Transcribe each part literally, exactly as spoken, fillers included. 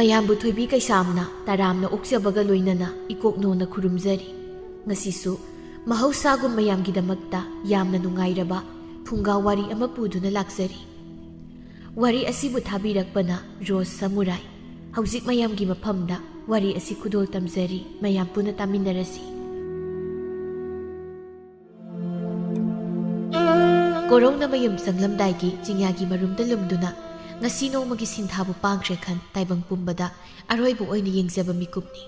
ꯃꯌꯥꯝꯕꯨ ꯊꯣꯏꯕꯤ ꯀꯩꯁꯥꯝꯅ ꯇꯔꯥꯝꯅ ꯑꯣꯛꯆꯕꯒ ꯂꯣꯏꯅꯅ ꯏꯀꯣꯛꯅꯣꯅ ꯈꯨꯔꯨꯝꯖꯔꯤ꯫ ꯉꯁꯤꯁꯨ ꯃꯍꯧꯁꯥꯒꯨꯝ ꯃꯌꯥꯝꯒꯤꯗꯃꯛꯇ ꯌꯥꯝꯅ ꯅꯨꯡꯉꯥꯏꯔꯕ ꯐꯨꯡꯒꯥ ꯋꯥꯔꯤ ꯑꯃ ꯄꯨꯗꯨꯅ ꯂꯥꯛꯆꯔꯤ꯫ ꯋꯥꯔꯤ ꯑꯁꯤꯕꯨ ꯊꯥꯕꯤꯔꯛꯄꯅ ꯔꯣꯁ ꯁꯃꯨꯔꯥꯏ꯫ ꯍꯧꯖꯤꯛ ꯃꯌꯥꯝꯒꯤ ꯃꯐꯝꯗ ꯋꯥꯔꯤ ꯑꯁꯤ ꯈꯨꯗꯣꯜ ꯇꯝꯖꯔꯤ, ꯃꯌꯥꯝ ꯄꯨꯟꯅ ꯇꯥꯃꯤꯟꯅꯔꯁꯤ꯫ ꯀꯣꯔꯧꯅ ꯃꯌꯨꯝ ꯆꯪꯂꯝꯗꯥꯏꯒꯤ ꯆꯤꯡꯌꯥꯒꯤ ꯃꯔꯨꯝꯗ ꯂꯨꯝꯗꯨꯅ ꯉꯁꯤ ꯅꯣꯡꯃꯒꯤ ꯁꯤꯟꯊꯥꯕꯨ ꯄꯥꯡꯈ꯭ꯔꯦ ꯈꯟ ꯇꯥꯏꯕꯪ ꯄꯨꯝꯕꯗ ꯑꯔꯣꯏꯕ ꯑꯣꯏꯅ ꯌꯦꯡꯖꯕ ꯃꯤꯀꯨꯞꯅꯤ꯫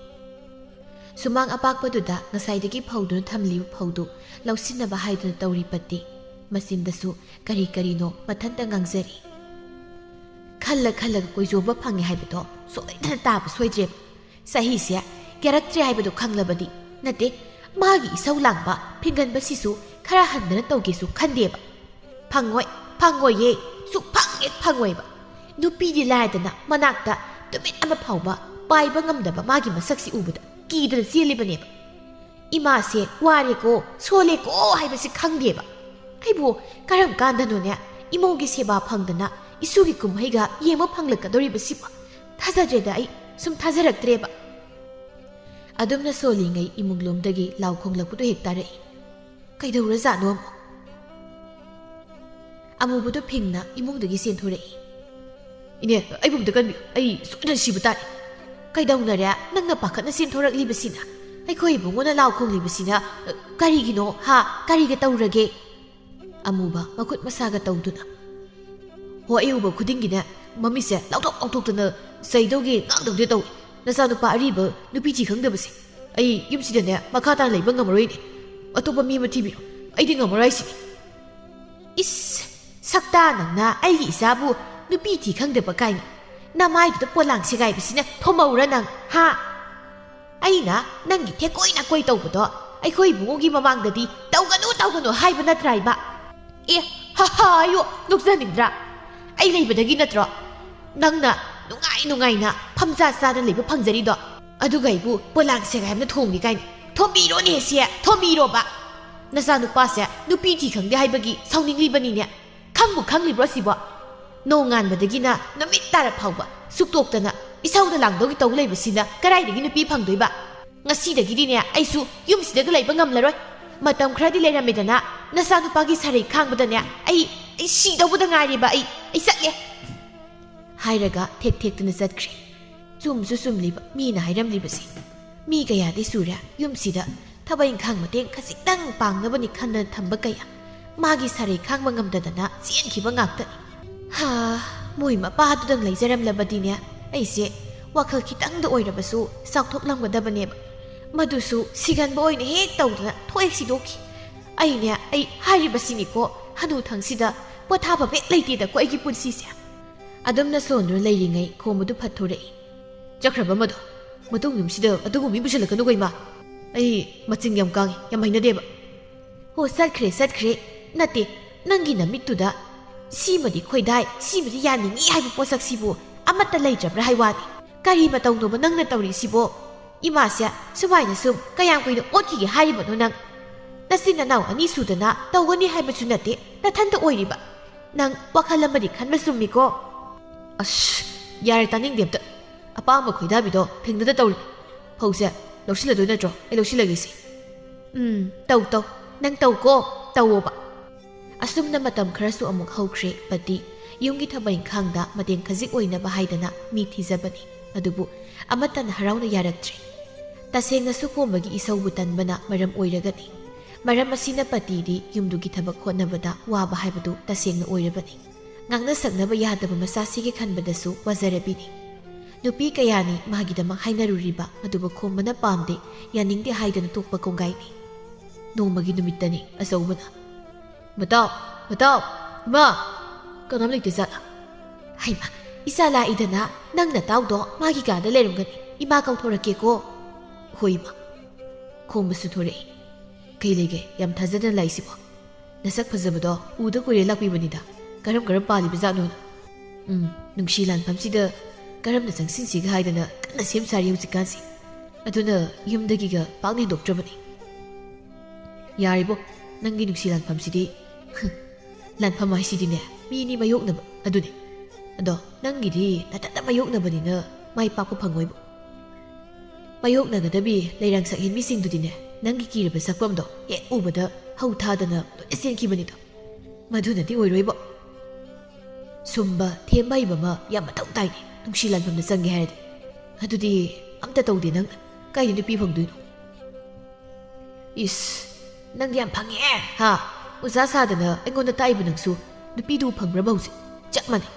ꯁꯨꯃꯥꯡ ꯑꯄꯥꯛꯄꯗꯨꯗ ꯉꯁꯥꯏꯗꯒꯤ ꯐꯧꯗꯨꯅ ꯊꯝꯂꯤꯕ ꯐꯧꯗꯨ ꯂꯧꯁꯤꯟꯅꯕ ꯍꯥꯏꯗꯨꯅ ꯇꯧꯔꯤꯕꯗꯤ ꯃꯆꯤꯟꯗꯁꯨ ꯀꯔꯤ ꯀꯔꯤꯅꯣ ꯃꯊꯟꯇ ꯉꯥꯡꯖꯔꯤ꯫ ꯈꯜꯂ ꯈꯜꯂꯒ ꯀꯣꯏꯖꯣꯝꯕ ꯐꯪꯉꯦ ꯍꯥꯏꯕꯗꯣ ꯁꯣꯏꯗꯅ ꯇꯥꯕ ꯁꯣꯏꯗ꯭ꯔꯦꯕ꯫ ꯆꯍꯤꯁꯦ ꯌꯥꯔꯛꯇ꯭ꯔꯦ ꯍꯥꯏꯕꯗꯨ ꯈꯪꯂꯕꯗꯤ, ꯅꯠꯇꯦ, ꯃꯥꯒꯤ ꯏꯁꯧ ꯂꯥꯡꯕ ꯐꯤꯡꯒꯟꯕꯁꯤꯁꯨ ꯈꯔ ꯍꯟꯗꯅ ꯇꯧꯒꯦꯁꯨ ꯈꯟꯗꯦꯕ꯫ ꯐꯪꯉꯣꯏ, ꯐꯪꯉꯣꯏꯌꯦ, ꯁꯨꯛꯐꯪ ꯍꯦꯛ ꯐꯪꯉꯣꯏꯕ꯫ ꯅꯨꯄꯤꯗꯤ ꯂꯥꯏꯗꯅ ꯃꯅꯥꯛꯇ ꯇꯨꯃꯤꯟ ꯑꯃ ꯐꯥꯎꯕ ꯄꯥꯏꯕ ꯉꯝꯗꯕ ꯃꯥꯒꯤ ꯃꯁꯛꯁꯤ ꯎꯕꯗ ꯀꯤꯗꯅ ꯆꯦꯜꯂꯤꯕꯅꯦꯕ꯫ ꯏꯃꯥꯁꯦ ꯋꯥꯔꯦꯀꯣ, ꯁꯣꯜꯂꯦꯀꯣ ꯍꯥꯏꯕꯁꯤ ꯈꯪꯗꯦꯕ꯫ ꯑꯩꯕꯨ ꯀꯔꯝ ꯀꯥꯟꯗꯅꯣꯅꯦ ꯏꯃꯧꯒꯤ ꯁꯦꯕꯥ ꯐꯪꯗꯅ ꯏꯁꯨꯒꯤ ꯀꯨꯝꯍꯩꯒ ꯌꯦꯡꯕ ꯐꯪꯂꯛꯀꯗꯧꯔꯤꯕꯁꯤꯕꯣ? ꯊꯥꯖꯗ꯭ꯔꯦꯗ, ꯑꯩ ꯁꯨꯝ ꯊꯥꯖꯔꯛꯇ꯭ꯔꯦꯕ꯫ ꯑꯗꯨꯝꯅ ꯁꯣꯜꯂꯤꯉꯩ ꯏꯃꯨꯡꯂꯣꯝꯗꯒꯤ ꯂꯥꯎ ꯈꯣꯡꯂꯛꯄꯗꯨ ꯍꯦꯛ ꯇꯥꯔꯛꯏ꯫ ꯀꯩꯗꯧꯔꯖꯥꯠꯅꯣ ꯑꯃꯨꯛ? ꯑꯃꯨꯕꯗꯨ ꯐꯤꯡꯅ ꯏꯃꯨꯡꯗꯒꯤ ꯆꯦꯟꯊꯣꯔꯛꯏ꯫ "ꯏꯅꯦ, ꯑꯩꯕꯨ ꯑꯝꯇ ꯀꯟꯕꯤꯌꯨ, ꯑꯩ ꯁꯣꯏꯗꯅ ꯁꯤꯕ ꯇꯥꯔꯦ꯫" "ꯀꯩꯗꯧꯅꯔꯦ? ꯅꯪꯅ ꯄꯥꯈꯠꯅ ꯆꯦꯟꯊꯣꯔꯛꯂꯤꯕꯁꯤꯅ? ꯑꯩꯈꯣꯏ ꯏꯕꯨꯡꯉꯣꯅ ꯂꯥꯎ ꯈꯣꯡꯂꯤꯕꯁꯤꯅ, ꯑ, ꯀꯔꯤꯒꯤꯅꯣ, ꯍꯥ? ꯀꯔꯤꯒ ꯇꯧꯔꯒꯦ?" ꯑꯃꯨꯕ ꯃꯈꯨꯠ ꯃꯁꯥꯒ ꯇꯧꯗꯨꯅ, "ꯍꯣ, ꯑꯩ ꯎꯕ ꯈꯨꯗꯤꯡꯒꯤꯅꯦ, ꯃꯃꯤꯠꯁꯦ ꯂꯥꯎꯊꯣꯛ ꯂꯥꯎꯊꯣꯛꯇꯅ ꯆꯩꯗꯧꯒꯦ ꯉꯥꯡꯗꯧꯒꯦ ꯇꯧꯏ꯫ ꯅꯆꯥꯅꯨꯄꯥ ꯑꯔꯤꯕ ꯅꯨꯄꯤ ꯊꯤ ꯈꯪꯗꯕꯁꯦ꯫ ꯑꯩ ꯌꯨꯝꯁꯤꯗꯅꯦ ꯃꯈꯥ ꯇꯥꯅ ꯂꯩꯕ ꯉꯝꯃꯔꯣꯏꯅꯦ꯫ ꯑꯇꯣꯞꯄ ꯃꯤ ꯑꯃ ꯊꯤꯕꯤꯔꯣ꯫ ꯑꯩꯗꯤ ꯉꯝꯃꯔꯣꯏ ꯍꯥꯏꯁꯤꯅꯤ꯫" "ꯏꯁ, ꯁꯛꯇꯥ ꯅꯪꯅ ꯑꯩꯒꯤ ꯏꯆꯥꯕꯨ ꯅꯨꯄꯤ ꯊꯤ ꯈꯪꯗꯕ ꯀꯥꯏꯅ꯫ ꯅꯃꯥꯏꯗꯨꯗ ꯄꯣꯂꯥꯡ ꯁꯦꯒꯥꯏꯕꯁꯤꯅ ꯊꯣꯝꯍꯧꯔ ꯅꯪ, ꯍꯥ? ꯑꯩꯅ ꯅꯪꯒꯤ ꯊꯦꯛꯀꯣꯏ ꯅꯥꯀꯣꯏ ꯇꯧꯕꯗꯣ ꯑꯩꯈꯣꯏ ꯏꯕꯨꯡꯉꯣꯒꯤ ꯃꯃꯥꯡꯗꯗꯤ ꯇꯧꯒꯅꯨ, ꯇꯧꯒꯅꯨ ꯍꯥꯏꯕ ꯅꯠꯇ꯭ꯔꯥ ꯏꯕ? ꯑꯦ, ꯍꯥ ꯍꯥ ꯍꯥꯏꯌꯣ, ꯅꯣꯛꯆꯅꯤꯡꯗ꯭ꯔꯥ? ꯑꯩ ꯂꯩꯕꯗꯒꯤ ꯅꯠꯇ꯭ꯔꯣ ꯅꯪꯅ ꯅꯨꯡꯉꯥꯏ ꯅꯨꯡꯉꯥꯏꯅ ꯐꯝꯖꯥ ꯆꯥꯅ ꯂꯩꯕ ꯐꯪꯖꯔꯤꯗꯣ? ꯑꯗꯨꯒ ꯑꯩꯕꯨ ꯄꯣꯂꯥꯡ ꯁꯦꯒꯥꯏ ꯑꯃꯅ ꯊꯣꯝꯒꯦ ꯀꯥꯏꯅ꯫ ꯊꯣꯝꯕꯤꯔꯣꯅꯦ ꯁꯦ, ꯊꯣꯝꯕꯤꯔꯣꯕ꯫ ꯅꯆꯥꯅꯨꯄꯥꯁꯦ ꯅꯨꯄꯤ ꯊꯤ ꯈꯪꯗꯦ ꯍꯥꯏꯕꯒꯤ ꯁꯥꯎꯅꯤꯡꯂꯤꯕꯅꯤꯅꯦ꯫ ꯈꯪꯕꯨ ꯈꯪꯂꯤꯕ꯭ꯔꯣ ꯁꯤꯕꯣ? ꯅꯣꯡꯉꯥꯟꯕꯗꯒꯤꯅ ꯅꯨꯃꯤꯠ ꯇꯥꯔꯛ ꯐꯥꯎꯕ ꯁꯨꯛꯇꯣꯛꯇꯅ ꯏꯁꯧꯗ ꯂꯥꯡꯗꯧꯒꯤ ꯇꯧ ꯂꯩꯕꯁꯤꯅ ꯀꯗꯥꯏꯗꯒꯤ ꯅꯨꯄꯤ ꯐꯪꯗꯣꯏꯕ? ꯉꯁꯤꯗꯒꯤꯗꯤꯅꯦ, ꯑꯩꯁꯨ ꯌꯨꯝꯁꯤꯗꯒ ꯂꯩꯕ ꯉꯝꯂꯔꯣꯏ꯫ ꯃꯇꯝ ꯈꯔꯗꯤ ꯂꯩꯔꯝꯃꯦꯗꯅ, ꯅꯆꯥꯅꯨꯄꯥꯒꯤ ꯁꯥꯔꯩ ꯈꯥꯡꯕꯗꯅꯦ, ꯑꯩ, ꯑꯩ ꯁꯤꯗꯧꯕꯗ ꯉꯥꯏꯔꯦꯕ, ꯑꯩ, ꯑꯩ ꯆꯠꯂꯦ꯫ ꯍꯥꯏꯔꯒ ꯊꯦꯛ ꯊꯦꯛꯇꯨꯅ ꯆꯠꯈ꯭ꯔꯦ꯫ ꯆꯨꯝꯁꯨ ꯆꯨꯝꯂꯤꯕ ꯃꯤꯅ ꯍꯥꯏꯔꯝꯂꯤꯕꯁꯦ꯫ ꯃꯤ ꯀꯌꯥꯗꯤ ꯁꯨꯔꯦ ꯌꯨꯝꯁꯤꯗ ꯊꯕꯛ ꯏꯪꯈꯥꯡ ꯃꯇꯦꯡ ꯈꯖꯤꯛꯇꯪ ꯄꯥꯡꯅꯕꯅꯤ ꯈꯟꯗꯅ ꯊꯝꯕ ꯀꯌꯥ, ꯃꯥꯒꯤ ꯁꯥꯔꯩ ꯈꯥꯡꯕ ꯉꯝꯗꯗꯅ ꯆꯦꯟꯈꯤꯕ ꯉꯥꯛꯇꯅꯤ꯫ ꯍꯥ, ꯃꯣꯏ ꯃꯄꯥꯗꯨꯗꯪ ꯂꯩꯖꯔꯝꯂꯕꯗꯤꯅꯦ, ꯑꯩꯁꯦ ꯋꯥꯈꯜ ꯈꯤꯇꯪꯗ ꯑꯣꯏꯔꯕꯁꯨ ꯆꯥꯎꯊꯣꯛꯂꯝꯒꯗꯕꯅꯦꯕ꯫ ꯃꯗꯨꯁꯨ ꯁꯤꯒꯟꯕ ꯑꯣꯏꯅ ꯍꯦꯛ ꯇꯧꯗꯅ ꯊꯣꯛꯍꯦꯛ ꯁꯤꯗꯣꯛꯈꯤ꯫ ꯑꯩꯅꯦ, ꯑꯩ ꯍꯥꯏꯔꯤꯕꯁꯤꯅꯤꯀꯣ, ꯍꯅꯨꯊꯪꯁꯤꯗ ꯄꯣꯊꯥꯐꯝ ꯍꯦꯛ ꯂꯩꯇꯦꯗꯀꯣ ꯑꯩꯒꯤ ꯄꯨꯟꯁꯤꯁꯦ꯫ ꯑꯗꯨꯝꯅ ꯁꯣꯟꯗꯨꯅ ꯂꯩꯔꯤꯉꯩ ꯈꯣꯝꯕꯗꯨ ꯐꯠꯊꯣꯔꯛꯏ꯫ ꯆꯠꯈ꯭ꯔꯕ ꯃꯗꯣ? ꯃꯇꯨꯡ ꯌꯨꯝꯁꯤꯗ ꯑꯗꯨꯒꯨꯝꯕ ꯃꯤ ꯄꯨꯁꯤꯜꯂꯛꯀꯅꯨꯀꯣ, ꯏꯃꯥ꯫ ꯑꯩ ꯃꯆꯤꯟ ꯌꯥꯝ ꯀꯥꯡꯉꯤ, ꯌꯥꯝ ꯍꯩꯅꯗꯦꯕ꯫ ꯍꯣ, ꯆꯠꯈ꯭ꯔꯦ, ꯆꯠꯈ꯭ꯔꯦ꯫ ꯅꯠꯇꯦ, ꯅꯪꯒꯤ ꯅꯃꯤꯠꯇꯨꯗ ꯁꯤꯃꯗꯤ ꯈꯣꯏꯗꯥꯏ, ꯁꯤꯃꯗꯤ ꯌꯥꯅꯤꯡꯉꯤ ꯍꯥꯏꯕ ꯄꯣꯠꯁꯛꯁꯤꯕꯨ ꯑꯃꯠꯇ ꯂꯩꯇ꯭ꯔꯕ꯭ꯔꯥ ꯍꯥꯏ ꯋꯥꯅꯤ꯫ ꯀꯔꯤ ꯃꯇꯧꯅꯣꯕ ꯅꯪꯅ ꯇꯧꯔꯤꯁꯤꯕꯣ? ꯏꯃꯥꯁꯦ ꯁꯨꯃꯥꯏꯅ ꯁꯨꯝ ꯀꯌꯥꯝ ꯀꯨꯏꯅ ꯑꯣꯠꯈꯤꯒꯦ ꯍꯥꯏꯔꯤꯕꯅꯣ ꯅꯪ? ꯅꯆꯤꯟ ꯅꯅꯥꯎ ꯑꯅꯤ ꯁꯨꯗꯅ ꯇꯧꯒꯅꯤ ꯍꯥꯏꯕꯁꯨ ꯅꯠꯇꯦ, ꯅꯊꯟꯇ ꯑꯣꯏꯔꯤꯕ꯫ ꯅꯪ ꯋꯥꯈꯜ ꯑꯃꯗꯤ ꯈꯟꯕ ꯆꯨꯝꯃꯤꯀꯣ? ꯑꯁ, ꯌꯥꯔꯦ, ꯇꯥꯅꯤꯡꯗꯦ ꯑꯝꯇ꯫ ꯑꯄꯥꯝꯕ ꯈꯣꯏꯗꯥꯕꯤꯗꯣ ꯊꯦꯡꯅꯗ ꯇꯧꯔꯤ꯫ ꯐꯧꯁꯦ ꯂꯧꯁꯤꯜꯂꯗꯣꯏ ꯅꯠꯇ꯭ꯔꯣ? ꯑꯩ ꯂꯧꯁꯤꯜꯂꯒꯦꯁꯦ꯫ ꯎꯝ, ꯇꯧ, ꯇꯧ꯫ ꯅꯪ ꯇꯧꯀꯣ, ꯇꯧꯋꯣꯕ꯫ ꯑꯁꯨꯝꯅ ꯃꯇꯝ ꯈꯔꯁꯨ ꯑꯃꯨꯛ ꯍꯧꯈ꯭ꯔꯦ꯫ ꯄꯇꯤ ꯌꯨꯝꯒꯤ ꯊꯕꯛ ꯏꯪꯈꯥꯡꯗ ꯃꯇꯦꯡ ꯈꯖꯤꯛ ꯑꯣꯏꯅꯕ ꯍꯥꯏꯗꯅ ꯃꯤ ꯊꯤꯖꯕꯅꯤ꯫ ꯑꯗꯨꯕꯨ ꯑꯃꯠꯇꯅ ꯍꯔꯥꯎꯅ ꯌꯥꯔꯛꯇ꯭ꯔꯦ꯫ ꯇꯁꯦꯡꯅꯁꯨ ꯈꯣꯝꯕꯒꯤ ꯏꯁꯧꯕꯨ ꯇꯟꯕꯅ ꯃꯔꯝ ꯑꯣꯏꯔꯒꯅꯤ꯫ ꯃꯔꯝ ꯑꯁꯤꯅ ꯄꯇꯤꯗꯤ ꯌꯨꯝꯗꯨꯒꯤ ꯊꯕꯛ ꯍꯣꯠꯅꯕꯗ ꯋꯥꯕ ꯍꯥꯏꯕꯗꯨ ꯇꯁꯦꯡꯅ ꯑꯣꯏꯔꯕꯅꯤ꯫ ꯉꯥꯡꯅ ꯁꯛꯅꯕ ꯌꯥꯗꯕ ꯃꯆꯥꯁꯤꯒꯤ ꯈꯟꯕꯗꯁꯨ ꯋꯥꯖꯔꯕꯤꯅꯤ꯫ ꯅꯨꯄꯤ ꯀꯌꯥꯅꯤ ꯃꯥꯒꯤꯗꯃꯛ ꯍꯥꯏꯅꯔꯨꯔꯤꯕ, ꯑꯗꯨꯕꯨ ꯈꯣꯝꯕꯅ ꯄꯥꯝꯗꯦ, ꯌꯥꯅꯤꯡꯗꯦ ꯍꯥꯏꯗꯨꯅ ꯇꯣꯛꯄ ꯀꯣꯡꯒꯥꯏꯅꯤ꯫ ꯅꯣꯡꯃꯒꯤ ꯅꯨꯃꯤꯠꯇꯅꯤ ꯑꯆꯧꯕꯅ, "ꯃꯇꯥꯎ, ꯃꯇꯥꯎ, ꯏꯃꯥ, ꯀꯅꯥꯝ ꯂꯩꯇꯦ ꯖꯥꯠꯂꯥ?" "ꯍꯩꯃꯥ, ꯏꯆꯥ ꯂꯥꯛꯏꯗꯅ, ꯅꯪ ꯅꯇꯥꯎꯗꯣ ꯃꯥꯒꯤ ꯀꯥꯗ ꯂꯩꯔꯝꯒꯅꯤ, ꯏꯃꯥ ꯀꯧꯊꯣꯔꯛꯀꯦꯀꯣ꯫" "ꯍꯣꯏ, ꯏꯃꯥ꯫" ꯈꯣꯝꯕꯁꯨ ꯊꯣꯔꯛꯏ꯫ "ꯀꯩ ꯂꯩꯒꯦ, ꯌꯥꯝ ꯊꯥꯖꯗꯅ ꯂꯥꯛꯏꯁꯤꯕꯣ? ꯅꯁꯛ ꯐꯖꯕꯗꯣ ꯎꯗ ꯀꯨꯏꯔꯦ ꯂꯥꯛꯄꯤꯕꯅꯤꯗ꯫ ꯀꯔꯝ ꯀꯔꯝ ꯄꯥꯜꯂꯤꯕ ꯖꯥꯠꯅꯣꯅ꯫ ꯎꯝ, ꯅꯨꯡꯁꯤ ꯂꯥꯟꯐꯝꯁꯤꯗ ꯀꯔꯝꯅ ꯆꯪꯁꯤꯟꯁꯤꯒꯦ ꯍꯥꯏꯗꯅ ꯀꯟꯅ ꯁꯦꯝ ꯁꯥꯔꯤ ꯍꯧꯖꯤꯛꯀꯥꯟꯁꯤ꯫ ꯑꯗꯨꯅ ꯌꯨꯝꯗꯒꯤꯒ ꯄꯥꯛꯅ ꯍꯦꯟꯗꯣꯛꯇ꯭ꯔꯕꯅꯤ꯫" "ꯌꯥꯔꯦꯕꯣ, ꯅꯪꯒꯤ ꯅꯨꯡꯁꯤ ꯂꯥꯟꯐꯝꯁꯤꯗꯤ꯫" "ꯂꯥꯟꯐꯝ ꯍꯥꯏꯁꯤꯗꯤꯅꯦ, ꯃꯤ ꯑꯅꯤ ꯃꯥꯌꯣꯛꯅꯕ ꯑꯗꯨꯅꯤ꯫ ꯑꯗꯣ ꯅꯪꯒꯤꯗꯤ ꯅꯊꯟꯇ ꯃꯥꯌꯣꯛꯅꯕꯅꯤꯅ ꯃꯥꯏ ꯄꯥꯛꯄ ꯐꯪꯉꯣꯏꯕꯨ꯫ ꯃꯥꯌꯣꯛꯅꯒꯗꯕꯤ ꯂꯩꯔꯥꯡ ꯁꯛꯍꯦꯟꯕꯤꯁꯤꯡꯗꯨꯗꯤꯅꯦ, ꯅꯪꯒꯤ ꯀꯤꯔꯕ ꯁꯛꯐꯝꯗꯣ ꯍꯦꯛ ꯎꯕꯗ ꯍꯧ ꯊꯥꯗꯅ ꯂꯣꯏꯅ ꯆꯦꯟꯈꯤꯕꯅꯤꯗꯣ꯫ ꯃꯗꯨꯅꯗꯤ ꯑꯣꯏꯔꯣꯏꯕꯣ꯫ ꯁꯨꯝꯕ ꯊꯦꯝꯕ ꯍꯩꯕ ꯑꯃ ꯌꯥꯝ ꯃꯊꯧ ꯇꯥꯏꯅꯦ, ꯅꯨꯡꯁꯤ ꯂꯥꯟꯐꯝꯗ ꯆꯪꯒꯦ ꯍꯥꯏꯔꯗꯤ꯫ ꯑꯗꯨꯗꯤ ꯑꯝꯇ ꯇꯧꯗꯦ ꯅꯪꯅ꯫ ꯀꯥꯏꯗ ꯅꯨꯄꯤ ꯐꯪꯗꯣꯏꯅꯣ? ꯏꯁ, ꯅꯪꯗꯤ ꯌꯥꯝ ꯐꯪꯉꯦ, ꯍꯥ? ꯑꯣꯖꯥ ꯁꯥꯗꯅ ꯑꯩꯉꯣꯟꯗ ꯇꯥꯛꯏꯕ ꯅꯪꯁꯨ ꯅꯨꯄꯤꯗꯨ ꯐꯪꯕ꯭ꯔꯕ ꯍꯧꯖꯤꯛ? ꯆꯞ ꯃꯥꯟꯅꯩ꯫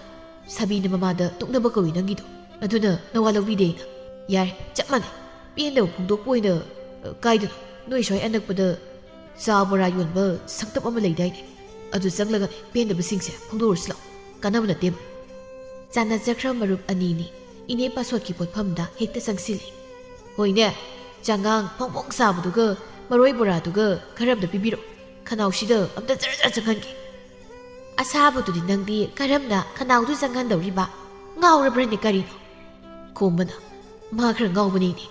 ꯁꯥꯕꯤꯅ ꯃꯃꯥꯗ ꯇꯣꯛꯅꯕ ꯀꯧꯏ ꯅꯪꯒꯤꯗꯣ꯫ ꯑꯗꯨꯅ ꯅꯋꯥ ꯂꯧꯕꯤꯗꯦ ꯑꯩꯅ꯫ ꯌꯥꯔꯦ, ꯆꯞ ꯃꯥꯟꯅꯩ꯫ ꯄꯦꯟꯗꯕ ꯐꯣꯡꯗꯣꯛꯄ ꯑꯣꯏꯅ, ꯑ, ꯀꯥꯏꯗꯅꯣ? ꯅꯣꯏ ꯁ꯭ꯋꯥꯏ ꯑꯅꯛꯄꯗ ꯆꯥ ꯕꯣꯔꯥ ꯌꯣꯟꯕ ꯁꯪꯇꯞ ꯑꯃ ꯂꯩꯗꯥꯏꯅꯦ? ꯑꯗꯨ ꯆꯪꯂꯒꯅꯦ ꯄꯦꯟꯗꯕꯁꯤꯡꯁꯦ ꯐꯣꯡꯗꯣꯛꯎꯔꯁꯤ ꯂꯥꯛꯑꯣ꯫ ꯀꯥꯟꯅꯕ ꯅꯠꯇꯦꯕ꯫ ꯆꯥꯟꯅꯖꯈ꯭ꯔ ꯃꯔꯨꯞ ꯑꯅꯤꯅꯤ ꯏꯅꯦ ꯄꯥꯁꯣꯠꯀꯤ ꯄꯣꯠꯐꯝꯗ ꯍꯦꯛꯇ ꯆꯪꯁꯤꯜꯂꯤ꯫ ꯍꯣꯏꯅꯦ, ꯆꯉꯥꯡ ꯐꯣꯡ ꯐꯣꯡ ꯁꯥꯕꯗꯨꯒ ꯃꯔꯣꯏ ꯕꯣꯔꯥꯗꯨꯒ ꯈꯔ ꯑꯝꯇ ꯄꯤꯕꯤꯔꯛꯑꯣ꯫ ꯈꯅꯥꯎꯁꯤꯗ ꯑꯝꯇ ꯖꯔ ꯖꯔ ꯆꯪꯍꯟꯒꯦ꯫ ꯑꯁꯥꯕꯗꯨꯗꯤ ꯅꯪꯗꯤ ꯀꯔꯝꯅ ꯈꯅꯥꯎꯗꯨ ꯆꯪꯍꯟꯗꯧꯔꯤꯕ? ꯉꯥꯎꯔꯕ꯭ꯔꯅꯦ ꯀꯔꯤꯅꯣ? ꯈꯣꯝꯕꯅ, ꯃꯥ ꯈꯔ ꯉꯥꯎꯕꯅꯤꯅꯦ꯫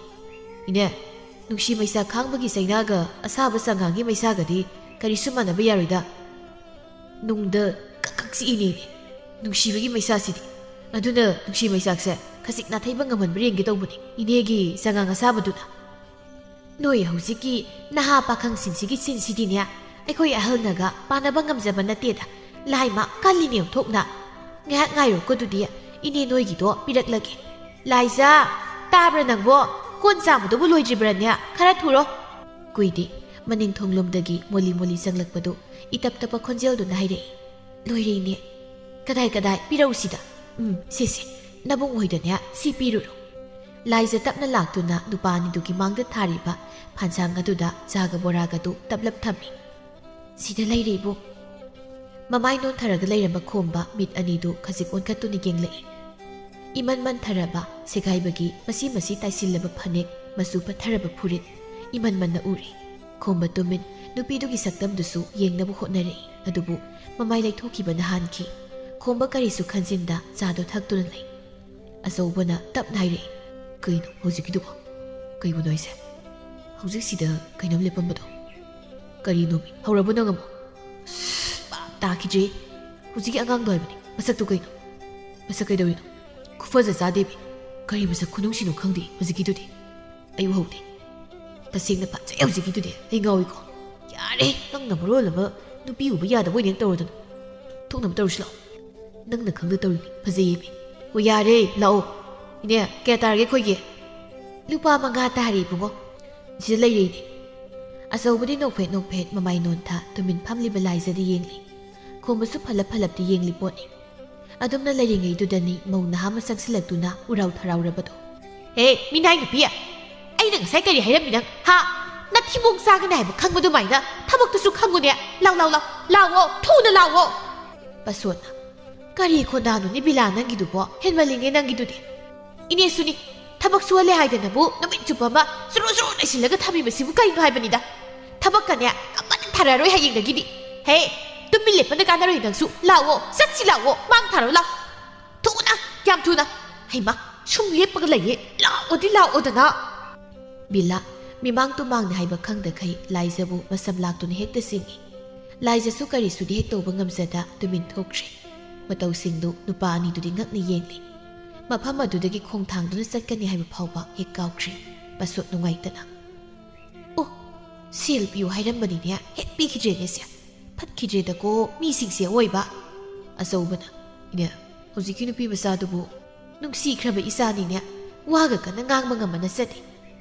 ꯏꯅꯦ, ꯅꯨꯡꯁꯤ ꯃꯩꯁꯥ ꯈꯥꯡꯕꯒꯤ ꯆꯩꯅꯥꯒ ꯑꯁꯥꯕ ꯆꯉꯥꯡꯒꯤ ꯃꯩꯁꯥꯒꯗꯤ ꯀꯔꯤꯁꯨ ꯃꯥꯟꯅꯕ ꯌꯥꯔꯣꯏꯗ꯫ ꯅꯨꯡꯗ ꯀꯛ ꯀꯛ ꯆꯤꯛꯏꯅꯦ ꯏꯅꯦ, ꯅꯨꯡꯁꯤꯕꯒꯤ ꯃꯩꯁꯥꯁꯤꯗꯤ꯫ ꯑꯗꯨꯅ ꯅꯨꯡꯁꯤ ꯃꯩꯁꯥꯛꯁꯦ ꯈꯖꯤꯛ ꯅꯥꯊꯩꯕ ꯉꯝꯍꯟꯕ꯭ꯔꯥ ꯌꯦꯡꯒꯦ ꯇꯧꯕꯅꯤ, ꯏꯅꯦꯒꯤ ꯆꯉꯥꯡ ꯑꯁꯥꯕꯗꯨꯅ꯫ ꯅꯣꯏ ꯍꯧꯖꯤꯛꯀꯤ ꯅꯍꯥ ꯄꯥꯈꯪꯁꯤꯡꯁꯤꯒꯤ ꯆꯤꯟꯁꯤꯗꯤꯅꯦ, ꯑꯩꯈꯣꯏ ꯑꯍꯜꯅꯒ ꯄꯥꯟꯅꯕ ꯉꯝꯖꯕ ꯅꯠꯇꯦꯗ꯫ ꯂꯥꯏꯃ ꯀꯜꯂꯤꯅꯦ ꯑꯣꯟꯊꯣꯛꯅ꯫ ꯉꯥꯏꯍꯥꯛ ꯉꯥꯏꯔꯣꯀꯣ ꯑꯗꯨꯗꯤ, ꯏꯅꯦ ꯅꯣꯏꯒꯤꯗꯣ ꯄꯤꯔꯛꯂꯒꯦ꯫ ꯂꯥꯏꯖꯥ, ꯇꯥꯕ꯭ꯔꯥ ꯅꯪꯕꯣ? ꯀꯣꯟ ꯆꯥꯝꯕꯗꯨꯕꯨ ꯂꯣꯏꯗ꯭ꯔꯤꯕ꯭ꯔꯥꯅꯦ? ꯈꯔ ꯊꯨꯔꯣ꯫ ꯀꯨꯏꯗꯦ, ꯃꯅꯤꯡ ꯊꯣꯡꯂꯣꯝꯗꯒꯤ ꯃꯣꯂꯤ ꯃꯣꯂꯤ ꯆꯪꯂꯛꯄꯗꯨ ꯏꯇꯞ ꯇꯞꯄ ꯈꯣꯟꯖꯦꯜꯗꯨꯅ ꯍꯥꯏꯔꯛꯏ꯫ ꯂꯣꯏꯔꯦ ꯏꯅꯦ꯫ ꯀꯗꯥꯏ ꯀꯗꯥꯏ ꯄꯤꯔꯛꯎ ꯁꯤꯗ꯫ ꯎꯝ, ꯁꯦ ꯁꯦ, ꯅꯕꯨꯡ ꯍꯣꯏꯗꯅꯦ ꯁꯤ ꯄꯤꯔꯨꯔꯣ꯫ ꯂꯥꯏꯖ ꯇꯞꯅ ꯂꯥꯛꯇꯨꯅ ꯅꯨꯄꯥ ꯑꯅꯤꯗꯨꯒꯤ ꯃꯥꯡꯗ ꯊꯥꯔꯤꯕ ꯐꯥꯟꯁꯥꯡ ꯑꯗꯨꯗ ꯆꯥꯒ ꯕꯣꯔꯥꯒꯗꯨ ꯇꯞꯂꯞ ꯊꯝꯃꯤ꯫ ꯁꯤꯗ ꯂꯩꯔꯦ ꯏꯕꯨꯡ꯫ ꯃꯃꯥꯏ ꯅꯣꯟꯊꯔꯒ ꯂꯩꯔꯝꯕ ꯈꯣꯝꯕ ꯃꯤꯠ ꯑꯅꯤꯗꯨ ꯈꯖꯤꯛ ꯑꯣꯟꯈꯠꯇꯨꯅ ꯌꯦꯡꯂꯛꯏ꯫ ꯏꯃꯟ ꯃꯟꯊꯔꯕ ꯁꯦꯒꯥꯏꯕꯒꯤ ꯃꯁꯤ ꯃꯁꯤ ꯇꯥꯏꯁꯤꯜꯂꯕ ꯐꯅꯦꯛ, ꯃꯆꯨ ꯄꯠꯊꯔꯕ ꯐꯨꯔꯤꯠ ꯏꯃꯟ ꯃꯟꯅ ꯎꯔꯤ꯫ ꯈꯣꯝꯕ ꯇꯨꯃꯤꯟ ꯅꯨꯄꯤꯗꯨꯒꯤ ꯁꯛꯇꯝꯗꯨꯁꯨ ꯌꯦꯡꯅꯕ ꯍꯣꯠꯅꯔꯛꯏ, ꯑꯗꯨꯕꯨ ꯃꯃꯥꯏ ꯂꯩꯊꯣꯛꯈꯤꯕꯅ ꯍꯥꯟꯈꯤ꯫ ꯈꯣꯝꯕ ꯀꯔꯤꯁꯨ ꯈꯟꯖꯤꯟꯗ ꯆꯥꯗꯣ ꯊꯛꯇꯨꯅ ꯂꯩ꯫ ꯑꯆꯧꯕꯅ ꯇꯞꯅ ꯍꯥꯏꯔꯛꯏ, "ꯀꯩꯅꯣ ꯍꯧꯖꯤꯛꯀꯤꯗꯨꯕꯣ? ꯀꯩꯕꯨꯅꯣ ꯍꯥꯏꯁꯦ? ꯍꯧꯖꯤꯛꯁꯤꯗ ꯀꯩꯅꯣꯝ ꯂꯦꯞꯄꯝꯕꯗꯣ? ꯀꯔꯤꯅꯣꯃꯤ? ꯍꯧꯔꯕꯣ ꯅꯪ ꯑꯃꯨꯛ?" "ꯁꯁ, ꯄꯥꯞ ꯇꯥꯈꯤꯗ꯭ꯔꯦ꯫ ꯍꯧꯖꯤꯛꯀꯤ ꯑꯉꯥꯡꯗꯣ ꯍꯥꯏꯕꯅꯤ꯫ ꯃꯁꯛꯇꯨ ꯀꯩꯅꯣ? ꯃꯁꯛ ꯀꯩꯗꯧꯔꯤꯅꯣ? ꯈꯨꯐꯖ ꯆꯥꯗꯦꯃꯤ꯫ ꯀꯔꯤ ꯃꯁꯛ ꯈꯨꯅꯨꯡꯁꯤꯅꯣ ꯈꯪꯗꯦ ꯍꯧꯖꯤꯛꯀꯤꯗꯨꯗꯤ꯫ ꯑꯩ ꯎꯍꯧꯗꯦ꯫ ꯇꯁꯦꯡꯅ ꯐꯖꯩ ꯍꯧꯖꯤꯛꯀꯤꯗꯨꯗꯤ꯫ ꯑꯩ ꯉꯥꯎꯏꯀꯣ꯫ ꯌꯥꯔꯦ, ꯅꯪꯅ ꯃꯔꯣꯜ ꯑꯃ ꯅꯨꯄꯤ ꯎꯕ ꯌꯥꯗꯕ ꯑꯣꯏꯅ ꯍꯦꯛ ꯇꯧꯔꯗꯅ꯫ ꯊꯣꯛꯅꯕ ꯇꯧꯔꯁꯤ ꯂꯥꯛꯑꯣ꯫ ꯅꯪꯅ ꯈꯪꯗ ꯇꯧꯔꯤꯅꯤ꯫ ꯐꯖꯩꯌꯦꯃꯤ꯫ ꯍꯣ ꯌꯥꯔꯦ, ꯂꯥꯛꯑꯣ꯫ ꯏꯅꯦ, ꯀꯌꯥ ꯇꯥꯔꯒꯦ ꯑꯩꯈꯣꯏꯒꯤ? ꯂꯨꯄꯥ ꯃꯉꯥ ꯇꯥꯔꯦ ꯏꯕꯨꯡꯉꯣ꯫ ꯁꯤꯗ ꯂꯩꯔꯦ ꯏꯅꯦ꯫ ꯑꯆꯧꯕꯗꯤ ꯅꯣꯛꯐꯦꯠ ꯅꯣꯛꯐꯦꯠ ꯃꯃꯥꯏ ꯅꯣꯟꯊ ꯇꯨꯃꯤꯟ ꯐꯝꯂꯤꯕ ꯂꯥꯏꯖꯗ ꯌꯦꯡꯂꯤ꯫ ꯈꯣꯝꯕꯁꯨ ꯐꯂꯞ ꯐꯂꯞꯇꯤ ꯌꯦꯡꯂꯤ ꯄꯣꯠꯅꯤ꯫ ꯑꯗꯨꯝꯅ ꯂꯩꯔꯤꯉꯩꯗꯨꯗꯅꯤ ꯃꯧ ꯅꯍꯥ ꯑꯃ ꯆꯪꯁꯤꯜꯂꯛꯇꯨꯅ ꯎꯔꯥꯎ ꯊꯔꯥꯎꯔꯕꯗꯣ꯫ "ꯍꯦ, ꯃꯤꯅꯥꯏ ꯅꯨꯄꯤ! ꯑꯩꯅ ꯉꯁꯥꯏ ꯀꯔꯤ ꯍꯥꯏꯔꯝꯃꯤ ꯅꯪ? ꯍꯥ? ꯅꯊꯤꯕꯣꯡ ꯆꯥꯒꯅꯤ ꯍꯥꯏꯕ ꯈꯪꯕ ꯑꯗꯨꯃꯥꯏꯅ ꯊꯕꯛꯇꯨꯁꯨ ꯈꯪꯉꯨꯅꯦ꯫ ꯂꯥꯎ, ꯂꯥꯎ, ꯂꯥꯎ, ꯂꯥꯛꯑꯣ, ꯊꯨꯅ ꯂꯥꯛꯑꯣ!" ꯄꯁꯣꯠꯅ, "ꯀꯔꯤ ꯈꯣꯟꯗꯥꯅꯣꯅꯦ ꯕꯤꯂꯥ ꯅꯪꯒꯤꯗꯨꯕꯣ? ꯍꯦꯟꯃꯜꯂꯤꯅꯦ ꯅꯪꯒꯤꯗꯨꯗꯤ꯫ ꯏꯅꯦꯁꯨꯅꯤ, ꯊꯕꯛ ꯁꯨꯍꯜꯂꯦ ꯍꯥꯏꯗꯅꯕꯨ ꯅꯨꯃꯤꯠ ꯆꯨꯞꯄ ꯑꯃ ꯆꯨꯔꯨ ꯆꯨꯔꯨ ꯂꯩꯁꯤꯜꯂꯒ ꯊꯝꯃꯤꯕꯁꯤꯕꯨ ꯀꯔꯤꯅꯣ ꯍꯥꯏꯕꯅꯤꯗ꯫ ꯊꯕꯛꯀꯅꯦ ꯑꯃꯠꯇ ꯊꯥꯔꯛꯑꯔꯣꯏ ꯍꯌꯦꯡꯗꯒꯤꯗꯤ꯫ ꯍꯦ, ꯇꯨꯃꯤꯟ ꯂꯦꯞꯄꯅ ꯀꯥꯟꯅꯔꯣꯏ ꯅꯪꯁꯨ꯫ ꯂꯥꯛꯑꯣ, ꯆꯠꯁꯤ ꯂꯥꯛꯑꯣ, ꯃꯥꯡ ꯊꯥꯔꯣ ꯂꯥꯛꯑꯣ꯫ ꯊꯨꯅ, ꯌꯥꯝ ꯊꯨꯅ꯫ ꯍꯩꯃꯥ, ꯁꯨꯝ ꯂꯦꯞꯄꯒ ꯂꯩꯌꯦ꯫ ꯂꯥꯛꯑꯣꯗꯤ ꯂꯥꯛꯑꯣꯗꯅ!" ꯕꯤꯂꯥ, ꯃꯤꯃꯥꯡ ꯇꯨꯃꯥꯡꯅꯤ ꯍꯥꯏꯕ ꯈꯪꯗꯈꯩ ꯂꯥꯏꯖꯕꯨ ꯃꯁꯝ ꯂꯥꯛꯇꯨꯅ ꯍꯦꯛꯇ ꯆꯤꯡꯏ꯫ ꯂꯥꯏꯖꯁꯨ ꯀꯔꯤꯁꯨꯗꯤ ꯍꯦꯛ ꯇꯧꯕ ꯉꯝꯖꯗ ꯇꯨꯃꯤꯟ ꯊꯣꯛꯈ꯭ꯔꯦ꯫ ꯃꯇꯧꯁꯤꯡꯗꯨ ꯅꯨꯄꯥ ꯑꯅꯤꯗꯨꯗꯤ ꯉꯛꯅ ꯌꯦꯡꯂꯤ꯫ ꯃꯐꯝ ꯑꯗꯨꯗꯒꯤ ꯈꯣꯡ ꯊꯥꯡꯗꯨꯅ ꯆꯠꯀꯅꯤ ꯍꯥꯏꯕ ꯐꯥꯎꯕ ꯍꯦꯛ ꯀꯥꯎꯈ꯭ꯔꯦ꯫ ꯄꯁꯣꯠ ꯅꯨꯡꯉꯥꯏꯇꯅ, "ꯑꯣ, ꯁꯦꯜ ꯄꯤꯌꯨ ꯍꯥꯏꯔꯝꯕꯅꯤꯅꯦ, ꯍꯦꯛ ꯄꯤꯈꯤꯗ꯭ꯔꯦꯅꯦ ꯁꯦ꯫ ꯐꯠꯈꯤꯗ꯭ꯔꯦꯗꯀꯣ ꯃꯤꯁꯤꯡꯁꯦ ꯑꯑꯣꯏꯕ꯫" ꯑꯆꯧꯕꯅ, "ꯏꯅꯦ, ꯍꯧꯖꯤꯛꯀꯤ ꯅꯨꯄꯤ ꯃꯆꯥꯗꯨꯕꯨ ꯅꯨꯡꯁꯤꯈ꯭ꯔꯕ ꯏꯆꯥꯅꯤꯅꯦ, ꯋꯥꯒ ꯀꯟꯅ ꯉꯥꯡꯕ ꯉꯝꯕ ꯅꯠꯆꯗꯦ꯫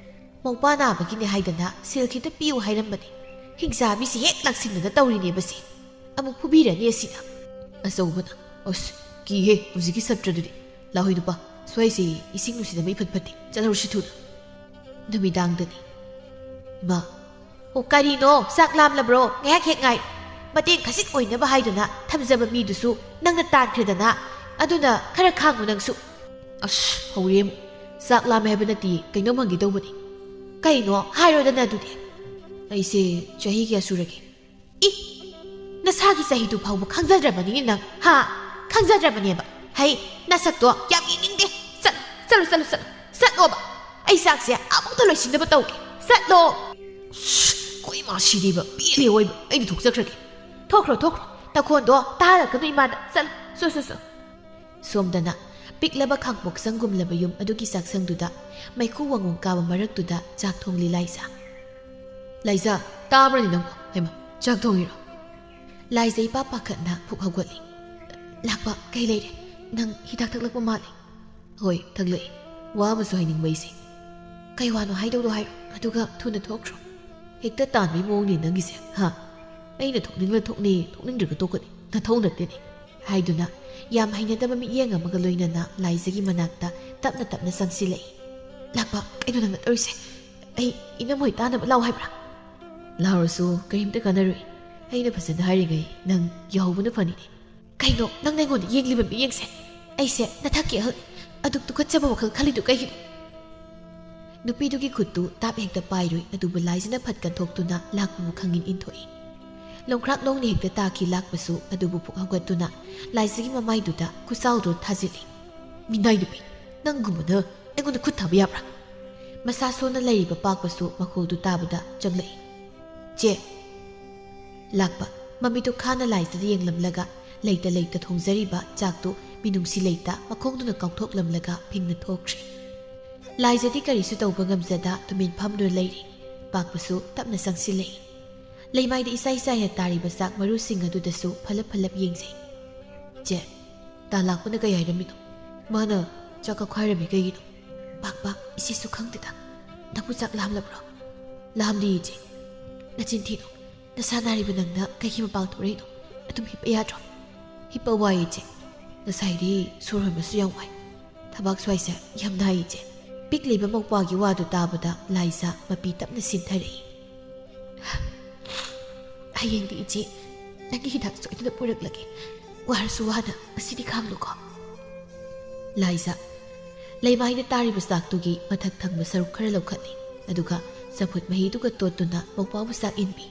ꯃꯧꯄꯥ ꯅꯥꯕꯒꯤꯅꯦ ꯍꯥꯏꯗꯅ ꯁꯦꯜ ꯈꯤꯇ ꯄꯤꯌꯨ ꯍꯥꯏꯔꯝꯕꯅꯤ꯫ ꯍꯤꯡꯆꯥꯕꯤꯁꯤ ꯍꯦꯛ ꯂꯥꯛꯁꯤꯟꯗꯅ ꯇꯧꯔꯤꯅꯦꯕ ꯁꯤ꯫ ꯑꯃꯨꯛ ꯐꯨꯕꯤꯔꯅꯤ ꯑꯁꯤꯅ꯫" ꯑꯆꯧꯕꯅ, "ꯑꯁ, ꯀꯤꯍꯦ ꯍꯧꯖꯤꯛꯀꯤ ꯁꯥꯇ꯭ꯔꯗꯨꯗꯤ꯫ ꯂꯥꯍꯣꯏ ꯅꯨꯄꯥ, ꯁ꯭ꯋꯥꯏꯁꯦ ꯏꯁꯤꯡ ꯅꯨꯡꯁꯤꯠ ꯑꯃ ꯏꯐꯠ ꯐꯠꯇꯦ꯫ ꯆꯠꯍꯧꯔꯁꯤ ꯊꯨꯅ꯫" ꯅꯨꯃꯤꯗꯥꯡꯗꯅꯤ꯫ "ꯏꯃꯥ, ꯑꯣ, ꯀꯔꯤꯅꯣ? ꯆꯥꯛ ꯂꯥꯝꯂꯕ꯭ꯔꯣ? ꯉꯥꯏꯍꯥꯛ ꯍꯦꯛ ꯉꯥꯏ꯫ ꯃꯇꯦꯡ ꯈꯖꯤꯛ ꯑꯣꯏꯅꯕ ꯍꯥꯏꯗꯨꯅ ꯊꯝꯖꯕ ꯃꯤꯗꯨꯁꯨ ꯅꯪꯅ ꯇꯥꯟꯈ꯭ꯔꯦꯗꯅ꯫ ꯑꯗꯨꯅ ꯈꯔ ꯈꯥꯡꯉꯨ ꯅꯪꯁꯨ꯫" ꯑꯁ, ꯍꯧꯔꯦ ꯑꯃꯨꯛ꯫ ꯆꯥꯛ ꯂꯥꯝꯃꯦ ꯍꯥꯏꯕ ꯅꯠꯇꯦ, ꯀꯩꯅꯣꯝ ꯍꯪꯒꯦ ꯇꯧꯕꯅꯤ꯫ "ꯀꯩꯅꯣ? ꯍꯥꯏꯔꯣꯗꯅ ꯑꯗꯨꯗꯤ꯫" "ꯑꯩꯁꯦ ꯆꯍꯤ ꯀꯌꯥ ꯁꯨꯔꯒꯦ?" "ꯏ! ꯅꯁꯥꯒꯤ ꯆꯍꯤꯗꯨ ꯐꯥꯎꯕ ꯈꯪꯖꯗ꯭ꯔꯕꯅꯤꯅꯦ ꯅꯪ, ꯍꯥ? ꯈꯪꯖꯗ꯭ꯔꯕꯅꯦꯕ꯫ ꯍꯩ, ꯅꯁꯛꯇꯣ ꯌꯥꯝ ꯌꯦꯡꯅꯤꯡꯗꯦ꯫ ꯆꯠ-, ꯆꯠꯂꯣ, ꯆꯠꯂꯣ, ꯆꯠꯂꯣ꯫ ꯆꯠꯂꯣꯕ꯫ ꯑꯩ ꯆꯥꯛꯁꯦ ꯑꯃꯨꯛꯇ ꯂꯣꯏꯁꯤꯟꯅꯕ ꯇꯧꯒꯦ꯫ ꯆꯠꯂꯣ꯫" ꯁ꯭ꯁ, ꯀꯣꯏ ꯃꯥ ꯁꯤꯗꯤꯕ, ꯄꯦꯜꯂꯦ ꯑꯑꯣꯏꯕ꯫ ꯑꯩꯗꯤ ꯊꯣꯛꯆꯈ꯭ꯔꯒꯦ꯫ "ꯊꯣꯛꯈ꯭ꯔꯣ, ꯊꯣꯛꯈ꯭ꯔꯣ꯫ ꯇꯈꯣꯟꯗꯣ ꯇꯥꯍꯜꯂꯛꯀꯅꯨ ꯏꯃꯥꯗ꯫ ꯆꯠꯂꯣ, ꯆꯣ, ꯆꯣ, ꯆꯣ꯫" ꯁꯣꯝꯗꯅ ꯄꯤꯛꯂꯕ ꯈꯥꯡꯄꯣꯛꯁꯪꯒꯨꯝꯂꯕ ꯌꯨꯝ ꯑꯗꯨꯒꯤ ꯆꯥꯛꯁꯪꯗꯨꯗ ꯃꯩꯈꯨ ꯋꯥꯡꯋꯣꯡ ꯀꯥꯕ ꯃꯔꯛꯇꯨꯗ ꯆꯥꯛ ꯊꯣꯡꯂꯤ ꯂꯥꯏꯖꯥ꯫ "ꯂꯥꯏꯖꯥ, ꯇꯥꯕ꯭ꯔꯅꯦ ꯅꯪꯕꯣ? ꯍꯩꯃ, ꯆꯥꯛ ꯊꯣꯡꯉꯤꯔꯣ?" ꯂꯥꯏꯖꯥ ꯏꯄꯥ ꯄꯥꯈꯠꯅ ꯐꯨꯛ ꯍꯧꯒꯠꯂꯤ꯫ "ꯂꯥꯛꯄ, ꯀꯩ ꯂꯩꯔꯦ? ꯅꯪ ꯍꯤꯗꯥꯛ ꯊꯛꯂꯛꯄ ꯃꯥꯜꯂꯦ꯫" "ꯍꯣꯏ, ꯊꯛꯂꯛꯏ꯫ ꯋꯥ ꯑꯃꯁꯨ ꯍꯥꯏꯅꯤꯡꯕ ꯑꯩꯁꯦ꯫" "ꯀꯩ ꯋꯥꯅꯣ ꯍꯥꯏꯗꯧꯗꯣ ꯍꯥꯏꯔꯣ, ꯑꯗꯨꯒ ꯊꯨꯅ ꯊꯣꯛꯈ꯭ꯔꯣ꯫" "ꯍꯦꯛꯇ ꯇꯥꯟꯕꯩ ꯃꯑꯣꯡꯅꯤ ꯅꯪꯒꯤꯁꯦ, ꯍꯥ? ꯑꯩꯅ ꯊꯣꯛꯅꯤꯡꯂ ꯊꯣꯛꯅꯤ, ꯊꯣꯛꯅꯤꯡꯗ꯭ꯔꯒ ꯇꯣꯛꯀꯅꯤ, ꯅꯊꯧ ꯅꯠꯇꯦꯅꯦ꯫" ꯍꯥꯏꯗꯨꯅ ꯌꯥꯝ ꯍꯩꯅꯗꯕ ꯃꯤꯠꯌꯦꯡ ꯑꯃꯒ ꯂꯣꯏꯅꯅ ꯂꯥꯏꯖꯥꯒꯤ ꯃꯅꯥꯛꯇ ꯇꯞꯅ ꯇꯞꯅ ꯆꯪꯁꯤꯜꯂꯛꯏ꯫ "ꯂꯥꯛꯄ, ꯀꯩꯅꯣ ꯅꯪꯅ ꯇꯧꯔꯤꯁꯦ? ꯑꯩ ꯏꯅꯝꯃꯣꯏ ꯇꯥꯅꯕ ꯂꯥꯎ ꯍꯥꯏꯕ꯭ꯔꯥ?" "ꯂꯥꯎꯔꯁꯨ ꯀꯔꯤꯝꯇ ꯀꯥꯟꯅꯔꯣꯏ꯫ ꯑꯩꯅ ꯐꯖꯅ ꯍꯥꯏꯔꯤꯉꯩ ꯅꯪ ꯌꯥꯍꯧꯕꯅ ꯐꯅꯤꯅꯦ꯫" "ꯀꯩꯅꯣ ꯅꯪꯅ ꯑꯩꯉꯣꯟꯗ ꯌꯦꯡꯂꯤꯕ ꯃꯤꯠꯌꯦꯡꯁꯦ? ꯑꯩꯁꯦ ꯅꯊꯛꯀꯤ ꯑꯍꯜ, ꯑꯗꯨꯛ ꯇꯨꯀꯠꯆꯕ ꯋꯥꯈꯜ ꯈꯜꯂꯤꯗꯨ ꯀꯩꯒꯤꯅꯣ?" ꯅꯨꯄꯤꯗꯨꯒꯤ ꯈꯨꯠꯇꯨ ꯇꯥꯞ ꯍꯦꯛꯇ ꯄꯥꯏꯔꯨꯏ, ꯑꯗꯨꯕꯨ ꯂꯥꯏꯖꯥꯅ ꯐꯠ ꯀꯟꯊꯣꯛꯇꯨꯅ ꯂꯥꯛꯄꯕꯨ ꯈꯪꯏꯟ ꯏꯟꯊꯣꯛꯏ꯫ ꯂꯣꯡꯈ꯭ꯔꯥꯛ ꯂꯣꯡꯅ ꯍꯦꯛꯇ ꯇꯥꯈꯤ ꯂꯥꯛꯄꯁꯨ, ꯑꯗꯨꯕꯨ ꯐꯨꯛ ꯍꯧꯒꯠꯇꯨꯅ ꯂꯥꯏꯖꯥꯒꯤ ꯃꯃꯥꯏꯗꯨꯗ ꯈꯨꯆꯥꯎꯗꯣ ꯊꯥꯖꯤꯜꯂꯤ꯫ "ꯃꯤꯅꯥꯏ ꯅꯨꯄꯤ, ꯅꯪꯒꯨꯝꯕꯅ ꯑꯩꯉꯣꯟꯗ ꯈꯨꯠ ꯊꯥꯕ ꯌꯥꯕ꯭ꯔꯥ?" ꯃꯁꯥ ꯁꯣꯟꯅ ꯂꯩꯔꯤꯕ ꯄꯥꯛꯄꯁꯨ ꯃꯈꯣꯜꯗꯨ ꯇꯥꯕꯗ ꯆꯪꯂꯛꯏ꯫ "ꯆꯦ꯫" ꯂꯥꯛꯄ, ꯃꯃꯤꯠꯇꯨ ꯈꯥꯅ ꯂꯥꯏꯖꯥꯗ ꯌꯦꯡꯂꯝꯂꯒ ꯂꯩꯇ ꯂꯩꯇ ꯊꯣꯡꯖꯔꯤꯕ ꯆꯥꯛꯇꯨ ꯃꯤꯅꯨꯡꯁꯤ ꯂꯩꯇ ꯃꯈꯣꯡꯗꯨꯅ ꯀꯥꯎꯊꯣꯛꯂꯝꯂꯒ ꯐꯤꯡꯅ ꯊꯣꯛꯈ꯭ꯔꯦ꯫ ꯂꯥꯏꯖꯥꯗꯤ ꯀꯔꯤꯁꯨ ꯇꯧꯕ ꯉꯝꯖꯗ ꯇꯨꯃꯤꯟ ꯐꯝꯗꯨꯅ ꯂꯩꯔꯤ꯫ ꯄꯥꯛꯄꯁꯨ ꯇꯞꯅ ꯆꯪꯁꯤꯜꯂꯛꯏ꯫ ꯂꯩꯃꯥꯏꯗ ꯏꯆꯥꯏ ꯆꯥꯏꯅ ꯇꯥꯔꯤꯕ ꯆꯥꯛ ꯃꯔꯨꯁꯤꯡ ꯑꯗꯨꯗꯁꯨ ꯐꯂꯞ ꯐꯂꯞ ꯌꯦꯡꯖꯩ꯫ "ꯆꯦ, ꯇꯥ ꯂꯥꯛꯄꯅ ꯀꯩ ꯍꯥꯏꯔꯝꯃꯤꯅꯣ? ꯃꯥꯅ ꯆꯥꯛ ꯀꯛꯈꯥꯏꯔꯝꯃꯤ ꯀꯩꯒꯤꯅꯣ?" "ꯄꯥꯛꯄ, ꯏꯆꯦꯁꯨ ꯈꯪꯗꯦꯗ꯫ ꯅꯪꯕꯨ ꯆꯥꯛ ꯂꯥꯝꯂꯕ꯭ꯔꯣ?" "ꯂꯥꯝꯗꯦ ꯏꯆꯦ꯫" "ꯅꯆꯤꯟ ꯊꯤꯅꯨ꯫ ꯅꯁꯥ ꯅꯥꯔꯤꯕ ꯅꯪꯅ ꯀꯩꯒꯤ ꯃꯄꯥꯟ ꯊꯣꯛꯂꯛꯏꯅꯣ? ꯑꯗꯨꯝ ꯍꯤꯞꯄ ꯌꯥꯗ꯭ꯔꯣ?" "ꯍꯤꯞꯄ ꯋꯥꯏ ꯏꯆꯦ꯫ ꯉꯁꯥꯏꯗꯤ ꯁꯣꯔ ꯍꯣꯟꯕꯁꯨ ꯌꯥꯝ ꯋꯥꯏ꯫ ꯊꯕꯥꯛ ꯁ꯭ꯋꯥꯏꯁꯦ ꯌꯥꯝ ꯅꯥꯏ ꯏꯆꯦ꯫" ꯄꯤꯛꯂꯤꯕ ꯃꯧꯄ꯭ꯋꯥꯒꯤ ꯋꯥꯗꯨ ꯇꯥꯕꯗ ꯂꯥꯏꯖꯥ ꯃꯄꯤ ꯇꯞꯅ ꯁꯤꯟꯊꯔꯛꯏ꯫ "ꯍꯌꯦꯡꯗꯤ ꯏꯆꯦ ꯅꯪꯒꯤ ꯍꯤꯗꯥꯛ ꯁꯣꯏꯗꯅ ꯄꯨꯔꯛꯂꯒꯦ꯫ ꯋꯥꯔꯁꯨ ꯋꯥꯅ ꯉꯁꯤꯗꯤ ꯈꯥꯡꯂꯨꯀꯣ꯫" ꯂꯥꯏꯖꯥ ꯂꯩꯃꯥꯏꯗ ꯇꯥꯔꯤꯕ ꯆꯥꯛꯇꯨꯒꯤ ꯃꯊꯛ ꯊꯪꯕ ꯁꯔꯨꯛ ꯈꯔ ꯂꯧꯈꯠꯂꯤ, ꯑꯗꯨꯒ ꯆꯝꯐꯨꯠ ꯃꯍꯤꯗꯨꯒ ꯇꯣꯠꯇꯨꯅ ꯃꯧꯄ꯭ꯋꯥꯕꯨ ꯆꯥꯛ ꯏꯟꯕꯤ꯫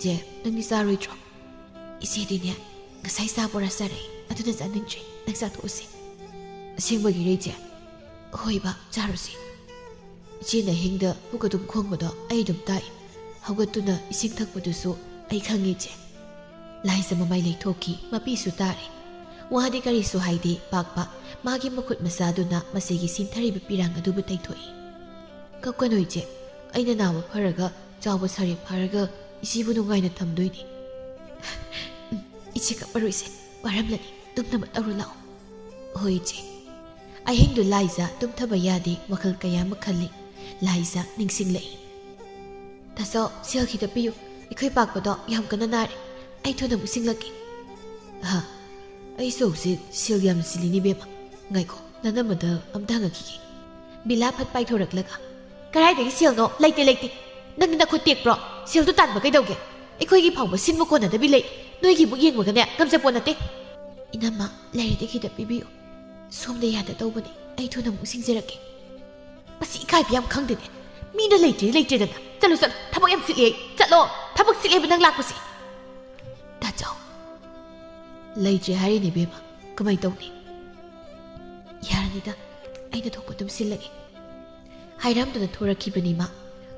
"ꯆꯦ, ꯅꯪꯗꯤ ꯆꯥꯔꯣꯏꯗ꯭ꯔꯣ?" "ꯏꯆꯦꯗꯤꯅꯦ, ꯉꯁꯥꯏ ꯆꯥ ꯕꯣꯔꯥ ꯆꯥꯔꯛꯏ, ꯑꯗꯨꯅ ꯆꯥꯅꯤꯡꯗ꯭ꯔꯦ꯫ ꯅꯪ ꯆꯥꯊꯣꯛꯎꯁꯦ꯫" "ꯑꯁꯦꯡꯕꯒꯤꯔ ꯏꯆꯦ?" "ꯍꯣꯏꯕ, ꯆꯥꯔꯨꯁꯤ꯫" "ꯏꯆꯦꯅ ꯑꯍꯤꯡꯗ ꯄꯨꯛ ꯑꯗꯨꯝ ꯈꯣꯡꯕꯗꯣ ꯑꯩ ꯑꯗꯨꯝ ꯇꯥꯏ꯫ ꯍꯧꯒꯠꯇꯨꯅ ꯏꯁꯤꯡ ꯊꯛꯄꯗꯨꯁꯨ ꯑꯩ ꯈꯪꯉꯤ ꯏꯆꯦ꯫" ꯂꯥꯏꯖꯥ ꯃꯃꯥꯏ ꯂꯩꯊꯣꯛꯈꯤ, ꯃꯄꯤꯁꯨ ꯇꯥꯔꯦ꯫ ꯋꯥꯗꯤ ꯀꯔꯤꯁꯨ ꯍꯥꯏꯗꯦ ꯄꯥꯛꯄ꯫ ꯃꯥꯒꯤ ꯃꯈꯨꯠ ꯃꯆꯥꯗꯨꯅ ꯃꯁꯤꯒꯤ ꯁꯤꯟꯊꯔꯤꯕ ꯄꯤꯔꯥꯡ ꯑꯗꯨꯕꯨ ꯇꯩꯊꯣꯛꯏ꯫ "ꯀꯞꯀꯅꯨ ꯏꯆꯦ, ꯑꯩꯅ ꯅꯥꯕ ꯐꯔꯒ ꯆꯥꯎꯕ ꯁꯥꯔꯦ ꯐꯥꯔꯒ ꯏꯆꯦꯕꯨ ꯅꯨꯡꯉꯥꯏꯅ ꯊꯝꯗꯣꯏꯅꯤ꯫" "ꯎꯝ, ꯏꯆꯦ ꯀꯞꯄꯔꯣꯏꯁꯦ, ꯋꯥꯔꯝꯂꯅꯤ, ꯇꯨꯝꯅꯕ ꯇꯧꯔꯨ ꯂꯥꯛꯑꯣ꯫" "ꯍꯣꯏ ꯏꯆꯦ꯫" ꯑꯍꯤꯡꯗꯨ ꯂꯥꯏꯖ ꯇꯨꯝꯊꯕ ꯌꯥꯗꯦ, ꯋꯥꯈꯜ ꯀꯌꯥ ꯑꯃ ꯈꯜꯂꯤ꯫ ꯂꯥꯏꯖ ꯅꯤꯡꯁꯤꯡꯂꯛꯏ꯫ "ꯇꯥꯆꯧ, ꯁꯦꯜ ꯈꯤꯇ ꯄꯤꯌꯨ, ꯑꯩꯈꯣꯏ ꯄꯥꯛꯄꯗꯣ ꯌꯥꯝ ꯀꯟꯅ ꯅꯥꯔꯦ, ꯑꯩ ꯊꯨꯅ ꯑꯃꯨꯛ ꯁꯤꯡꯂꯛꯀꯦ꯫" "ꯑꯍ, ꯑꯩꯁꯨ ꯍꯧꯖꯤꯛ ꯁꯦꯜ ꯌꯥꯝꯅ ꯆꯤꯜꯂꯤꯅꯤ ꯏꯕꯦꯝꯃ, ꯉꯥꯏꯈꯣ, ꯅꯅꯝꯃꯗ ꯑꯝꯇ ꯍꯪꯉꯛꯈꯤꯒꯦ꯫" ꯕꯤꯂꯥ ꯐꯠ ꯄꯥꯏꯊꯣꯔꯛꯂꯒ, "ꯀꯗꯥꯏꯗꯒꯤ ꯁꯦꯜꯅꯣ? ꯂꯩꯇꯦ, ꯂꯩꯇꯦ꯫ ꯅꯪꯗꯤ ꯅꯈꯨꯠ ꯇꯦꯛꯄ꯭ꯔꯣ? ꯁꯦꯜꯗꯨ ꯇꯥꯟꯕ ꯀꯩꯗꯧꯒꯦ? ꯑꯩꯈꯣꯏꯒꯤ ꯐꯥꯎꯕ ꯁꯤꯟꯕ ꯀꯣꯟꯅꯗꯕꯤ ꯂꯩ꯫ ꯅꯣꯏꯒꯤꯕꯨ ꯌꯦꯡꯕꯒꯅꯦ ꯉꯝꯖꯄꯣꯠ ꯅꯠꯇꯦ꯫" "ꯏꯅꯝꯃ, ꯂꯩꯔꯗꯤ ꯈꯤꯇ ꯄꯤꯕꯤꯌꯨ꯫ ꯁꯣꯝꯗ ꯌꯥꯗ ꯇꯧꯕꯅꯤ꯫ ꯑꯩ ꯊꯨꯅ ꯑꯃꯨꯛ ꯁꯤꯡꯖꯔꯛꯀꯦ꯫" "ꯃꯁꯤ ꯏꯀꯥꯏꯕ ꯌꯥꯝ ꯈꯪꯗꯦꯅꯦ꯫ ꯃꯤꯅ ꯂꯩꯇ꯭ꯔꯦ ꯂꯩꯇ꯭ꯔꯦꯗꯅ꯫ ꯆꯠꯂꯨ, ꯆꯠꯂꯨ꯫ ꯊꯕꯛ ꯌꯥꯝ ꯆꯤꯜꯂꯤ ꯑꯩ꯫ ꯆꯠꯂꯣ꯫ ꯊꯕꯛ ꯆꯤꯜꯂꯦꯕ ꯅꯪ ꯂꯥꯛꯄꯁꯤ꯫" "ꯇꯥꯆꯧ, ꯂꯩꯇ꯭ꯔꯦ ꯍꯥꯏꯔꯤꯅꯦ ꯏꯕꯦꯝꯃ꯫ ꯀꯃꯥꯏ ꯇꯧꯅꯤ?" "ꯌꯥꯔꯅꯤꯗ, ꯑꯩꯅ ꯊꯣꯛꯄ ꯑꯗꯨꯝ ꯁꯤꯜꯂꯒꯦ꯫" ꯍꯥꯏꯔꯝꯗꯨꯅ ꯊꯣꯔꯛꯈꯤꯕꯅꯤ ꯃꯥ꯫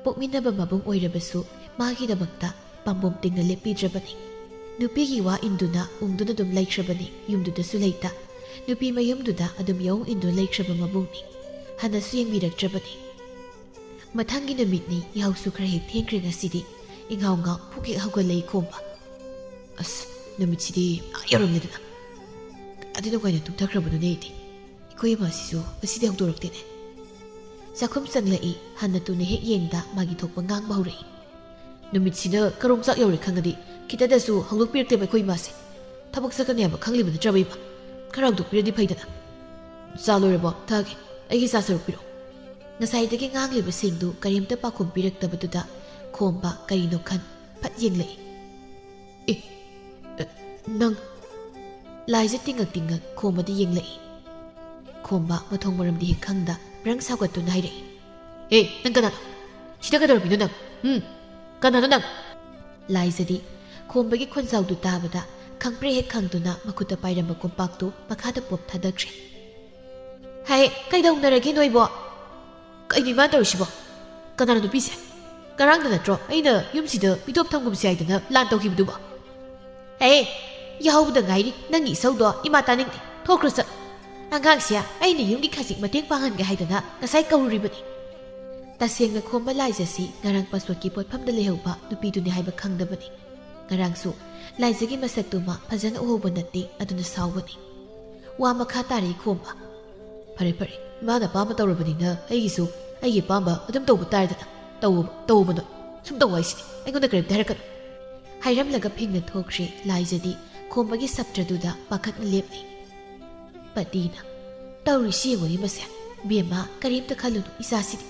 ꯄꯣꯛꯃꯤꯟꯅꯕ ꯃꯕꯨꯡ ꯑꯣꯏꯔꯕꯁꯨ ꯃꯥꯒꯤꯗꯃꯛꯇ ꯄꯥꯝꯕꯣꯝ ꯇꯤꯡꯅ ꯂꯦꯞꯄꯤꯗ꯭ꯔꯕꯅꯤ꯫ ꯅꯨꯄꯤꯒꯤ ꯋꯥ ꯏꯟꯗꯨꯅ ꯎꯪꯗꯨꯅ ꯑꯗꯨꯝ ꯂꯩꯈ꯭ꯔꯕꯅꯤ꯫ ꯌꯨꯝꯗꯨꯗꯁꯨ ꯂꯩꯇ꯫ ꯅꯨꯄꯤ ꯃꯌꯨꯝꯗꯨꯗ ꯑꯗꯨꯝ ꯌꯥꯎ ꯏꯟꯗꯨꯅ ꯂꯩꯈ꯭ꯔꯕ ꯃꯕꯨꯡꯅꯤ꯫ ꯍꯟꯅꯁꯨ ꯌꯦꯡꯕꯤꯔꯛꯇ꯭ꯔꯕꯅꯤ꯫ ꯃꯊꯪꯒꯤ ꯅꯨꯃꯤꯠꯅꯤ, ꯌꯥꯍꯧꯁꯨ ꯈꯔ ꯍꯦꯛ ꯊꯦꯡꯈ꯭ꯔꯦ ꯉꯁꯤꯗꯤ꯫ ꯏꯪꯍꯥꯎ ꯉꯥꯎ ꯐꯨꯛ ꯍꯦꯛ ꯍꯧꯒꯠꯂꯛꯏ ꯈꯣꯝꯕ꯫ "ꯑꯁ, ꯅꯨꯃꯤꯠꯁꯤꯗꯤ ꯑꯥ ꯌꯧꯔꯝꯂꯦꯗꯅ꯫ ꯀꯌꯥꯗꯤ ꯅꯨꯡꯉꯥꯏꯅ ꯇꯨꯝꯊꯈ꯭ꯔꯕꯅꯣꯅꯦ ꯑꯩꯗꯤ꯫ ꯑꯩꯈꯣꯏ ꯏꯃꯥꯁꯤꯁꯨ ꯉꯁꯤꯗꯤ ꯍꯧꯗꯣꯔꯛꯇꯦꯅꯦ꯫" ꯆꯥꯛꯈꯨꯝ ꯆꯪꯂꯛꯏ꯫ ꯍꯟꯅ ꯇꯨꯅ ꯍꯦꯛ ꯌꯦꯡꯗ ꯃꯥꯒꯤ ꯊꯣꯛꯄ ꯉꯥꯡꯕ ꯍꯧꯔꯛꯏ꯫ "ꯅꯨꯃꯤꯠꯁꯤꯅ ꯀꯔꯣꯡ ꯆꯥꯛ ꯌꯧꯔꯦ ꯈꯪꯉꯗꯤ ꯈꯤꯇꯗꯁꯨ ꯍꯧꯗꯣꯛꯄꯤꯔꯛꯇꯦꯕ ꯑꯩꯈꯣꯏ ꯏꯃꯥꯁꯦ꯫ ꯊꯕꯛ ꯆꯠꯀꯅꯤ ꯍꯥꯏꯕ ꯈꯪꯂꯤꯕ ꯅꯠꯇ꯭ꯔꯕ ꯏꯃꯥ? ꯈꯔ ꯍꯧꯗꯣꯛꯄꯤꯔꯗꯤ ꯐꯩꯗꯅ꯫" "ꯆꯥ ꯂꯣꯏꯔꯕꯣ? ꯊꯛꯑꯒꯦ꯫ ꯑꯩꯒꯤ ꯆꯥ ꯁꯔꯨꯛ ꯄꯤꯔꯛꯑꯣ꯫" ꯉꯁꯥꯏꯗꯒꯤ ꯉꯥꯡꯂꯤꯕꯁꯤꯡꯗꯨ ꯀꯔꯤꯝꯇ ꯄꯥꯎꯈꯨꯝ ꯄꯤꯔꯛꯇꯕꯗꯨꯗ ꯈꯣꯝꯕ ꯀꯔꯤꯅꯣ ꯈꯟ ꯐꯠ ꯌꯦꯡꯂꯛꯏ꯫ "ꯑꯦ, ꯑ, ꯅꯪ?" ꯂꯥꯏꯖ ꯇꯤꯡꯉꯛ ꯇꯤꯡꯉꯛ ꯈꯣꯝꯕꯗ ꯌꯦꯡꯂꯛꯏ꯫ ꯈꯣꯝꯕ ꯃꯊꯣꯡ ꯃꯔꯝꯗꯤ ꯍꯦꯛ ꯈꯪꯗ ꯕ꯭ꯔꯪ ꯁꯥꯎꯒꯠꯇꯨꯅ ꯍꯥꯏꯔꯛꯏ꯫ "ꯑꯦ, ꯅꯪ ꯀꯅꯥꯅꯣ? ꯁꯤꯗ ꯀꯩꯗꯧꯔꯝꯃꯤꯅꯣ ꯅꯪ? ꯎꯝ? ꯀꯅꯥꯅꯣ ꯅꯪ?" ꯂꯥꯏꯖꯗꯤ ꯈꯣꯝꯕꯒꯤ ꯈꯣꯟꯖꯥꯎꯗꯨ ꯇꯥꯕꯗ ꯈꯪꯄ꯭ꯔꯦꯛ ꯍꯦꯛ ꯈꯪꯗꯨꯅ ꯃꯈꯨꯠꯇ ꯄꯥꯏꯔꯝꯕ ꯀꯣꯝꯄꯥꯛꯇꯨ ꯃꯈꯥꯗ ꯄꯣꯞ ꯊꯥꯗꯈ꯭ꯔꯦ꯫ "ꯍꯦ, ꯀꯩꯗꯧꯅꯔꯒꯦ ꯅꯣꯏꯕꯣ? ꯀꯩꯅꯣ ꯏꯃꯥꯅ ꯇꯧꯔꯤꯁꯤꯕꯣ? ꯀꯅꯥꯅꯣ ꯅꯨꯄꯤꯁꯦ? ꯉꯔꯥꯡꯗ ꯅꯠꯇ꯭ꯔꯣ ꯑꯩꯅ ꯌꯨꯝꯁꯤꯗ ꯃꯤꯇꯣꯞ ꯊꯝꯒꯨꯝꯁꯦ ꯍꯥꯏꯗꯅ ꯂꯥꯟ ꯇꯧꯈꯤꯕꯗꯨꯕꯣ? ꯍꯦ, ꯌꯥꯍꯧꯕꯗ ꯉꯥꯏꯔꯤ, ꯅꯪꯒꯤ ꯏꯁꯧꯗꯣ ꯏꯃꯥ ꯇꯥꯅꯤꯡꯗꯦ꯫ ꯊꯣꯛꯈ꯭ꯔꯣ ꯆꯠꯂꯣ꯫ ꯑꯉꯥꯡꯁꯦ ꯑꯩꯅ ꯌꯨꯝꯒꯤ ꯈꯖꯤꯛ ꯃꯇꯦꯡ ꯄꯥꯡꯍꯟꯒꯦ ꯍꯥꯏꯗꯅ ꯉꯁꯥꯏ ꯀꯧꯔꯨꯔꯤꯕꯅꯤ꯫ ꯇꯁꯦꯡꯅ ꯈꯣꯝꯕ ꯂꯥꯏꯖꯁꯤ ꯉꯔꯥꯡ ꯄꯥꯁꯣꯠꯀꯤ ꯄꯣꯠꯐꯝꯗ ꯂꯩꯍꯧꯕ ꯅꯨꯄꯤꯗꯨꯅꯤ ꯍꯥꯏꯕ ꯈꯪꯗꯕꯅꯤ꯫ ꯉꯔꯥꯡꯁꯨ ꯂꯥꯏꯖꯒꯤ ꯃꯁꯛꯇꯨꯃ ꯐꯖꯅ ꯎꯍꯧꯕ ꯅꯠꯇꯦ, ꯑꯗꯨꯅ ꯁꯥꯎꯕꯅꯤ꯫ ꯋꯥ ꯃꯈꯥ ꯇꯥꯔꯛꯏ ꯈꯣꯝꯕ꯫ "ꯐꯔꯦ ꯐꯔꯦ, ꯏꯃꯥꯅ ꯑꯄꯥꯝꯕ ꯇꯧꯔꯕꯅꯤꯅ ꯑꯩꯒꯤꯁꯨ ꯑꯩꯒꯤ ꯑꯄꯥꯝꯕ ꯑꯗꯨꯝ ꯇꯧꯕ ꯇꯥꯔꯦꯗꯅ꯫ ꯇꯧꯕ ꯇꯧꯕꯅꯣ꯫ ꯁꯨꯝ ꯇꯧ ꯍꯥꯏꯁꯤꯗꯤ, ꯑꯩꯉꯣꯟꯗ ꯀꯔꯤꯝꯇ ꯍꯥꯏꯔꯛꯀꯅꯨ"꯫ ꯍꯥꯏꯔꯝꯂꯒ ꯐꯤꯡꯅ ꯊꯣꯛꯈ꯭ꯔꯦ ꯂꯥꯏꯖꯗꯤ꯫ ꯈꯣꯝꯕꯒꯤ ꯁꯞꯇ꯭ꯔꯗꯨꯗ ꯄꯥꯈꯠꯅ ꯂꯦꯞꯂꯤ꯫ ꯄꯇꯤꯅ, "ꯇꯧꯔꯤꯁꯤ ꯌꯦꯡꯉꯨꯅꯦ ꯃꯁꯦ꯫ ꯕꯦꯝꯃ, ꯀꯔꯤꯝꯇ ꯈꯜꯂꯨꯅꯨ ꯏꯆꯥꯁꯤꯗꯤ꯫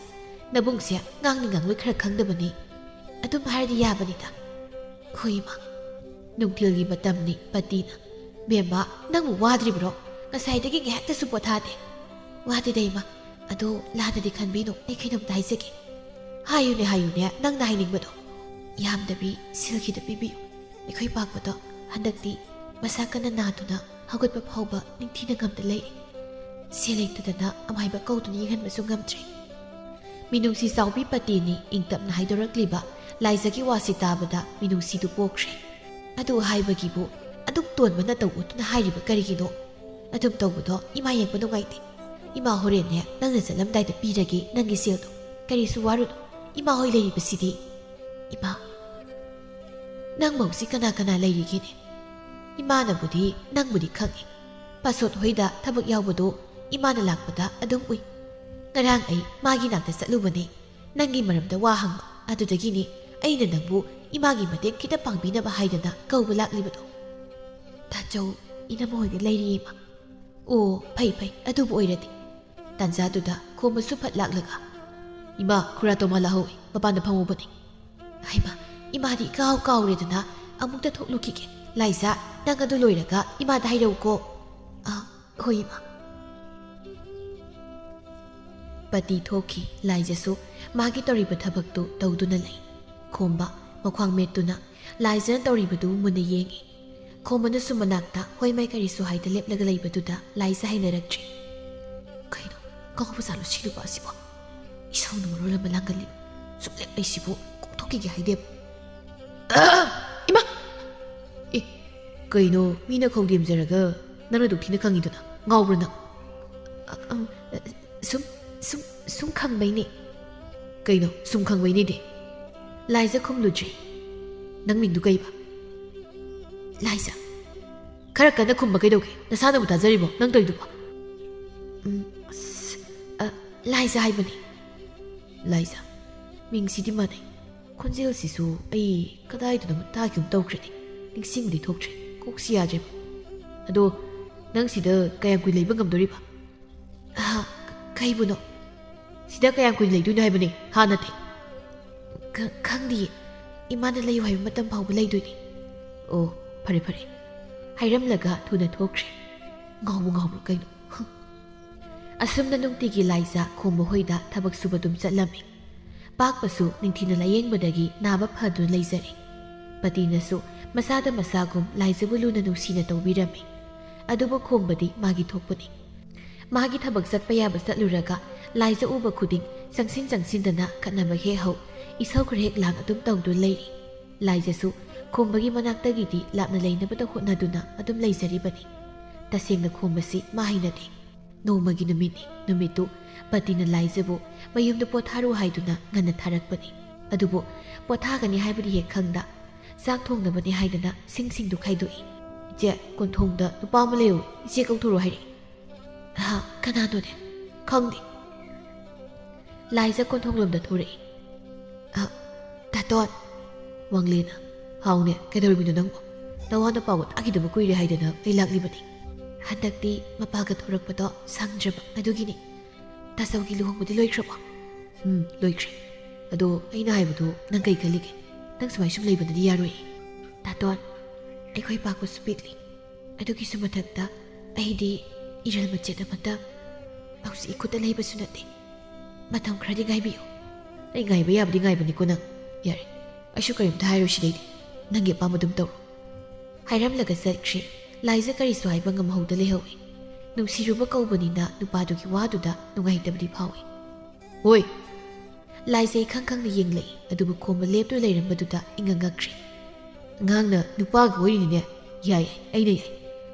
ꯅꯕꯨꯡꯁꯦ ꯉꯥꯡꯅꯤ ꯉꯥꯡꯂꯣꯏ ꯈꯔ ꯈꯪꯗꯕꯅꯤ꯫ ꯑꯗꯨꯝ ꯍꯥꯏꯔꯗꯤ ꯌꯥꯕꯅꯤꯗ"꯫ "ꯍꯣꯏ ꯏꯃꯥ"꯫ ꯅꯨꯡꯊꯤꯜꯒꯤ ꯃꯇꯝꯅꯤ꯫ ꯄꯇꯤꯅ, "ꯕꯦꯝꯃ, ꯅꯪꯕꯨ ꯋꯥꯗ꯭ꯔꯤꯕ꯭ꯔꯣ? ꯉꯁꯥꯏꯗꯒꯤ ꯉꯥꯏꯍꯥꯛꯇꯁꯨ ꯄꯣꯊꯥꯗꯦ"꯫ "ꯋꯥꯗꯦꯗ ꯏꯃꯥ꯫ ꯑꯗꯣ ꯂꯥꯟꯅꯗꯤ ꯈꯟꯕꯤꯅꯨ, ꯑꯩ ꯀꯩꯅꯣꯝꯇ ꯍꯥꯏꯖꯒꯦ"꯫ "ꯍꯥꯏꯌꯨꯅꯦ, ꯍꯥꯏꯌꯨꯅꯦ, ꯅꯪꯅ ꯍꯥꯏꯅꯤꯡꯕꯗꯣ"꯫ "ꯌꯥꯝꯗꯕꯤ ꯁꯦꯜ ꯈꯤꯇ ꯄꯤꯕꯤꯌꯨ꯫ ꯑꯩꯈꯣꯏ ꯄꯥꯛꯄꯗꯣ ꯍꯟꯗꯛꯇꯤ ꯃꯁꯥ ꯀꯟꯅ ꯅꯥꯗꯨꯅ ꯍꯧꯒꯠꯄ ꯐꯥꯎꯕ ꯅꯤꯡꯊꯤꯅ ꯉꯝꯗ ꯂꯩꯔꯦ꯫ ꯁꯦꯜ ꯂꯩꯇꯗꯅ ꯑꯃꯥꯏꯕ ꯀꯧꯗꯨꯅ ꯌꯦꯡꯍꯟꯕꯁꯨ ꯉꯝꯗ꯭ꯔꯦ"꯫ ꯃꯤꯅꯨꯡꯁꯤ ꯆꯥꯎꯕꯤ ꯄꯇꯤꯅꯤ ꯏꯪ ꯇꯞꯅ ꯍꯥꯏꯗꯣꯔꯛꯂꯤꯕ ꯂꯥꯏꯖꯒꯤ ꯋꯥꯁꯤ ꯇꯥꯕꯗ ꯃꯤꯅꯨꯡꯁꯤꯗꯨ ꯄꯣꯛꯈ꯭ꯔꯦ꯫ "ꯑꯗꯨ ꯍꯥꯏꯕꯒꯤꯕꯨ ꯑꯗꯨꯛ ꯇꯣꯟꯕ ꯅꯇꯧ ꯎꯠꯇꯨꯅ ꯍꯥꯏꯔꯤꯕ ꯀꯔꯤꯒꯤꯅꯣ? ꯑꯗꯨꯝ ꯇꯧꯕꯗꯣ ꯏꯃꯥ ꯌꯦꯡꯕ ꯅꯨꯡꯉꯥꯏꯇꯦ꯫ ꯏꯃꯥ ꯍꯣꯔꯦꯟꯅꯦ ꯅꯪꯅ ꯆꯠꯂꯝꯗꯥꯏꯗ ꯄꯤꯔꯒꯦ ꯅꯪꯒꯤ ꯁꯦꯜꯗꯣ꯫ ꯀꯔꯤꯁꯨ ꯋꯥꯔꯨꯅꯨ, ꯏꯃꯥ ꯍꯣꯏ ꯂꯩꯔꯤꯕꯁꯤꯗꯤ"꯫ "ꯏꯃꯥ, ꯅꯪ ꯃꯧꯁꯤ ꯀꯅꯥ ꯀꯅꯥ ꯂꯩꯔꯤꯒꯦꯅꯦ?" "ꯏꯃꯥꯅꯕꯨꯗꯤ ꯅꯪꯕꯨꯗꯤ ꯈꯪꯉꯤ꯫ ꯄꯥꯁꯣꯠ ꯍꯣꯏꯗ ꯊꯕꯛ ꯌꯥꯎꯕꯗꯣ ꯏꯃꯥꯅ ꯂꯥꯛꯄꯗ ꯑꯗꯨꯝ ꯎꯏ꯫ ꯉꯔꯥꯡ ꯑꯩ ꯃꯥꯒꯤ ꯅꯥꯛꯇ ꯆꯠꯂꯨꯕꯅꯦ꯫ ꯅꯪꯒꯤ ꯃꯔꯝꯗ ꯋꯥ ꯍꯪꯕ꯫ ꯑꯗꯨꯗꯒꯤꯅꯤ ꯑꯩꯅ ꯅꯪꯕꯨ ꯏꯃꯥꯒꯤ ꯃꯇꯦꯡ ꯈꯤꯇ ꯄꯥꯡꯕꯤꯅꯕ ꯍꯥꯏꯗꯅ ꯀꯧꯕ ꯂꯥꯛꯂꯤꯕꯗꯣ"꯫ "ꯇꯥꯆꯧ ꯏꯅꯝꯃ ꯍꯣꯏꯗ ꯂꯩꯔꯤ ꯏꯃꯥ"꯫ "ꯑꯣ, ꯐꯩ ꯐꯩ, ꯑꯗꯨꯕꯨ ꯑꯣꯏꯔꯗꯤ"꯫ ꯇꯥꯟꯖꯥꯗꯨꯗ ꯈꯣꯝꯕꯁꯨ ꯐꯠ ꯂꯥꯛꯂꯒ, "ꯏꯃꯥ, ꯈꯨꯔꯥ ꯇꯣꯃꯥ ꯂꯥꯛꯍꯧꯏ, ꯃꯄꯥꯟꯗ ꯐꯝꯍꯧꯕꯅꯤ"꯫ "ꯍꯩꯃꯥ, ꯏꯃꯥꯗꯤ ꯏꯀꯥꯎ ꯀꯥꯎꯔꯦꯗꯅ, ꯑꯃꯨꯛꯇ ꯊꯣꯛꯂꯨꯈꯤꯒꯦ꯫ ꯂꯥꯏꯖꯥ, ꯅꯪ ꯑꯗꯨ ꯂꯣꯏꯔꯒ ꯏꯃꯥꯗ ꯍꯥꯏꯔꯛꯎꯀꯣ"꯫ "ꯑ, ꯍꯣꯏ ꯏꯃꯥ"꯫ ꯄꯇꯤ ꯊꯣꯛꯈꯤ꯫ ꯂꯥꯏꯖꯁꯨ ꯃꯥꯒꯤ ꯇꯧꯔꯤꯕ ꯊꯕꯛꯇꯨ ꯇꯧꯗꯨꯅ ꯂꯩ꯫ ꯈꯣꯝꯕ ꯃꯈ꯭ꯋꯥꯡ ꯃꯦꯠꯇꯨꯅ ꯂꯥꯏꯖꯅ ꯇꯧꯔꯤꯕꯗꯨ ꯃꯨꯟꯅ ꯌꯦꯡꯉꯤ꯫ ꯈꯣꯝꯕꯅꯁꯨ ꯃꯅꯥꯛꯇ ꯍꯣꯏ ꯃꯥꯏ ꯀꯔꯤꯁꯨ ꯍꯥꯏꯗ ꯂꯦꯞꯂꯒ ꯂꯩꯕꯗꯨꯗ ꯂꯥꯏꯖ ꯍꯩꯅꯔꯛꯇ꯭ꯔꯦ꯫ "ꯀꯩꯅꯣ, ꯀꯥꯎꯕ ꯖꯥꯠꯂꯣ ꯁꯤ ꯅꯨꯄꯥꯁꯤꯕꯣ? ꯏꯁꯧꯅ ꯃꯔꯣꯜ ꯑꯃ ꯂꯥꯡꯒꯜꯂꯤ꯫ ꯁꯨꯛꯂꯦꯞ ꯑꯩꯁꯤꯕꯨ ꯀꯣꯛꯊꯣꯛꯈꯤꯒꯦ ꯍꯥꯏꯗꯦꯕ꯫ ꯑ! ꯏꯃꯥ! ꯑꯦ, "ꯀꯩꯅꯣ, ꯃꯤꯅ ꯈꯧꯗꯦꯝꯖꯔꯒ ꯅꯪꯅ ꯗꯨꯛ ꯊꯤꯅ ꯈꯪꯉꯤꯗꯨꯅ? ꯉꯥꯎꯕ꯭ꯔꯣ ꯅꯪ?" "ꯑ, ꯑꯝ, ꯑ, ꯁꯨꯝ, ꯁꯨꯝ, ꯁꯨꯝ ꯈꯪꯕꯩꯅꯦ꯫" "ꯀꯩꯅꯣ ꯁꯨꯝ ꯈꯪꯕꯩꯅꯦꯗꯤ?" ꯂꯥꯏꯖ ꯈꯨꯝꯂꯨꯗ꯭ꯔꯦ꯫ "ꯅꯪ ꯃꯤꯡꯗꯨ ꯀꯩꯕ?" "ꯂꯥꯏꯖ꯫" "ꯈꯔ ꯀꯟꯅ ꯈꯨꯝꯕ ꯀꯩꯗꯧꯒꯦ? ꯅꯁꯥꯅꯕꯨ ꯇꯥꯖꯔꯤꯕꯣ ꯅꯪ ꯇꯧꯔꯤꯗꯨꯕꯣ?" "ꯎꯝ, ꯑꯁ, ꯑ, ꯂꯥꯏꯖ ꯍꯥꯏꯕꯅꯤ꯫" "ꯂꯥꯏꯖ? ꯃꯤꯡꯁꯤꯗꯤ ꯃꯥꯟꯅꯩ꯫ ꯈꯣꯟꯖꯦꯜꯁꯤꯁꯨ ꯑꯩ ꯀꯗꯥꯏꯗꯅꯣ ꯇꯥꯈꯤꯒꯨꯝ ꯇꯧꯈ꯭ꯔꯦꯅꯦ꯫ ꯅꯤꯡꯁꯤꯡꯕꯗꯤ ꯊꯣꯛꯇ꯭ꯔꯦ꯫ ꯀꯣꯛꯁꯤ ꯌꯥꯗ꯭ꯔꯦꯕ꯫ ꯑꯗꯣ ꯅꯪ ꯁꯤꯗ ꯀꯌꯥꯝ ꯀꯨꯏ ꯂꯩꯕ ꯉꯝꯗꯣꯔꯤꯕ?" "ꯑꯍ, ꯀꯩꯕꯨꯅꯣ?" "ꯁꯤꯗ ꯀꯌꯥꯝ ꯀꯨꯏꯅ ꯂꯩꯗꯣꯏꯅꯣ ꯍꯥꯏꯕꯅꯦ, ꯍꯥ ꯅꯠꯇꯦ?" "ꯈ-, ꯈꯪꯗꯤꯌꯦ꯫ ꯏꯃꯥꯅ ꯂꯩꯌꯨ ꯍꯥꯏꯕ ꯃꯇꯝ ꯐꯥꯎꯕ ꯂꯩꯗꯣꯏꯅꯦ꯫" "ꯑꯣ, ꯐꯔꯦ, ꯐꯔꯦ꯫" ꯍꯥꯏꯔꯝꯂꯒ ꯊꯨꯅ ꯊꯣꯛꯈ꯭ꯔꯦ꯫ ꯉꯥꯎꯕ ꯉꯥꯎꯕ꯭ꯔꯥ ꯀꯩꯅꯣ? ꯑꯁꯨꯝꯅ ꯅꯨꯡꯇꯤꯒꯤ ꯂꯥꯏꯖ ꯈꯣꯝꯕ ꯍꯣꯏꯗ ꯊꯕꯛ ꯁꯨꯕ ꯑꯗꯨꯝ ꯆꯠꯂꯝꯃꯤ꯫ ꯄꯥꯛꯄꯁꯨ ꯅꯤꯡꯊꯤꯅ ꯂꯥꯌꯦꯡꯕꯗꯒꯤ ꯅꯥꯕ ꯐꯗꯨꯅ ꯂꯩꯖꯔꯦ꯫ ꯄꯇꯤꯅꯁꯨ ꯃꯁꯥꯗ ꯃꯁꯥꯒꯨꯝ ꯂꯥꯏꯖꯕꯨ ꯂꯨꯅ ꯅꯨꯡꯁꯤꯅ ꯇꯧꯕꯤꯔꯝꯃꯤ꯫ ꯑꯗꯨꯕꯨ ꯈꯣꯝꯕꯗꯤ ꯃꯥꯒꯤ ꯊꯣꯛꯄꯅꯤ꯫ ꯃꯥꯒꯤ ꯊꯕꯛ ꯆꯠꯄ ꯌꯥꯕ ꯆꯠꯂꯨꯔꯒ ꯂꯥꯏꯖ ꯎꯕ ꯈꯨꯗꯤꯡ ꯆꯪꯁꯤꯟ ꯆꯪꯁꯤꯟꯗꯅ ꯈꯠꯅꯕ ꯍꯦꯛ ꯍꯧ, ꯏꯁꯧ ꯈꯔ ꯍꯦꯛ ꯂꯥꯡ ꯑꯗꯨꯝ ꯇꯧꯗꯨꯅ ꯂꯩꯔꯤ꯫ ꯂꯥꯏꯖꯁꯨ ꯈꯣꯝꯕꯒꯤ ꯃꯅꯥꯛꯇꯒꯤꯗꯤ ꯂꯥꯞꯅ ꯂꯩꯅꯕꯗ ꯍꯣꯠꯅꯗꯨꯅ ꯑꯗꯨꯝ ꯂꯩꯖꯔꯤꯕꯅꯤ꯫ ꯇꯁꯦꯡꯅ ꯈꯣꯝꯕꯁꯤ ꯃꯥ ꯍꯩꯅꯗꯦ꯫ ꯅꯣꯡꯃꯒꯤ ꯅꯨꯃꯤꯠꯅꯤ꯫ ꯅꯨꯃꯤꯠꯇꯨ ꯄꯇꯤꯅ ꯂꯥꯏꯖꯕꯨ ꯃꯌꯨꯝꯗ ꯄꯣꯊꯥꯔꯨ ꯍꯥꯏꯗꯨꯅ ꯉꯟꯅ ꯊꯥꯔꯛꯄꯅꯤ꯫ ꯑꯗꯨꯕꯨ ꯄꯣꯊꯥꯒꯅꯤ ꯍꯥꯏꯕꯗꯤ ꯍꯦꯛ ꯈꯪꯗ, ꯆꯥꯛ ꯊꯣꯡꯅꯕꯅꯤ ꯍꯥꯏꯗꯅ ꯁꯤꯡꯁꯤꯡꯗꯨ ꯈꯥꯏꯗꯣꯛꯏ꯫ "ꯏꯆꯦ, ꯀꯣꯟꯊꯣꯡꯗ ꯅꯨꯄꯥ ꯑꯃ ꯂꯩꯍꯧꯏ, ꯏꯆꯦ ꯀꯧꯊꯣꯔꯛꯑꯣ ꯍꯥꯏꯔꯛꯏ꯫" "ꯍꯥ, ꯀꯅꯥꯅꯣꯅꯦ?" "ꯈꯪꯗꯦ꯫" ꯂꯥꯏꯖ ꯀꯣꯟꯊꯣꯡꯂꯣꯝꯗ ꯊꯣꯔꯛꯏ꯫ "ꯑ, ꯇꯥꯇꯣꯟ꯫" "ꯋꯥꯡꯂꯦꯟ, ꯍꯥꯎꯅꯦ, ꯀꯩꯗꯧꯔꯝꯃꯤꯅꯣ ꯅꯪꯕꯨ? ꯅꯋꯥ ꯅꯄꯥꯎꯒ ꯇꯥꯈꯤꯗꯕ ꯀꯨꯏꯔꯦ ꯍꯥꯏꯗꯅ ꯑꯩ ꯂꯥꯛꯂꯤꯕꯅꯤ꯫" "ꯍꯟꯗꯛꯇꯤ ꯃꯄꯥꯒ ꯊꯣꯔꯛꯄꯗꯣ ꯁꯪꯗ꯭ꯔꯕ, ꯑꯗꯨꯒꯤꯅꯤ꯫ ꯇꯥꯆꯧꯒꯤ ꯂꯨꯍꯣꯡꯕꯗꯤ ꯂꯣꯏꯈ꯭ꯔꯕꯣ?" "ꯎꯝ, ꯂꯣꯏꯈ꯭ꯔꯦ꯫ ꯑꯗꯣ ꯑꯩꯅ ꯍꯥꯏꯕꯗꯣ ꯅꯪ ꯀꯩ ꯈꯜꯂꯤꯒꯦ? ꯅꯪ ꯁꯨꯃꯥꯏ ꯁꯨꯝ ꯂꯩꯕꯅꯗꯤ ꯌꯥꯔꯣꯏꯌꯦ꯫" "ꯇꯥꯇꯣꯟ, ꯑꯩꯈꯣꯏ ꯄꯥꯛꯄꯁꯨ ꯄꯤꯛꯂꯤ꯫ ꯑꯗꯨꯒꯤꯁꯨ ꯃꯊꯛꯇ ꯑꯩꯗꯤ ꯏꯔꯜ ꯃꯆꯦꯠ ꯑꯃꯠꯇ ꯍꯧꯖꯤꯛ ꯏꯈꯨꯠꯇ ꯂꯩꯕꯁꯨ ꯅꯠꯇꯦ꯫ ꯃꯇꯝ ꯈꯔꯗꯤ ꯉꯥꯏꯕꯤꯌꯨ꯫" "ꯑꯩ ꯉꯥꯏꯕ ꯌꯥꯕꯗꯤ ꯉꯥꯏꯕꯅꯤꯀꯣ ꯅꯪ꯫ ꯌꯥꯔꯦ, ꯑꯩꯁꯨ ꯀꯔꯤꯝꯇ ꯍꯥꯏꯔꯣꯏ ꯁꯤꯗꯩꯗꯤ꯫ ꯅꯪꯒꯤ ꯑꯄꯥꯝꯕ ꯑꯗꯨꯝ ꯇꯧꯔꯣ꯫" ꯍꯥꯏꯔꯝꯂꯒ ꯆꯠꯈ꯭ꯔꯦ꯫ ꯂꯥꯏꯖ ꯀꯔꯤꯁꯨ ꯍꯥꯏꯕ ꯉꯝꯍꯧꯗ ꯂꯩꯍꯧꯏ꯫ ꯅꯨꯡꯁꯤꯔꯨꯕ ꯀꯧꯕꯅꯤꯅ ꯅꯨꯄꯥꯗꯨꯒꯤ ꯋꯥꯗꯨꯗ ꯅꯨꯡꯉꯥꯏꯇꯕꯗꯤ ꯐꯥꯎꯏ꯫ "ꯍꯣꯏ!" ꯂꯥꯏꯖ ꯏꯈꯪ ꯈꯪꯅ ꯌꯦꯡꯂꯛꯏ, ꯑꯗꯨꯕꯨ ꯈꯣꯝꯕ ꯂꯦꯞꯇꯨꯅ ꯂꯩꯔꯝꯕꯗꯨꯗ ꯏꯉꯛ ꯉꯛꯈ꯭ꯔꯦ꯫ "ꯑꯉꯥꯡꯅ ꯅꯨꯄꯥꯒ ꯑꯣꯏꯔꯤꯅꯤꯅꯦ꯫ "ꯌꯥꯏ, ꯑꯩꯅ ꯌꯥꯏ꯫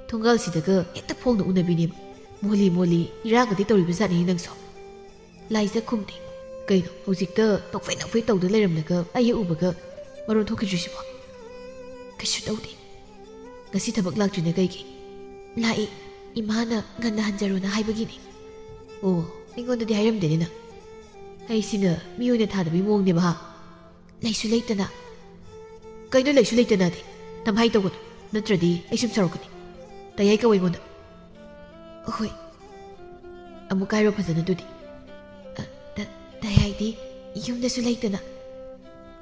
ꯊꯣꯡꯒꯥꯜꯁꯤꯗꯒ ꯍꯦꯛꯇ ꯐꯣꯡꯅ ꯎꯅꯕꯤꯅꯦꯕ꯫ ꯃꯣꯂꯤ ꯃꯣꯂꯤ ꯏꯔꯥꯡꯒꯗꯤ ꯇꯧꯔꯤꯕ ꯖꯥꯠꯅꯤ ꯅꯪꯁꯨ?" ꯂꯥꯏꯖ ꯈꯨꯝꯗꯦ꯫ "ꯀꯩꯅꯣ, ꯍꯧꯖꯤꯛꯇ ꯅꯣꯛꯐꯦ ꯅꯣꯛꯐꯦ ꯇꯧꯗꯨꯅ ꯂꯩꯔꯝꯂꯒ ꯑꯩ ꯍꯦꯛ ꯎꯕꯒ ꯃꯔꯣꯟ ꯊꯣꯛꯈꯤꯗ꯭ꯔꯤꯁꯤꯕꯣ?" "ꯀꯩꯁꯨ ꯇꯧꯗꯦ꯫ ꯉꯁꯤ ꯊꯕꯛ ꯂꯥꯛꯇ꯭ꯔꯤꯅ ꯀꯩꯒꯤ?" "ꯂꯥꯛꯏ꯫ ꯏꯃꯥꯅ ꯉꯟꯅ ꯍꯟꯖꯔꯣꯅ ꯍꯥꯏꯕꯒꯤꯅꯤ꯫" "ꯑꯣ, ꯑꯩꯉꯣꯟꯗꯗꯤ ꯍꯥꯏꯔꯝꯗꯦꯅꯦ ꯅꯪ꯫ ꯑꯩꯁꯤꯅ ꯃꯤ ꯑꯣꯏꯅ ꯊꯥꯗꯕꯒꯤ ꯃꯑꯣꯡꯅꯦꯕ, ꯍꯥ?" "ꯂꯩꯁꯨ ꯂꯩꯇꯅ꯫" "ꯀꯩꯅꯣ ꯂꯩꯁꯨ ꯂꯩꯇꯅꯗꯤ? ꯅꯝꯍꯥꯏ ꯇꯧꯒꯅꯨ, ꯅꯠꯇ꯭ꯔꯗꯤ ꯑꯩ ꯁꯨꯝ ꯁꯥꯎꯔꯛꯀꯅꯤ꯫ ꯇꯌꯥꯏ ꯀꯧ ꯑꯩꯉꯣꯟꯗ꯫" "ꯍꯣꯏ꯫ ꯑꯃꯨꯛ ꯍꯥꯏꯔꯣ ꯐꯖꯅ ꯑꯗꯨꯗꯤ꯫" "ꯑ, ꯇ-, ꯇꯌꯥꯏꯗꯤ ꯌꯨꯝꯗꯁꯨ ꯂꯩꯇꯅ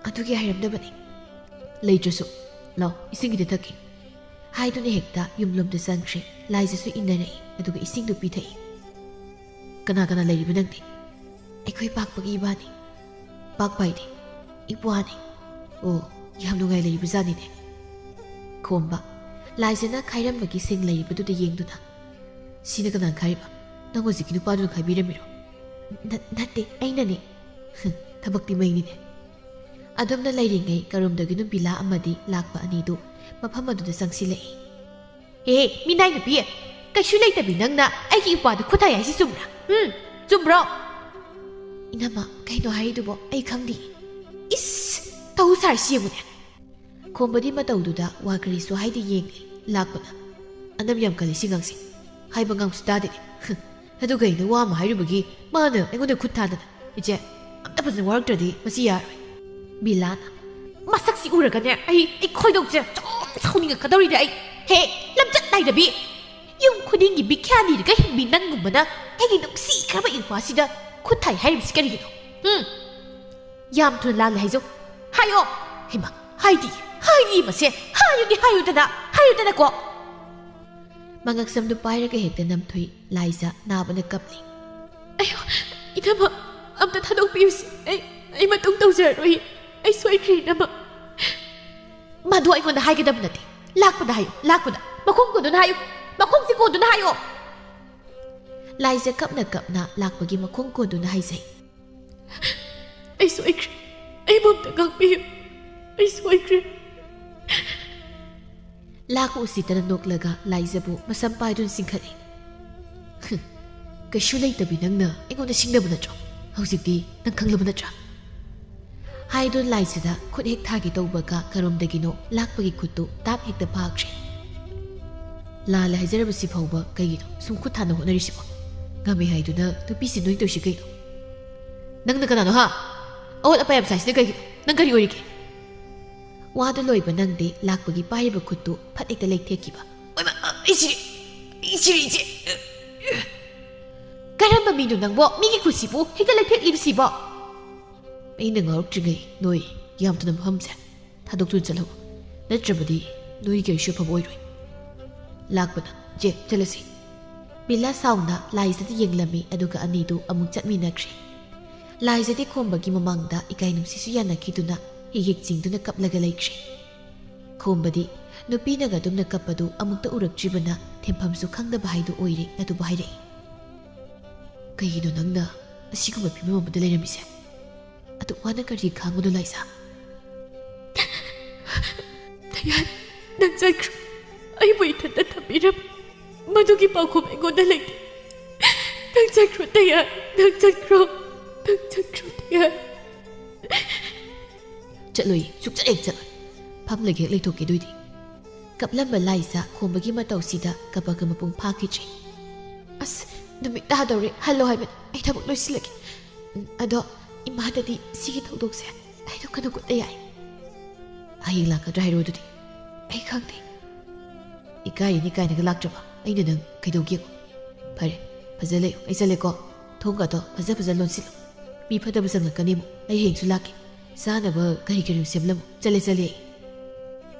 ꯑꯗꯨꯒꯤ ꯍꯥꯏꯔꯝꯗꯕꯅꯤ꯫" "ꯂꯩꯇ꯭ꯔꯁꯨ꯫ ꯂꯥꯎ, ꯏꯁꯤꯡ ꯈꯤꯇ ꯊꯛꯀꯦ꯫" ꯍꯥꯏꯗꯨꯅ ꯍꯦꯛꯇ ꯌꯨꯝꯂꯣꯝꯗ ꯆꯪꯈ꯭ꯔꯦ꯫ ꯂꯥꯏꯖꯁꯨ ꯏꯟꯅꯔꯛꯏ, ꯑꯗꯨꯒ ꯏꯁꯤꯡꯗꯨ ꯄꯤꯊꯛꯏ꯫ "ꯀꯅꯥ ꯀꯅꯥ ꯂꯩꯔꯤꯕ ꯅꯪꯗꯤ?" "ꯑꯩꯈꯣꯏ ꯄꯥꯛꯄꯒꯤ ꯏꯕꯥꯅꯤ꯫" "ꯄꯥꯛꯄ ꯍꯥꯏꯗꯤ?" "ꯏꯄ꯭ꯋꯥꯅꯤ꯫" "ꯑꯣ, ꯌꯥꯝ ꯅꯨꯡꯉꯥꯏ ꯂꯩꯔꯤꯕ ꯖꯥꯠꯅꯤꯅꯦ꯫" ꯈꯣꯝꯕ꯫ ꯂꯥꯏꯖꯅ ꯈꯥꯏꯔꯝꯕꯒꯤ ꯁꯤꯡ ꯂꯩꯔꯤꯕꯗꯨꯗ ꯌꯦꯡꯗꯨꯅ, "ꯁꯤꯅ ꯀꯅꯥꯅ ꯈꯥꯏꯔꯤꯕ? ꯅꯪ ꯍꯧꯖꯤꯛꯀꯤ ꯅꯨꯄꯥꯗꯨꯅ ꯈꯥꯏꯕꯤꯔꯝꯃꯤꯔꯣ?" "ꯅ-, ꯅꯠꯇꯦ, ꯑꯩꯅꯅꯤ꯫" "ꯊꯕꯛꯇꯤ ꯃꯩꯅꯤꯅꯦ꯫" ꯑꯗꯨꯝꯅ ꯂꯩꯔꯤꯉꯩ ꯀꯔꯣꯝꯗꯒꯤꯅꯣ ꯕꯤꯂꯥ ꯑꯃꯗꯤ ꯂꯥꯛꯄ ꯑꯅꯤꯗꯨ ꯃꯐꯝ ꯑꯗꯨꯗ ꯆꯪꯁꯤꯜꯂꯛꯏ꯫ "ꯍꯦ, ꯃꯤꯅꯥꯏ ꯅꯨꯄꯤ, ꯀꯩꯁꯨ ꯂꯩꯇꯕꯤ ꯅꯪꯅ ꯑꯩꯒꯤ ꯏꯄ꯭ꯋꯥꯗ ꯈꯨꯠ ꯊꯥꯏ ꯍꯥꯏꯁꯤ ꯆꯨꯝꯕ꯭ꯔꯥ? ꯎꯝ, ꯆꯨꯝꯕ꯭ꯔꯣ?" "ꯏꯅꯝꯃ, ꯀꯩꯅꯣ ꯍꯥꯏꯔꯤꯗꯨꯕꯣ? ꯑꯩ ꯈꯪꯗꯦ꯫" "ꯏꯁ, ꯇꯧ ꯁꯥꯔꯤꯁꯤ ꯌꯦꯡꯉꯨꯅꯦ꯫" ꯈꯣꯝꯕꯗꯤ ꯃꯇꯧꯗꯨꯗ ꯋꯥ ꯀꯔꯤꯁꯨ ꯍꯥꯏꯗꯦ ꯌꯦꯡꯂꯤ꯫ ꯂꯥꯛꯄꯅ, "ꯑꯅꯝ ꯌꯥꯝ ꯀꯜꯂꯤ ꯁꯤ ꯉꯥꯡꯁꯦ꯫ ꯍꯥꯏꯕ ꯉꯥꯡꯁꯨ ꯇꯥꯗꯦꯅꯦ꯫ ꯍꯨꯝ, ꯑꯗꯨꯒ ꯑꯩꯅ ꯋꯥ ꯑꯃ ꯍꯥꯏꯔꯨꯕꯒꯤ ꯃꯥꯅ ꯑꯩꯉꯣꯟꯗ ꯈꯨꯠ ꯊꯥꯗꯅ꯫ ꯏꯆꯦ, ꯑꯝꯇ ꯐꯖꯅ ꯋꯥꯔꯛꯇ꯭ꯔꯗꯤ ꯃꯁꯤ ꯌꯥꯔꯣꯏ꯫" ꯕꯤꯂꯥꯅ, "ꯃꯁꯛꯁꯤ ꯎꯔꯒꯅꯦ ꯑꯩ, ꯑꯩ ꯈꯣꯏꯗꯧꯁꯦ ꯆꯣꯝ ꯁꯥꯎꯅꯤꯡꯉꯛꯀꯗꯧꯔꯤꯅꯦ ꯑꯩ꯫ ꯍꯦ, ꯂꯝꯆꯠ ꯅꯥꯏꯗꯕꯤ! ꯌꯨꯝ ꯈꯨꯗꯤꯡꯒꯤ ꯕꯤꯈ꯭ꯌꯥ ꯅꯤꯔꯒ ꯍꯤꯡꯕꯤ ꯅꯪꯒꯨꯝꯕꯅ ꯑꯩꯒꯤ ꯅꯨꯡꯁꯤꯈ꯭ꯔꯕ ꯏꯄ꯭ꯋꯥꯁꯤꯗ ꯈꯨꯠ ꯊꯥꯏ ꯍꯥꯏꯔꯤꯕꯁꯤ ꯀꯔꯤꯒꯤꯅꯣ? ꯎꯝ? ꯌꯥꯝ ꯊꯨꯅ ꯂꯥꯜꯂꯦ ꯍꯥꯏꯖꯧ꯫ ꯍꯥꯏꯌꯣ!" "ꯍꯩꯃꯥ, ꯍꯥꯏꯗꯤ, ꯍꯥꯏꯗꯤ ꯃꯁꯦ! ꯍꯥꯏꯌꯨꯗꯤ ꯍꯥꯏꯌꯨꯗꯅ! ꯍꯥꯏꯌꯨꯗꯅꯀꯣ!" ꯃꯉꯛꯁꯝꯗꯨ ꯄꯥꯏꯔꯒ ꯍꯦꯛꯇ ꯅꯝꯊꯨꯏ꯫ ꯂꯥꯏꯖ ꯅꯥꯕꯅ ꯀꯞꯂꯤ꯫ "ꯑꯌꯣ, ꯏꯅꯝꯃ, ꯑꯝꯇ ꯊꯥꯗꯣꯛꯄꯤꯌꯨꯁꯦ꯫ ꯑꯩ, ꯑꯩ ꯃꯇꯨꯡ ꯇꯧꯖꯔꯔꯣꯏ꯫ ꯑꯩ ꯁꯣꯏꯈ꯭ꯔꯦ, ꯏꯅꯝꯃ꯫" "ꯃꯗꯨ ꯑꯩꯉꯣꯟꯗ ꯍꯥꯏꯒꯗꯕ ꯅꯠꯇꯦ꯫ ꯂꯥꯛꯄꯗ ꯍꯥꯏꯌꯨ, ꯂꯥꯛꯄꯗ꯫ ꯃꯈꯣꯡ ꯀꯣꯟꯗꯨꯅ ꯍꯥꯏꯌꯨ, ꯃꯈꯣꯡꯁꯦ ꯀꯣꯟꯗꯨꯅ ꯍꯥꯏꯌꯣ꯫" ꯂꯥꯏꯖ ꯀꯞꯅ ꯀꯞꯅ ꯂꯥꯛꯄꯒꯤ ꯃꯈꯣꯡ ꯀꯣꯟꯗꯨꯅ ꯍꯥꯏꯖꯩ꯫ "ꯑꯩ ꯁꯣꯏꯈ꯭ꯔꯦ꯫ ꯑꯩꯕꯨ ꯑꯝꯇ ꯉꯥꯛꯄꯤꯌꯨ꯫ ꯑꯩ ꯁꯣꯏꯈ꯭ꯔꯦ꯫" ꯂꯥꯛꯄ ꯎꯁꯤꯠꯇꯅ ꯅꯣꯛꯂꯒ ꯂꯥꯏꯖꯕꯨ ꯃꯁꯝ ꯄꯥꯏꯗꯨꯅ ꯆꯤꯡꯈꯠꯂꯤ꯫ "ꯍꯨꯝ, ꯀꯩꯁꯨ ꯂꯩꯇꯕꯤ ꯅꯪꯅ ꯑꯩꯉꯣꯟꯗ ꯁꯤꯡꯅꯕ ꯅꯠꯇ꯭ꯔꯣ? ꯍꯧꯖꯤꯛꯇꯤ ꯅꯪ ꯈꯪꯂꯕ ꯅꯠꯇ꯭ꯔꯥ?" ꯍꯥꯏꯗꯨꯅ ꯂꯥꯏꯖꯗ ꯈꯨꯠ ꯍꯦꯛ ꯊꯥꯒꯦ ꯇꯧꯕꯒ ꯀꯔꯣꯝꯗꯒꯤꯅꯣ ꯂꯥꯛꯄꯒꯤ ꯈꯨꯠꯇꯨ ꯇꯥꯞ ꯍꯦꯛꯇ ꯐꯥꯈ꯭ꯔꯦ꯫ "ꯂꯥꯜꯂꯦ ꯍꯥꯏꯖꯔꯕꯁꯤ ꯐꯥꯎꯕ ꯀꯩꯒꯤꯅꯣ ꯁꯨꯝ ꯈꯨꯠ ꯊꯥꯅ ꯍꯣꯠꯅꯔꯤꯁꯤꯕꯣ? ꯉꯝꯃꯦ ꯍꯥꯏꯗꯨꯅ ꯅꯨꯄꯤꯁꯤ ꯅꯣꯏ ꯇꯧꯔꯤꯁꯤ ꯀꯩꯅꯣ? ꯅꯪꯅ ꯀꯅꯥꯅꯣ ꯍꯥ? ꯑꯋꯥꯠ ꯑꯄꯥ ꯌꯥꯝ ꯁꯥꯏꯁꯤꯅ ꯀꯩꯒꯤꯅꯣ? ꯅꯪ ꯀꯔꯤ ꯑꯣꯏꯔꯤꯒꯦ?" ꯋꯥꯗꯨ ꯂꯣꯏꯕ ꯅꯪꯗꯦ ꯂꯥꯛꯄꯒꯤ ꯄꯥꯏꯔꯤꯕ ꯈꯨꯠꯇꯨ ꯐꯠ ꯍꯦꯛꯇ ꯂꯩꯊꯦꯛꯈꯤꯕ꯫ "ꯑꯣꯏꯃꯥ, ꯑꯩ ꯁꯤꯔꯦ, ꯑꯩ ꯁꯤꯔꯦ ꯏꯆꯦ꯫ ꯀꯔꯝꯕ ꯃꯤꯅꯣ ꯅꯪꯕꯣ? ꯃꯤꯒꯤ ꯈꯨꯠꯁꯤꯕꯨ ꯍꯦꯛꯇ ꯂꯩꯊꯦꯛꯂꯤꯕꯁꯤꯕꯣ?" ꯑꯩꯅ ꯉꯥꯎꯔꯛꯇ꯭ꯔꯤꯉꯩ ꯅꯣꯏ ꯌꯥꯝ ꯊꯨꯅ ꯃꯐꯝꯁꯦ ꯊꯥꯗꯣꯛꯇꯨꯅ ꯆꯠꯍꯧ, ꯅꯠꯇ꯭ꯔꯕꯗꯤ ꯅꯣꯏ ꯀꯔꯤꯁꯨ ꯑꯐꯕ ꯑꯣꯏꯔꯣꯏ꯫ ꯂꯥꯛꯄꯅ, "ꯆꯦ, ꯆꯠꯂꯁꯤ꯫" ꯕꯤꯂꯥ ꯁꯥꯎꯅ ꯂꯥꯏꯖꯗ ꯌꯦꯡꯂꯝꯃꯤ, ꯑꯗꯨꯒ ꯑꯅꯤꯗꯨ ꯑꯃꯨꯛ ꯆꯠꯃꯤꯟꯅꯈ꯭ꯔꯦ꯫ ꯂꯥꯏꯖꯗꯤ ꯈꯣꯝꯕꯒꯤ ꯃꯃꯥꯡꯗ ꯏꯀꯥꯏ ꯅꯨꯡꯁꯤꯁꯨ ꯌꯥꯅꯈꯤꯗꯨꯅ ꯍꯤꯛ ꯍꯤꯛ ꯆꯤꯡꯗꯨꯅ ꯀꯞꯂꯒ ꯂꯩꯈ꯭ꯔꯦ꯫ ꯈꯣꯝꯕꯗꯤ ꯅꯨꯄꯤꯅꯒ ꯑꯗꯨꯝꯅ ꯀꯞꯄꯗꯨ ꯑꯃꯨꯛꯇ ꯎꯔꯛꯇ꯭ꯔꯤꯕꯅ ꯊꯦꯝꯐꯝꯁꯨ ꯈꯪꯗꯕ ꯍꯥꯏꯗꯨ ꯑꯣꯏꯔꯦ꯫ ꯑꯗꯨꯕꯨ ꯍꯥꯏꯔꯛꯏ, "ꯀꯩꯒꯤꯅꯣ ꯅꯪꯅ ꯑꯁꯤꯒꯨꯝꯕ ꯐꯤꯕꯝ ꯑꯃꯗ ꯂꯩꯔꯝꯃꯤꯁꯦ? ꯑꯗꯨꯛ ꯋꯥꯅ ꯀꯔꯤ ꯈꯥꯡꯕꯅꯣ ꯂꯥꯏꯖ?" "ꯗꯌꯥꯟ, ꯅꯪ ꯆꯠꯈ꯭ꯔꯣ꯫ ꯑꯩꯕꯨ ꯏꯊꯟꯇ ꯊꯝꯕꯤꯔꯝꯃꯨ꯫ ꯃꯗꯨꯒꯤ ꯄꯥꯎꯈꯨꯝ ꯑꯩꯉꯣꯟꯗ ꯂꯩꯇꯦ꯫ ꯅꯪ ꯆꯠꯈ꯭ꯔꯣ ꯗꯌꯥꯟ, ꯅꯪ ꯆꯠꯈ꯭ꯔꯣ, ꯅꯪ ꯆꯠꯈ꯭ꯔꯣ ꯗꯌꯥꯟ꯫" "ꯆꯠꯂꯣꯏ, ꯁꯨꯛꯆꯠ ꯍꯦꯛ ꯆꯠꯂꯣꯏ꯫ ꯐꯝꯂꯒ ꯍꯦꯛ ꯂꯩꯊꯣꯛꯀꯦ ꯑꯗꯨꯏꯗꯤ꯫" ꯀꯞꯂꯝꯕ ꯂꯥꯏꯖ ꯈꯣꯝꯕꯒꯤ ꯃꯇꯧꯁꯤꯗ ꯀꯞꯄꯒ ꯃꯄꯨꯡ ꯐꯥꯈꯤꯗ꯭ꯔꯦ꯫ "ꯑꯁ, ꯅꯨꯃꯤꯠ ꯇꯥꯗꯧꯔꯦ, ꯍꯜꯂꯣ ꯍꯥꯏꯕꯅꯤ, ꯑꯩ ꯊꯕꯛ ꯂꯣꯏꯁꯤꯜꯂꯒꯦ꯫ ꯎꯝ, ꯑꯗꯣ ꯏꯃꯥꯗꯗꯤ ꯁꯤꯒꯤ ꯊꯧꯗꯣꯛꯁꯦ ꯍꯥꯏꯗꯣꯛꯀꯅꯨꯀꯣ ꯗꯌꯥꯟ꯫" "ꯍꯌꯦꯡ ꯂꯥꯛꯀꯗ꯭ꯔꯥ ꯍꯥꯏꯔꯣ ꯑꯗꯨꯗꯤ?" "ꯑꯩ ꯈꯪꯗꯦ꯫" "ꯏꯀꯥꯏꯔꯤꯅꯤ ꯀꯥꯏꯅꯒ ꯂꯥꯛꯇ꯭ꯔꯕ ꯑꯩꯅ ꯅꯪ ꯀꯩꯗꯧꯒꯦꯕ? ꯐꯔꯦ, ꯐꯖ ꯂꯩꯌꯨ, ꯑꯩ ꯆꯠꯂꯦꯀꯣ꯫ ꯊꯣꯡꯒꯗꯣ ꯐꯖ ꯐꯖ ꯂꯣꯟꯁꯤꯜꯂꯨ꯫ ꯃꯤ ꯐꯠꯇꯕ ꯆꯪꯉꯛꯀꯅꯤ ꯑꯃꯨꯛ꯫ ꯑꯩ ꯍꯌꯦꯡꯁꯨ ꯂꯥꯛꯀꯦ꯫ ꯆꯥꯅꯕ ꯀꯔꯤ ꯀꯔꯤ ꯁꯦꯝꯂꯝꯃꯨ꯫ ꯆꯠꯂꯦ, ꯆꯠꯂꯦ ꯑꯩ꯫"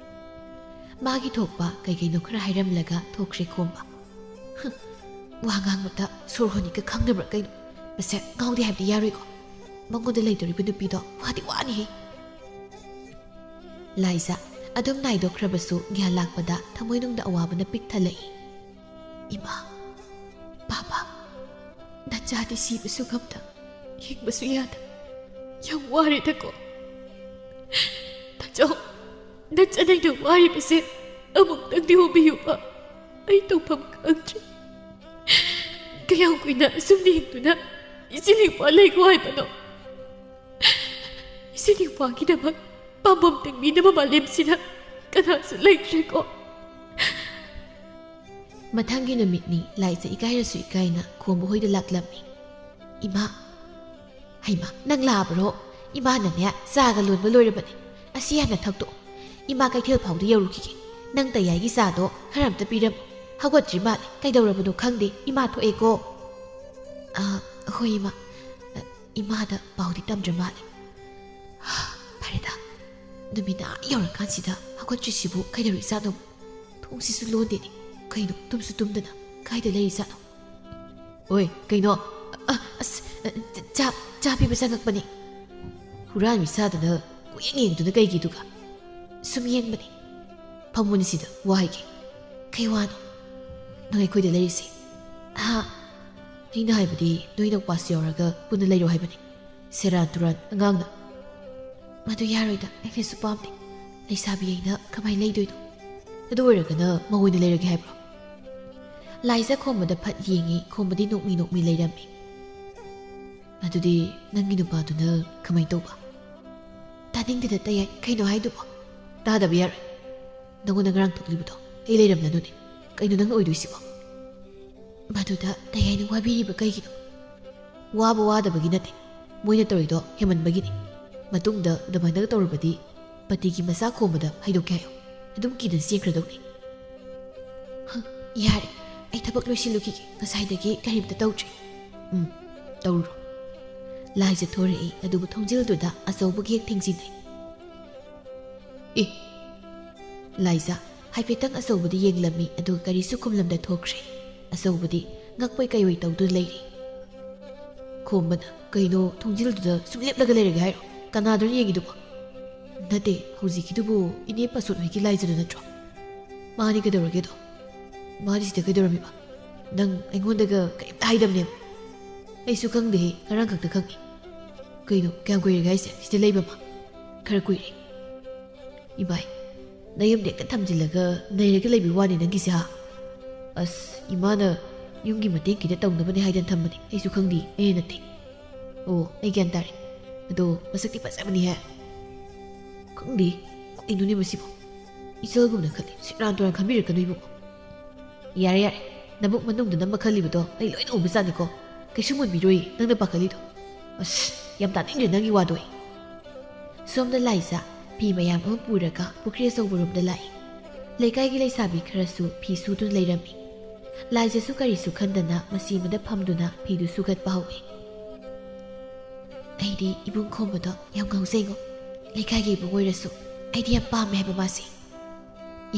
ꯃꯥꯒꯤ ꯊꯣꯛꯄ ꯀꯩ ꯀꯩꯅꯣ ꯈꯔ ꯍꯥꯏꯔꯝꯂꯒ ꯊꯣꯛꯈ꯭ꯔꯦ ꯈꯣꯝꯕ꯫ ꯍꯨꯝ, ꯋꯥ ꯉꯥꯡꯕꯗ ꯁꯣꯔ ꯍꯣꯟꯅꯤꯒ ꯈꯪꯗꯕ꯭ꯔꯥ ꯀꯩꯅꯣ? ꯃꯁꯦ ꯉꯥꯎꯗꯦ ꯍꯥꯏꯕꯗꯤ ꯌꯥꯔꯣꯏꯀꯣ꯫ ꯃꯉꯣꯟꯗ ꯂꯩꯗꯧꯔꯤꯕ ꯅꯨꯄꯤꯗꯣ ꯋꯥꯗꯤ ꯋꯥꯅꯤꯍꯦ꯫ ꯂꯥꯏꯖ ꯑꯗꯨꯝ ꯅꯥꯏꯗꯣꯛꯈ꯭ꯔꯕꯁꯨ ꯒ꯭ꯌꯥꯟ ꯂꯥꯛꯄꯗ ꯊꯃꯣꯏꯅꯨꯡꯗ ꯑꯋꯥꯕꯅ ꯄꯤꯛ ꯊꯜꯂꯛꯏ꯫ "ꯏꯃꯥ, ꯄꯥꯄꯥ, ꯅꯆꯥꯗꯤ ꯁꯤꯕꯁꯨ ꯉꯝꯗ, ꯍꯤꯡꯕꯁꯨ ꯌꯥꯗ, ꯌꯥꯝ ꯋꯥꯔꯦꯗꯀꯣ꯫ ꯅꯆꯧ, ꯅꯆꯟ ꯑꯩꯅ ꯋꯥꯔꯤꯕꯁꯦ ꯑꯃꯨꯛꯇꯪꯗꯤ ꯎꯕꯤꯌꯨꯕ꯫ ꯑꯩ ꯇꯧꯐꯝ ꯈꯪꯗ꯭ꯔꯦ꯫ ꯀꯌꯥꯝ ꯀꯨꯏꯅ ꯑꯁꯨꯝ ꯌꯦꯡꯗꯨꯅ ꯏꯆꯦ ꯅꯤꯡꯄꯥ ꯂꯩꯈꯣ ꯍꯥꯏꯕꯅꯣ? ꯏꯆꯦ ꯅꯤꯡꯄꯥꯒꯤꯗꯃꯛ ꯄꯥꯝꯕꯣꯝ ꯇꯤꯡꯕꯤꯅꯕ ꯃꯥꯂꯦꯝꯁꯤꯗ ꯀꯅꯥꯁꯨ ꯂꯩꯇ꯭ꯔꯦꯀꯣ꯫ ꯃꯊꯪꯒꯤ ꯅꯨꯃꯤꯠꯅꯤ꯫ ꯂꯥꯏꯖ ꯏꯀꯥꯏꯔꯁꯨ ꯏꯀꯥꯏꯅ ꯈꯣꯝꯕ ꯍꯣꯏꯗ ꯂꯥꯛꯂꯝꯃꯤ꯫ "ꯏꯃꯥ!" "ꯍꯩꯃꯥ, ꯅꯪ ꯂꯥꯛꯑꯕ꯭ꯔꯣ? ꯏꯃꯥꯅꯅꯦ, ꯆꯥꯒ ꯂꯣꯟꯕ ꯂꯣꯏꯔꯕꯅꯦ꯫ ꯑꯁꯤ ꯍꯥꯟꯅ ꯊꯛꯇꯣꯛꯑꯣ꯫ ꯏꯃꯥ ꯀꯩꯊꯦꯜ ꯐꯥꯎꯗ ꯌꯧꯔꯨꯈꯤꯒꯦ꯫ ꯅꯪ ꯇꯌꯥꯏꯒꯤ ꯆꯥꯗꯣ ꯈꯔ ꯑꯝꯇ ꯄꯤꯔꯝꯃꯣ꯫ ꯍꯧꯒꯠꯇ꯭ꯔꯤ ꯃꯥꯜꯂꯦ꯫ ꯀꯩꯗꯧꯔꯕꯅꯣ ꯈꯪꯗꯦ꯫ ꯏꯃꯥ ꯊꯣꯛꯑꯦꯀꯣ꯫" "ꯑ, ꯍꯣꯏ, ꯏꯃꯥ꯫ ꯑ, ꯏꯃꯥꯗ ꯄꯥꯎꯗꯤ ꯇꯝꯗ꯭ꯔ ꯃꯥꯜꯂꯦ꯫" "ꯐꯔꯦꯗ, ꯅꯨꯃꯤꯠ ꯑꯥ ꯌꯧꯔꯀꯥꯟꯁꯤꯗ ꯍꯧꯒꯠꯇ꯭ꯔꯤꯁꯤꯕꯨ ꯀꯩꯗꯧꯔꯤꯖꯥꯠꯅꯣ? ꯊꯣꯡꯁꯤꯁꯨ ꯂꯣꯟꯗꯦꯅꯦ꯫ ꯀꯩꯅꯣ, ꯇꯨꯝꯁꯨ ꯇꯨꯝꯗꯅ ꯀꯥꯏꯗ ꯂꯩꯔꯤꯖꯥꯠꯅꯣ? ꯑꯣꯏ, ꯀꯩꯅꯣ? ꯑ, ꯑꯁ, ꯑ, ꯆꯥ, ꯆꯥ ꯄꯤꯕ ꯆꯪꯉꯛꯄꯅꯦ꯫" "ꯍꯨꯔꯥꯟꯕꯤ ꯁꯥꯗꯅ ꯀꯣꯏꯌꯦꯡ ꯌꯦꯡꯗꯨꯅ ꯀꯩꯒꯤꯗꯨꯒ?" "ꯁꯨꯝ ꯌꯦꯡꯕꯅꯦ꯫" "ꯐꯝꯃꯨꯅꯦ ꯁꯤꯗ, ꯋꯥ ꯍꯥꯏꯒꯦ꯫" "ꯀꯩ ꯋꯥꯅꯣ?" "ꯅꯪ ꯑꯩꯈꯣꯏꯗ ꯂꯩꯔꯤꯁꯦ?" "ꯍꯥ?" "ꯑꯩꯅ ꯍꯥꯏꯕꯗꯤ ꯅꯣꯏ ꯏꯅꯥꯎꯄꯥꯁꯨ ꯌꯥꯎꯔꯒ ꯄꯨꯟꯅ ꯂꯩꯔꯣ ꯍꯥꯏꯕꯅꯦ꯫ ꯁꯦꯔꯥꯟ ꯇꯨꯔꯥꯟ ꯑꯉꯥꯡꯅ꯫" "ꯃꯗꯨ ꯌꯥꯔꯣꯏꯗ, ꯑꯩꯅꯁꯨ ꯄꯥꯝꯗꯦ꯫ ꯂꯩꯁꯥꯕꯤ ꯑꯩꯅ ꯀꯃꯥꯏꯅ ꯂꯩꯗꯣꯏꯅꯣ?" "ꯑꯗꯨ ꯑꯣꯏꯔꯒꯅ ꯃꯉꯣꯟꯗ ꯂꯩꯔꯒꯦ ꯍꯥꯏꯕ꯭ꯔꯣ?" ꯂꯥꯏꯖ ꯈꯣꯝꯕꯗ ꯐꯠ ꯌꯦꯡꯉꯤ꯫ ꯈꯣꯝꯕꯗꯤ ꯅꯣꯛꯃꯤ ꯅꯣꯛꯃꯤ ꯂꯩꯔꯝꯃꯤ꯫ "ꯑꯗꯨꯗꯤ ꯅꯪꯒꯤ ꯅꯨꯄꯥꯗꯨꯅ ꯀꯃꯥꯏꯅ ꯇꯧꯕ?" "ꯇꯥꯅꯤꯡꯗꯦꯗ ꯇꯌꯥꯏ, ꯀꯩꯅꯣ ꯍꯥꯏꯗꯨꯕꯣ?" "ꯇꯥꯗꯕ ꯌꯥꯔꯣꯏ꯫ ꯅꯪꯉꯣꯟꯗ ꯉꯔꯥꯡ ꯊꯣꯛꯂꯤꯕꯗꯣ ꯑꯩ ꯂꯩꯔꯝꯂꯅꯨꯅꯦ꯫ ꯀꯩꯅꯣ ꯅꯪꯅ ꯑꯣꯏꯗꯣꯏꯁꯤꯕꯣ?" "ꯃꯗꯨꯗ ꯇꯌꯥꯏꯅ ꯋꯥꯕꯤꯔꯤꯕ ꯀꯩꯒꯤꯅꯣ?" "ꯋꯥꯕ ꯋꯥꯗꯕꯒꯤ ꯅꯠꯇꯦ, ꯃꯣꯏꯅ ꯇꯧꯔꯤꯗꯣ ꯍꯦꯃꯟꯕꯒꯤꯅꯤ꯫ ꯃꯇꯨꯡꯗ ꯑꯗꯨꯃꯥꯏꯅ ꯇꯧꯔꯕꯗꯤ ꯄꯇꯤꯒꯤ ꯃꯆꯥ ꯈꯣꯝꯕꯗ ꯍꯥꯏꯗꯣꯛꯀꯦ ꯍꯥꯏꯌꯨ꯫ ꯑꯗꯨꯝ ꯀꯤꯗꯅ ꯆꯦꯟꯈ꯭ꯔꯗꯧꯅꯤ꯫" "ꯍ, ꯌꯥꯔꯦ, ꯑꯩ ꯊꯕꯛ ꯂꯣꯏꯁꯤꯜꯂꯨꯈꯤꯒꯦ꯫ ꯉꯁꯥꯏꯗꯒꯤ ꯀꯔꯤꯝꯇ ꯇꯧꯗ꯭ꯔꯤ꯫" "ꯎꯝ, ꯇꯧꯔꯨꯔꯣ꯫" ꯂꯥꯏꯖ ꯊꯣꯔꯛꯏ, ꯑꯗꯨꯕꯨ ꯊꯣꯡꯖꯤꯜꯗꯨꯗ ꯑꯆꯧꯕꯒꯤ ꯍꯦꯛ ꯊꯤꯡꯖꯤꯟꯅꯩ꯫ "ꯑꯦ!" ꯂꯥꯏꯖ ꯍꯥꯏꯐꯦꯠꯇꯪ ꯑꯆꯧꯕꯗ ꯌꯦꯡꯂꯝꯃꯤ, ꯑꯗꯨꯒ ꯀꯔꯤꯁꯨ ꯈꯨꯝꯂꯝꯗ ꯊꯣꯛꯈ꯭ꯔꯦ꯫ ꯑꯆꯧꯕꯗꯤ ꯉꯛꯄꯣꯏ ꯀꯩꯑꯣꯏ ꯇꯧꯗꯨꯅ ꯂꯩꯔꯤ꯫ ꯈꯣꯝꯕꯅ, "ꯀꯩꯅꯣ, ꯊꯣꯡꯖꯤꯜꯗꯨꯗ ꯁꯨꯝ ꯂꯦꯞꯂꯒ ꯂꯩꯔꯒꯦ ꯍꯥꯏꯔꯣ? ꯀꯅꯥꯗꯅꯣ ꯌꯦꯡꯉꯤꯗꯨꯕꯣ?" "ꯅꯠꯇꯦ, ꯍꯧꯖꯤꯛꯀꯤꯗꯨꯕꯨ ꯏꯅꯦ ꯄꯥꯁꯣꯠ ꯍꯣꯏꯒꯤ ꯂꯥꯏꯖꯗꯨ ꯅꯠꯇ꯭ꯔꯣ?" "ꯃꯥꯅꯤ, ꯀꯩꯗꯧꯔꯒꯦꯗꯣ? ꯃꯥꯗꯤ ꯁꯤꯗ ꯀꯩꯗꯧꯔꯝꯃꯤꯕ? ꯅꯪ ꯑꯩꯉꯣꯟꯗꯒ ꯀꯔꯤꯝꯇ ꯍꯥꯏꯗꯕꯅꯦꯕ?" "ꯑꯩꯁꯨ ꯈꯪꯗꯦꯍꯦ, ꯉꯔꯥꯡ ꯈꯛꯇ ꯈꯪꯉꯤ꯫" "ꯀꯩꯅꯣ, ꯀꯌꯥꯝ ꯀꯨꯏꯔꯒꯦ ꯍꯥꯏꯁꯦ ꯁꯤꯗ ꯂꯩꯕ ꯃꯥ?" "ꯈꯔ ꯀꯨꯏꯔꯦ꯫" "ꯏꯕꯥꯏ, ꯅꯌꯨꯝꯗ ꯍꯦꯛꯇ ꯊꯝꯖꯤꯜꯂꯒ ꯅꯩꯔꯒ ꯂꯩꯕꯒꯤ ꯋꯥꯅꯤ ꯅꯪꯒꯤꯁꯦ, ꯍꯥ? ꯑꯁ, ꯏꯃꯥꯅ ꯌꯨꯝꯒꯤ ꯃꯇꯦꯡ ꯈꯤꯇ ꯇꯧꯅꯕꯅꯦ ꯍꯥꯏꯗꯅ ꯊꯝꯕꯅꯦ, ꯑꯩꯁꯨ ꯈꯪꯗꯦ, ꯑꯩꯅ ꯅꯠꯇꯦ꯫ ꯑꯣ, ꯑꯩ ꯒ꯭ꯌꯥꯟ ꯇꯥꯔꯦ꯫ ꯑꯗꯣ ꯃꯁꯛꯇꯤ ꯐꯖꯕꯅꯤꯍꯦ꯫ ꯈꯪꯗꯦ, ꯀꯩꯅꯣꯅꯦ ꯃꯁꯤꯕꯣ? ꯏꯆꯜꯒꯨꯝꯅ ꯈꯜꯂꯤ, ꯁꯤꯔꯥꯟ ꯇꯨꯔꯥꯟ ꯈꯟꯕꯤꯔꯛꯀꯅꯨ ꯏꯕꯨꯡꯉꯣ꯫ ꯌꯥꯔꯦ, ꯌꯥꯔꯦ, ꯅꯕꯨꯛ ꯃꯅꯨꯡꯗ ꯅꯝꯃ ꯈꯜꯂꯤꯕꯗꯣ ꯑꯩ ꯂꯣꯏꯅ ꯎꯕꯖꯥꯠꯅꯤꯀꯣ꯫ ꯀꯩꯁꯨ ꯃꯨꯟꯕꯤꯔꯣꯏ ꯅꯪꯅ ꯄꯥꯈꯠꯂꯤꯗꯣ꯫ ꯑꯁ, ꯌꯥꯝ ꯇꯥꯅꯤꯡꯗ꯭ꯔꯦ ꯅꯪꯒꯤ ꯋꯥꯗꯣ ꯑꯩ꯫ ꯁꯣꯝꯗ ꯂꯥꯏꯖ ꯐꯤ ꯃꯌꯥꯝ ꯑꯃ ꯄꯨꯔꯒ ꯄꯨꯈ꯭ꯔꯤ ꯑꯆꯧꯕꯔꯣꯝꯗ ꯂꯥꯛꯏ꯫ ꯂꯩꯀꯥꯏꯒꯤ ꯂꯩꯁꯥꯕꯤ ꯈꯔꯁꯨ ꯐꯤ ꯁꯨꯗꯨꯅ ꯂꯩꯔꯝꯃꯤ꯫ ꯂꯥꯏꯖꯁꯨ ꯀꯔꯤꯁꯨ ꯈꯟꯗꯅ ꯃꯆꯤ ꯑꯃꯗ ꯐꯝꯗꯨꯅ ꯐꯤꯗꯨ ꯁꯨꯒꯠꯄ ꯍꯧꯏ꯫ ꯑꯩꯗꯤ ꯏꯕꯨꯡ ꯈꯣꯝꯕꯗꯣ ꯌꯥꯝ ꯉꯥꯎꯖꯩꯉꯣ꯫ ꯂꯩꯀꯥꯏꯒꯤ ꯏꯕꯨꯡ ꯑꯣꯏꯔꯁꯨ ꯑꯩꯗꯤ ꯌꯥꯝ ꯄꯥꯝꯃꯦ ꯍꯥꯏꯕ ꯃꯥꯁꯦ꯫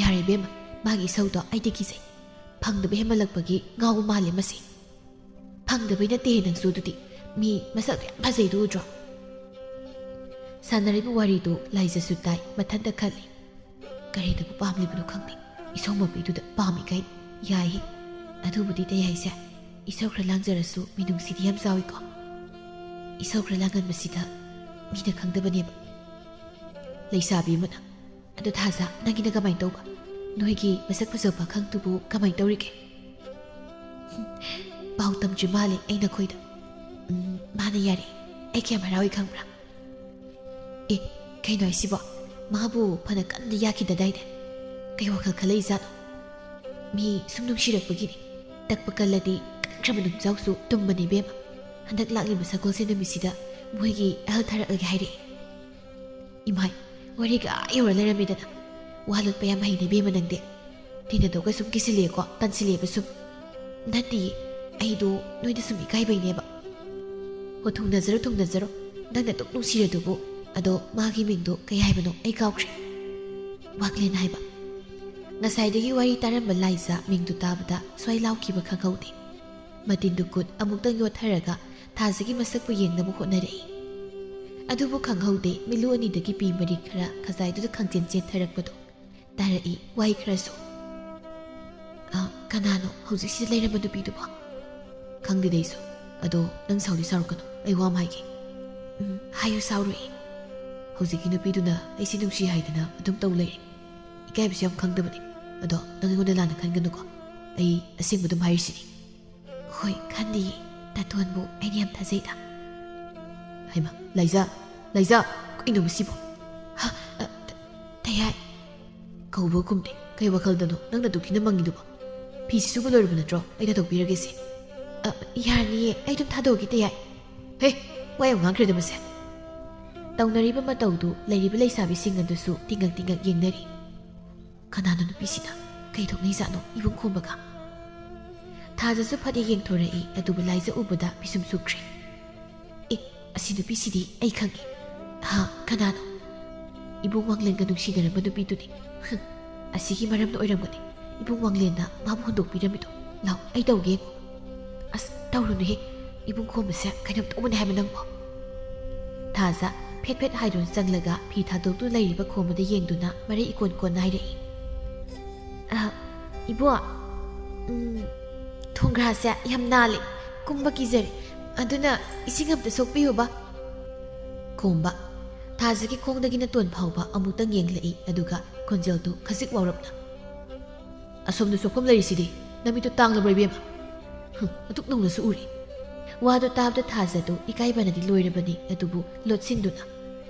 ꯌꯥꯔꯦ ꯏꯕꯦꯝꯃ, ꯃꯥꯒꯤ ꯏꯁꯧꯗꯣ ꯑꯩꯗꯤ ꯀꯤꯖꯩ꯫ ꯐꯪꯗꯕ ꯍꯦꯟꯃꯜꯂꯛꯄꯒꯤ ꯉꯥꯎꯕ ꯃꯥꯜꯂꯦ ꯃꯁꯤ꯫ ꯐꯪꯗꯕꯩ ꯅꯠꯇꯦꯍꯦ ꯅꯪꯁꯨ ꯑꯗꯨꯗꯤ꯫ ꯃꯤ ꯃꯁꯛ ꯌꯥꯝ ꯐꯖꯩꯗꯨ ꯎꯗ꯭ꯔꯣ? ꯁꯥꯟꯅꯔꯤꯕ ꯋꯥꯔꯤꯗꯨ ꯂꯥꯏꯖꯁꯨ ꯇꯥꯏ, ꯃꯊꯟꯇ ꯈꯜꯂꯤ꯫ ꯀꯔꯤꯗꯕꯨ ꯄꯥꯝꯂꯤꯕꯅꯣ ꯈꯪꯗꯦ꯫ ꯏꯁꯧ ꯃꯄꯤꯗꯨꯗ ꯄꯥꯝꯃꯤ ꯀꯥꯏ ꯌꯥꯏꯍꯦ꯫ ꯑꯗꯨꯕꯨꯗꯤ ꯇꯌꯥꯏꯁꯦ꯫ ꯏꯁꯧ ꯈꯔ ꯂꯥꯡꯖꯔꯁꯨ ꯃꯤꯅꯨꯡꯁꯤꯗꯤ ꯌꯥꯝ ꯆꯥꯎꯏꯀꯣ꯫ ꯏꯁꯧ ꯈꯔ ꯂꯥꯡꯒꯟꯕꯁꯤꯗ ꯃꯤꯅ ꯈꯪꯗꯕꯅꯦꯕ꯫ ꯂꯩꯁꯥꯕꯤ ꯑꯃꯅ, "ꯑꯗꯣ ꯊꯥꯖ, ꯅꯪꯒꯤꯅ ꯀꯃꯥꯏꯅ ꯇꯧꯕ? ꯅꯣꯏꯒꯤ ꯃꯁꯛ ꯐꯖꯕ ꯄꯥꯈꯪꯗꯨꯕꯨ ꯀꯃꯥꯏꯅ ꯇꯧꯔꯤꯒꯦ?" "ꯄꯥꯎ ꯇꯝꯗ꯭ꯔꯤ ꯃꯥꯜꯂꯦ ꯑꯩ ꯅꯈꯣꯏꯗ꯫ ꯎꯝ, ꯃꯥꯅ ꯌꯥꯔꯦ꯫ ꯑꯩ ꯀꯌꯥꯝ ꯍꯔꯥꯎꯏ ꯈꯪꯕ꯭ꯔꯥ?" "ꯑꯦ, ꯀꯩꯅꯣ ꯍꯥꯏꯁꯤꯕꯣ? ꯃꯥꯕꯨ ꯐꯅ ꯀꯟꯅ ꯌꯥꯈꯤꯗꯗꯥꯏꯅꯦ? ꯀꯩ ꯋꯥꯈꯜ ꯈꯜꯂꯛꯏꯖꯥꯠꯅꯣ? ꯃꯤ ꯁꯨꯝ ꯅꯨꯡꯁꯤꯔꯛꯄꯒꯤꯅꯤ꯫ ꯇꯛꯄ ꯀꯜꯂꯗꯤ ꯀꯟꯈ꯭ꯔꯕ ꯅꯨꯡꯖꯥꯎꯁꯨ ꯇꯨꯝꯕꯅꯤ ꯏꯕꯦꯝꯃ꯫ ꯍꯟꯗꯛ ꯂꯥꯛꯂꯤꯕ ꯁꯒꯣꯜꯁꯦꯟ ꯅꯨꯃꯤꯠꯁꯤꯗ ꯃꯣꯏꯒꯤ ꯑꯍꯜ ꯊꯥꯔꯛꯂꯒꯦ ꯍꯥꯏꯔꯛꯑꯦ꯫" ꯏꯃꯥꯏ, ꯋꯥꯔꯤꯒ ꯑꯥ ꯌꯧꯔ ꯂꯩꯔꯝꯃꯦꯗꯅ꯫ ꯋꯥ ꯂꯣꯠꯄ ꯌꯥꯝ ꯍꯩꯅꯦ ꯏꯕꯦꯝꯃ ꯅꯪꯗꯤ꯫ ꯇꯤꯟꯅꯗꯧꯒ ꯁꯨꯝ ꯀꯤꯁꯤꯜꯂꯛꯑꯦꯀꯣ, ꯇꯟꯁꯤꯜꯂꯛꯑꯦꯕ ꯁꯨꯝ꯫ ꯅꯠꯇꯤꯌꯦ, ꯑꯩꯗꯣ ꯅꯣꯏꯗ ꯁꯨꯝ ꯏꯀꯥꯏꯕꯩꯅꯦꯕ꯫ ꯍꯣ, ꯊꯨꯡꯅꯖꯔꯣ, ꯊꯨꯡꯅꯖꯔꯣ꯫ ꯅꯪꯅ ꯑꯗꯨꯛ ꯅꯨꯡꯁꯤꯔꯗꯨꯕꯨ꯫ ꯑꯗꯣ ꯃꯥꯒꯤ ꯃꯤꯡꯗꯣ ꯀꯩ ꯍꯥꯏꯕꯅꯣ? ꯑꯩ ꯀꯥꯎꯈ꯭ꯔꯦ꯫ ꯋꯥꯡꯂꯦꯟ ꯍꯥꯏꯕ꯫ ꯉꯁꯥꯏꯗꯒꯤ ꯋꯥꯔꯤ ꯇꯥꯔꯝꯕ ꯂꯥꯏꯖ ꯃꯤꯡꯗꯨ ꯇꯥꯕꯗ ꯁ꯭ꯋꯥꯏ ꯂꯥꯎꯈꯤꯕ ꯈꯪꯍꯧꯗꯦ꯫ ꯃꯇꯤꯟꯗꯨ ꯈꯨꯠ ꯑꯃꯨꯛꯇꯪ ꯌꯣꯠꯊꯔꯒ ꯊꯥꯖꯒꯤ ꯃꯁꯛꯄꯨ ꯌꯦꯡꯅꯕ ꯍꯣꯠꯅꯔꯛꯏ꯫ ꯑꯗꯨꯕꯨ ꯈꯪꯍꯧꯗꯦ, ꯃꯤꯠꯂꯨ ꯑꯅꯤꯗꯒꯤ ꯄꯤ ꯃꯔꯤ ꯈꯔ ꯈꯖꯥꯏꯗꯨꯗ ꯈꯪꯆꯦꯟ ꯆꯦꯟꯊꯔꯛꯄꯗꯣ꯫ ꯇꯥꯔꯛꯏ ꯋꯥꯍꯩ ꯈꯔꯁꯨ꯫ "ꯑ, ꯀꯅꯥꯅꯣ ꯍꯧꯖꯤꯛꯁꯤꯗ ꯂꯩꯔꯝꯕ ꯅꯨꯄꯤꯗꯨꯕꯣ?" "ꯈꯪꯗꯦꯗ ꯑꯩꯁꯨ꯫ ꯑꯗꯣ ꯅꯪ ꯁꯥꯎꯗꯤ ꯁꯥꯎꯔꯛꯀꯅꯨ, ꯑꯩ ꯋꯥ ꯑꯃ ꯍꯥꯏꯒꯦ꯫" "ꯎꯝ, ꯍꯥꯏꯌꯨ, ꯁꯥꯎꯔꯣꯏ꯫" "ꯍꯧꯖꯤꯛꯀꯤ ꯅꯨꯄꯤꯗꯨꯅ ꯑꯩꯁꯦ ꯅꯨꯡꯁꯤ ꯍꯥꯏꯗꯅ ꯑꯗꯨꯝ ꯇꯧ ꯂꯩꯔꯦ꯫ ꯏꯀꯥꯏꯕꯁꯨ ꯌꯥꯝ ꯈꯪꯗꯕꯅꯦ꯫ ꯑꯗꯣ ꯅꯪ ꯑꯩꯉꯣꯟꯗ ꯂꯥꯟꯅ ꯈꯟꯒꯅꯨꯀꯣ꯫ ꯑꯩ ꯑꯁꯦꯡꯕ ꯑꯗꯨꯝ ꯍꯥꯏꯔꯤꯁꯤꯅꯤ꯫ ꯍꯣꯏ, ꯈꯟꯗꯤꯌꯦ꯫ ꯇꯥꯇꯣꯟꯕꯨ ꯑꯩꯅ ꯌꯥꯝ ꯊꯥꯖꯩꯗ꯫ ꯍꯩꯃꯥ, ꯂꯥꯏꯖꯥ, ꯂꯥꯏꯖꯥ, ꯀꯩꯅꯣ ꯃꯁꯤꯕꯣ? ꯍꯥ, ꯑ, ꯇ-, ꯇꯌꯥꯏ꯫ ꯀꯧꯕꯒꯨꯝꯅꯦ꯫ ꯀꯩ ꯋꯥꯈꯜꯗꯅꯣ ꯅꯪꯅ ꯑꯗꯨꯛ ꯊꯤꯅ ꯃꯪꯉꯤꯗꯨꯕꯣ? ꯐꯤꯁꯤ ꯁꯨꯕ ꯂꯣꯏꯔꯕ ꯅꯠꯇ꯭ꯔꯣ? ꯑꯩ ꯊꯥꯗꯣꯛꯄꯤꯔꯒꯦꯁꯦ꯫ ꯑ, ꯌꯥꯔꯅꯤꯌꯦ, ꯑꯩ ꯑꯗꯨꯝ ꯊꯥꯗꯣꯛꯑꯒꯦ ꯇꯌꯥꯏ꯫ ꯍꯦ, ꯋꯥ ꯌꯥꯝ ꯉꯥꯡꯈ꯭ꯔꯦꯗ ꯃꯁꯦ꯫ ꯇꯧꯅꯔꯤꯕ ꯃꯇꯧꯗꯨ ꯂꯩꯔꯤꯕ ꯂꯩꯁꯥꯕꯤꯁꯤꯡ ꯑꯗꯨꯁꯨ ꯇꯤꯡꯉꯛ ꯇꯤꯡꯉꯛ ꯌꯦꯡꯅꯔꯤ꯫ ꯀꯅꯥꯅꯣ ꯅꯨꯄꯤꯁꯤꯅ? ꯀꯩ ꯊꯣꯛꯅꯩꯖꯥꯠꯅꯣ ꯏꯕꯨꯡ ꯈꯣꯝꯕꯒ? ꯊꯥꯖꯁꯨ ꯐꯠ ꯍꯦꯛ ꯌꯦꯡꯊꯣꯔꯛꯏ, ꯑꯗꯨꯕꯨ ꯂꯥꯏꯖ ꯎꯕꯗ ꯄꯤꯁꯨꯝ ꯁꯨꯛꯈ꯭ꯔꯦ꯫ ꯑꯦ, ꯑꯁꯤ ꯅꯨꯄꯤꯁꯤꯗꯤ ꯑꯩ ꯈꯪꯉꯤ꯫ ꯍꯥ, ꯀꯅꯥꯅꯣ? ꯏꯕꯨꯡ ꯋꯥꯡꯂꯦꯟꯒ ꯅꯨꯡꯁꯤꯅꯔꯝꯕ ꯅꯨꯄꯤꯗꯨꯅꯤ꯫ ꯍꯨꯝ, ꯑꯁꯤꯒꯤ ꯃꯔꯝꯅ ꯑꯣꯏꯔꯝꯒꯅꯤ ꯏꯕꯨꯡ ꯋꯥꯡꯂꯦꯟꯅ ꯃꯥꯕꯨ ꯍꯨꯟꯗꯣꯛꯄꯤꯔꯝꯃꯤꯗꯣ꯫ ꯂꯥꯎ, ꯑꯩ ꯇꯧꯒꯦ ꯌꯦꯡꯉꯨ꯫ ꯑꯁ, ꯇꯧꯔꯨꯅꯨꯍꯦ꯫ ꯏꯕꯨꯡ ꯈꯣꯝꯕꯁꯦ ꯀꯩꯅꯣꯝ ꯇꯧꯕꯅꯦ ꯍꯥꯏꯕ ꯅꯪꯕꯣ꯫ ꯊꯥꯖ ꯐꯦꯠ ꯐꯦꯠ ꯍꯥꯏꯗꯨꯅ ꯆꯪꯂꯒ ꯐꯤ ꯊꯥꯗꯣꯛꯇꯨꯅ ꯂꯩꯔꯤꯕ ꯈꯣꯝꯕꯗ ꯌꯦꯡꯗꯨꯅ ꯃꯔꯩ ꯏꯀꯣꯟ ꯀꯣꯟꯅ ꯍꯥꯏꯔꯛꯏ꯫ "ꯑ, ꯏꯕꯣ, ꯎꯝ, ꯊꯣꯡꯒ꯭ꯔꯥꯁꯦ ꯌꯥꯝ ꯅꯥꯜꯂꯤ, ꯀꯨꯝꯕ ꯀꯤꯖꯔꯦ, ꯑꯗꯨꯅ ꯏꯁꯤꯡ ꯑꯝꯇ ꯁꯣꯛꯄꯤꯌꯨꯕ꯫" ꯈꯣꯝꯕ ꯊꯥꯖꯒꯤ ꯈꯣꯡꯗꯒꯤ ꯅꯇꯣꯟ ꯐꯥꯎꯕ ꯑꯃꯨꯛꯇꯪ ꯌꯦꯡꯂꯛꯏ, ꯑꯗꯨꯒ ꯈꯣꯟꯖꯦꯜꯗꯨ ꯈꯖꯤꯛ ꯋꯥꯎꯔꯞꯅ, "ꯑꯁꯣꯝꯗ ꯁꯣꯛꯐꯝ ꯂꯩꯔꯤꯁꯤꯗꯤ, ꯅꯃꯤꯠꯇꯨ ꯇꯥꯡꯂꯕ꯭ꯔꯣ ꯏꯕꯦꯝꯃ? ꯍꯨꯝ, ꯑꯗꯨꯛ ꯅꯧꯅꯁꯨ ꯎꯔꯤ꯫" ꯋꯥꯗꯨ ꯇꯥꯕꯗ ꯊꯥꯖꯗꯨ ꯏꯀꯥꯏꯕꯅꯗꯤ ꯂꯣꯏꯔꯕꯅꯤ, ꯑꯗꯨꯕꯨ ꯂꯣꯠꯁꯤꯟꯗꯨꯅ,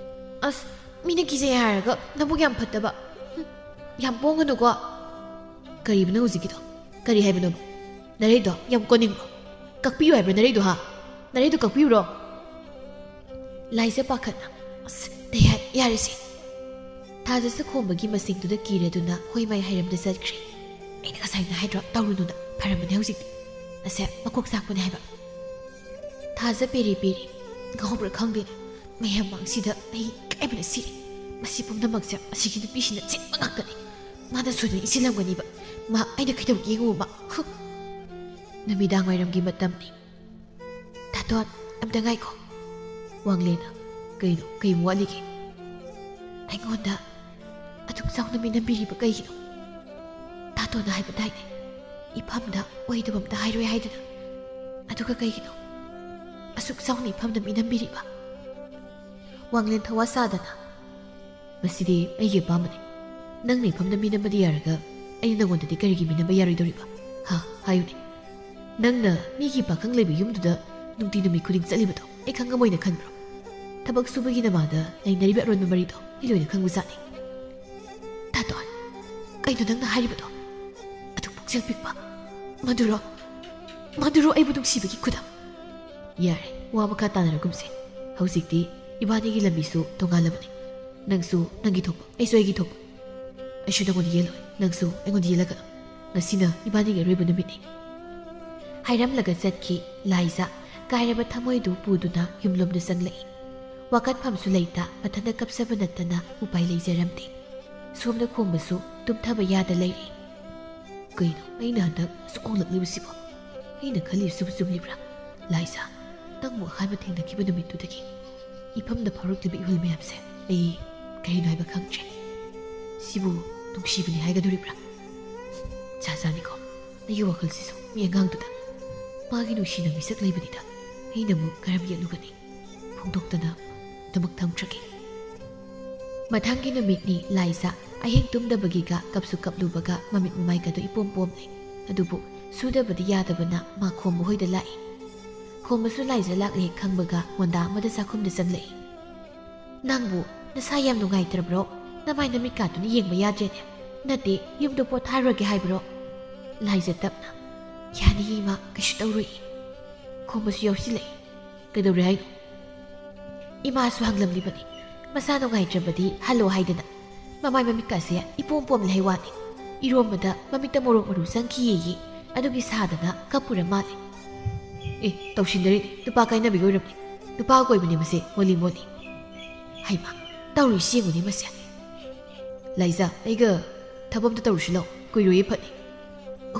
"ꯑꯁ, ꯃꯤꯅ ꯀꯤꯖꯩ ꯍꯥꯏꯔꯒ ꯅꯕꯨꯛ ꯌꯥꯝ ꯐꯠꯇꯕ꯫ ꯍꯨꯝ, ꯌꯥꯝ ꯄꯣꯡꯒꯅꯨꯀꯣ꯫" "ꯀꯔꯤꯕꯅꯣ ꯍꯧꯖꯤꯛꯀꯤꯗꯣ? ꯀꯔꯤ ꯍꯥꯏꯕꯅꯣ? ꯅꯔꯩꯗꯣ ꯌꯥꯝ ꯀꯣꯟꯅꯤꯡꯕ꯭ꯔꯣ? ꯀꯛꯄꯤꯌꯨ ꯍꯥꯏꯕ꯭ꯔꯣ ꯅꯔꯩꯗꯣ, ꯍꯥ? ꯅꯔꯩꯗꯣ ꯀꯛꯄꯤꯌꯨꯔꯣ?" ꯂꯥꯏꯖ ꯄꯥꯈꯠꯅ, "ꯑꯁ, ꯇꯌꯥꯏ, ꯌꯥꯔꯦꯁꯦ꯫" ꯊꯥꯖꯁꯨ ꯈꯣꯝꯕꯒꯤ ꯃꯁꯤꯡꯗꯨꯗ ꯀꯤꯔꯗꯨꯅ ꯍꯣꯏ ꯃꯥꯏ ꯍꯥꯏꯔꯝꯗ ꯆꯠꯈ꯭ꯔꯦ꯫ "ꯑꯩꯅ ꯉꯁꯥꯏꯅ ꯍꯥꯏꯗ꯭ꯔꯣ, ꯇꯧꯔꯨꯅꯨꯅ? ꯐꯔꯝꯕꯅꯦ ꯍꯧꯖꯤꯛꯇꯤ꯫ ꯑꯁꯦ ꯃꯀꯣꯛ ꯆꯥꯛꯄꯅꯦ ꯍꯥꯏꯕ꯫" ꯊꯥꯖ ꯄꯦꯔꯤ ꯄꯦꯔꯤ꯫ "ꯉꯥꯎꯕ꯭ꯔꯥ ꯈꯪꯗꯦꯅꯦ, ꯃꯌꯥꯝ ꯃꯥꯡꯁꯤꯗ ꯑꯩ ꯏꯀꯥꯏꯕꯅ ꯁꯤꯔꯦ꯫ ꯃꯁꯤ ꯄꯨꯝꯅꯃꯛꯁꯦ ꯑꯁꯤꯒꯤ ꯅꯨꯄꯤꯁꯤꯅ ꯁꯤꯟꯕ ꯉꯥꯛꯇꯅꯤ꯫ ꯃꯥꯅ ꯁꯣꯏꯗꯅ ꯏꯟꯁꯤꯜꯂꯝꯒꯅꯤꯕ꯫ ꯃꯥ ꯑꯩꯅ ꯀꯩꯗꯧꯒꯦ ꯌꯦꯡꯉꯨꯕ꯫ ꯍꯨꯝ꯫" ꯅꯨꯃꯤꯗꯥꯡ ꯋꯥꯏꯔꯝꯒꯤ ꯃꯇꯝꯅꯤ꯫ "ꯇꯥꯇꯣꯟ, ꯑꯝꯇ ꯉꯥꯏꯈꯣ꯫" ꯋꯥꯡꯂꯦꯟꯅ, "ꯀꯩꯅꯣ? ꯀꯩ ꯑꯃꯨꯛ ꯋꯥꯠꯂꯤꯒꯦ?" "ꯑꯩꯉꯣꯟꯗ ꯑꯗꯨꯛ ꯆꯥꯎꯅ ꯃꯤ ꯅꯝꯕꯤꯔꯤꯕ ꯀꯩꯒꯤꯅꯣ? ꯇꯥꯇꯣꯟꯅ ꯍꯥꯏꯕꯗꯥꯏꯅꯦ, ꯏꯐꯝꯗ ꯑꯣꯏꯗꯕ ꯑꯝꯇ ꯍꯥꯏꯔꯣꯏ ꯍꯥꯏꯗꯅ꯫ ꯑꯗꯨꯒ ꯀꯩꯒꯤꯅꯣ ꯑꯁꯨꯛ ꯆꯥꯎꯅ ꯏꯐꯝꯗ ꯃꯤ ꯅꯝꯕꯤꯔꯤꯕ?" ꯋꯥꯡꯂꯦꯟ ꯊꯋꯥ ꯁꯥꯗꯅ, "ꯃꯁꯤꯗꯤ ꯑꯩꯒꯤ ꯑꯄꯥꯝꯕꯅꯤ꯫ ꯅꯪꯅ ꯏꯐꯝꯗ ꯃꯤꯅꯝꯕꯗꯤ ꯌꯥꯔꯒ ꯑꯩꯅ ꯅꯪꯉꯣꯟꯗꯗꯤ ꯀꯔꯤꯒꯤ ꯃꯤꯅꯝꯕ ꯌꯥꯔꯣꯏꯗꯧꯔꯤꯕ? ꯍꯥ, ꯍꯥꯏꯌꯨꯅꯦ꯫ ꯅꯪꯅ ꯃꯤꯒꯤ ꯄꯥꯈꯪ ꯂꯩꯕ ꯌꯨꯝꯗꯨꯗ ꯅꯨꯡꯇꯤ ꯅꯨꯃꯤꯠ ꯈꯨꯗꯤꯡ ꯆꯠꯂꯤꯕꯗꯣ ꯑꯩ ꯈꯪꯉꯝꯃꯣꯏꯅ ꯈꯟꯕ꯭ꯔꯣ? ꯊꯕꯛ ꯁꯨꯕꯒꯤ ꯅꯃꯥꯗ ꯂꯩꯅꯔꯤꯕ ꯑꯔꯣꯟꯕ ꯃꯔꯤꯗꯣ ꯑꯩ ꯂꯣꯏꯅ ꯈꯪꯕꯖꯥꯠꯅꯤ꯫ ꯇꯥꯇꯣꯟ, ꯀꯩꯅꯣ ꯅꯪꯅ ꯍꯥꯏꯔꯤꯕꯗꯣ? ꯑꯗꯨ ꯄꯨꯛꯆꯦꯜ ꯄꯤꯛꯄ꯫ ꯃꯗꯨꯔꯣ, ꯃꯗꯨꯔꯣ ꯑꯩꯕꯨ ꯅꯨꯡꯁꯤꯕꯒꯤ ꯈꯨꯗꯝ? ꯌꯥꯔꯦ, ꯋꯥ ꯃꯈꯥ ꯇꯥꯅꯔꯒꯨꯝꯁꯦ꯫ ꯍꯧꯖꯤꯛꯇꯤ ꯏꯕꯥꯅꯤꯒꯤ ꯂꯝꯕꯤꯁꯨ ꯇꯣꯉꯥꯜꯂꯕꯅꯤ꯫ ꯅꯪꯁꯨ ꯅꯪꯒꯤ ꯊꯣꯛꯄ, ꯑꯩꯁꯨ ꯑꯩꯒꯤ ꯊꯣꯛꯄ꯫ ꯑꯩꯁꯨ ꯅꯪꯉꯣꯟꯗ ꯌꯦꯜꯂꯣꯏ, ꯅꯪꯁꯨ ꯑꯩꯉꯣꯟꯗ ꯌꯦꯜꯂꯒꯅꯨ꯫ ꯉꯁꯤꯅ ꯏꯕꯥꯅꯤꯒꯤ ꯑꯔꯣꯏꯕ ꯅꯨꯃꯤꯠꯅꯤ꯫ ꯍꯥꯏꯔꯝꯂꯒ ꯆꯠꯈꯤ ꯂꯥꯏꯖꯥ꯫ ꯀꯥꯏꯔꯕ ꯊꯃꯣꯏꯗꯨ ꯄꯨꯗꯨꯅ ꯌꯨꯝꯂꯣꯝꯗ ꯆꯪꯂꯛꯏ꯫ ꯋꯥꯀꯠꯐꯝꯁꯨ ꯂꯩꯇ ꯃꯊꯟꯇ ꯀꯞꯆꯕ ꯅꯠꯇꯅ ꯎꯄꯥꯏ ꯂꯩꯖꯔꯝꯗꯦ꯫ ꯁꯣꯝꯗ ꯈꯣꯝꯕꯁꯨ ꯇꯨꯝꯊꯕ ꯌꯥꯗ ꯂꯩꯔꯤ꯫ ꯀꯩꯅꯣ ꯑꯩꯅ ꯍꯟꯗꯛ ꯑꯁꯨꯛ ꯍꯣꯡꯂꯛꯂꯤꯕꯁꯤꯕꯣ? ꯑꯩꯅ ꯈꯜꯂꯤꯁꯤꯕꯨ ꯆꯨꯝꯂꯤꯕ꯭ꯔꯥ? ꯂꯥꯏꯖꯥ, ꯅꯪꯕꯨ ꯑꯍꯥꯟꯕ ꯊꯦꯡꯅꯈꯤꯕ ꯅꯨꯃꯤꯠꯇꯨꯗꯒꯤ ꯏꯐꯝꯗ ꯐꯥꯎꯔꯛꯂꯤꯕ ꯏꯍꯨꯜ ꯃꯌꯥꯝꯁꯦ ꯑꯩ ꯀꯔꯤꯅꯣ ꯍꯥꯏꯕ ꯈꯪꯗ꯭ꯔꯦ꯫ ꯁꯤꯕꯨ ꯅꯨꯡꯁꯤꯕꯅꯤ ꯍꯥꯏꯒꯗꯧꯔꯤꯕ꯭ꯔꯥ? ꯖꯥꯖꯥꯅꯤꯀꯣ ꯅꯪꯒꯤ ꯋꯥꯈꯜꯁꯤꯁꯨ꯫ ꯃꯤ ꯑꯉꯥꯡꯗꯨꯗ ꯃꯥꯒꯤ ꯅꯨꯡꯁꯤꯅ ꯃꯤꯁꯛ ꯂꯩꯕꯅꯤꯗ ꯑꯩꯅ ꯑꯃꯨꯛ ꯀꯔꯝ ꯌꯦꯠꯂꯨꯒꯅꯤ? ꯐꯣꯡꯗꯣꯛꯇꯅ ꯑꯗꯨꯃꯛ ꯊꯝꯈ꯭ꯔꯒꯦ꯫ ꯃꯊꯪꯒꯤ ꯅꯨꯃꯤꯠꯅꯤ ꯂꯥꯏꯖꯥ꯫ ꯑꯍꯤꯡ ꯇꯨꯝꯗꯕꯒꯤꯒ ꯀꯞꯁꯨ ꯀꯞꯂꯨꯕꯒ ꯃꯃꯤꯠ ꯃꯃꯥꯏꯒꯗꯣ ꯏꯄꯣꯝ ꯄꯣꯝꯂꯦ꯫ ꯑꯗꯨꯕꯨ ꯁꯨꯗꯕꯗꯤ ꯌꯥꯗꯕꯅ ꯃꯥ ꯈꯣꯝꯕ ꯍꯣꯏꯗ ꯂꯥꯛꯏ꯫ ꯈꯣꯝꯕꯁꯨ ꯂꯥꯏꯖꯥ ꯂꯥꯛꯂꯦ ꯈꯪꯕꯒ ꯃꯣꯟꯗꯥ ꯑꯃꯗ ꯆꯥꯛꯈꯨꯝꯗ ꯆꯪꯂꯛꯏ꯫ ꯅꯪꯕꯨ ꯅꯁꯥ ꯌꯥꯝ ꯅꯨꯡꯉꯥꯏꯇ꯭ꯔꯕ꯭ꯔꯣ? ꯅꯃꯥꯏ ꯅꯃꯤꯠꯀꯥꯗꯨꯅ ꯌꯦꯡꯕ ꯌꯥꯗ꯭ꯔꯦꯅꯦ꯫ ꯅꯠꯇꯦ, ꯌꯨꯝꯗ ꯄꯣꯊꯥꯔꯨꯔꯒꯦ ꯍꯥꯏꯕ꯭ꯔꯣ? ꯂꯥꯏꯖꯥ ꯇꯞꯅ, ꯌꯥꯅꯤꯌꯦ ꯏꯃꯥ, ꯀꯩꯁꯨ ꯇꯧꯔꯣꯏꯌꯦ꯫ ꯈꯣꯝꯕꯁꯨ ꯌꯥꯎꯁꯤꯜꯂꯛꯏ꯫ ꯀꯩꯗꯧꯔꯦ ꯍꯥꯏꯅꯣ? ꯏꯃꯥꯁꯨ ꯍꯪꯂꯝꯂꯤꯕꯅꯤ꯫ ꯃꯁꯥ ꯅꯨꯡꯉꯥꯏꯇ꯭ꯔꯕꯗꯤ ꯍꯜꯂꯣ ꯍꯥꯏꯗꯅ꯫ ꯃꯃꯥꯏ ꯃꯃꯤꯠꯀꯥꯁꯦ ꯏꯄꯣꯝ ꯄꯣꯝꯂꯦ ꯍꯥꯏ ꯋꯥꯅꯤ꯫ ꯏꯔꯣꯝꯕꯗ ꯃꯃꯤꯠꯇ ꯃꯣꯔꯣꯛ ꯃꯔꯨ ꯆꯪꯈꯤꯌꯦꯌꯦ꯫ ꯑꯗꯨꯒꯤ ꯁꯥꯗꯅ ꯀꯞꯄꯨꯔ ꯃꯥꯜꯂꯦ꯫ ꯑꯦ, ꯇꯧꯁꯤꯟꯅꯔꯤꯅꯤ꯫ ꯅꯨꯄꯥ ꯀꯥꯏꯅꯕꯒꯤ ꯑꯣꯏꯔꯝꯅꯤ꯫ ꯅꯨꯄꯥ ꯀꯣꯏꯕꯅꯦ ꯃꯁꯦ, ꯃꯣꯂꯤ ꯃꯣꯂꯤ꯫ ꯍꯩꯃꯥ, ꯇꯧꯔꯤꯁꯤ ꯌꯦꯡꯉꯨꯅꯦ ꯃꯁꯦ꯫ ꯂꯥꯏꯖꯥ, ꯑꯩꯒ ꯊꯕꯛ ꯑꯝꯇ ꯇꯧꯔꯨꯁꯤ ꯂꯥꯎ꯫ ꯀꯨꯏꯔꯣꯏꯌꯦ ꯐꯠꯅꯤ꯫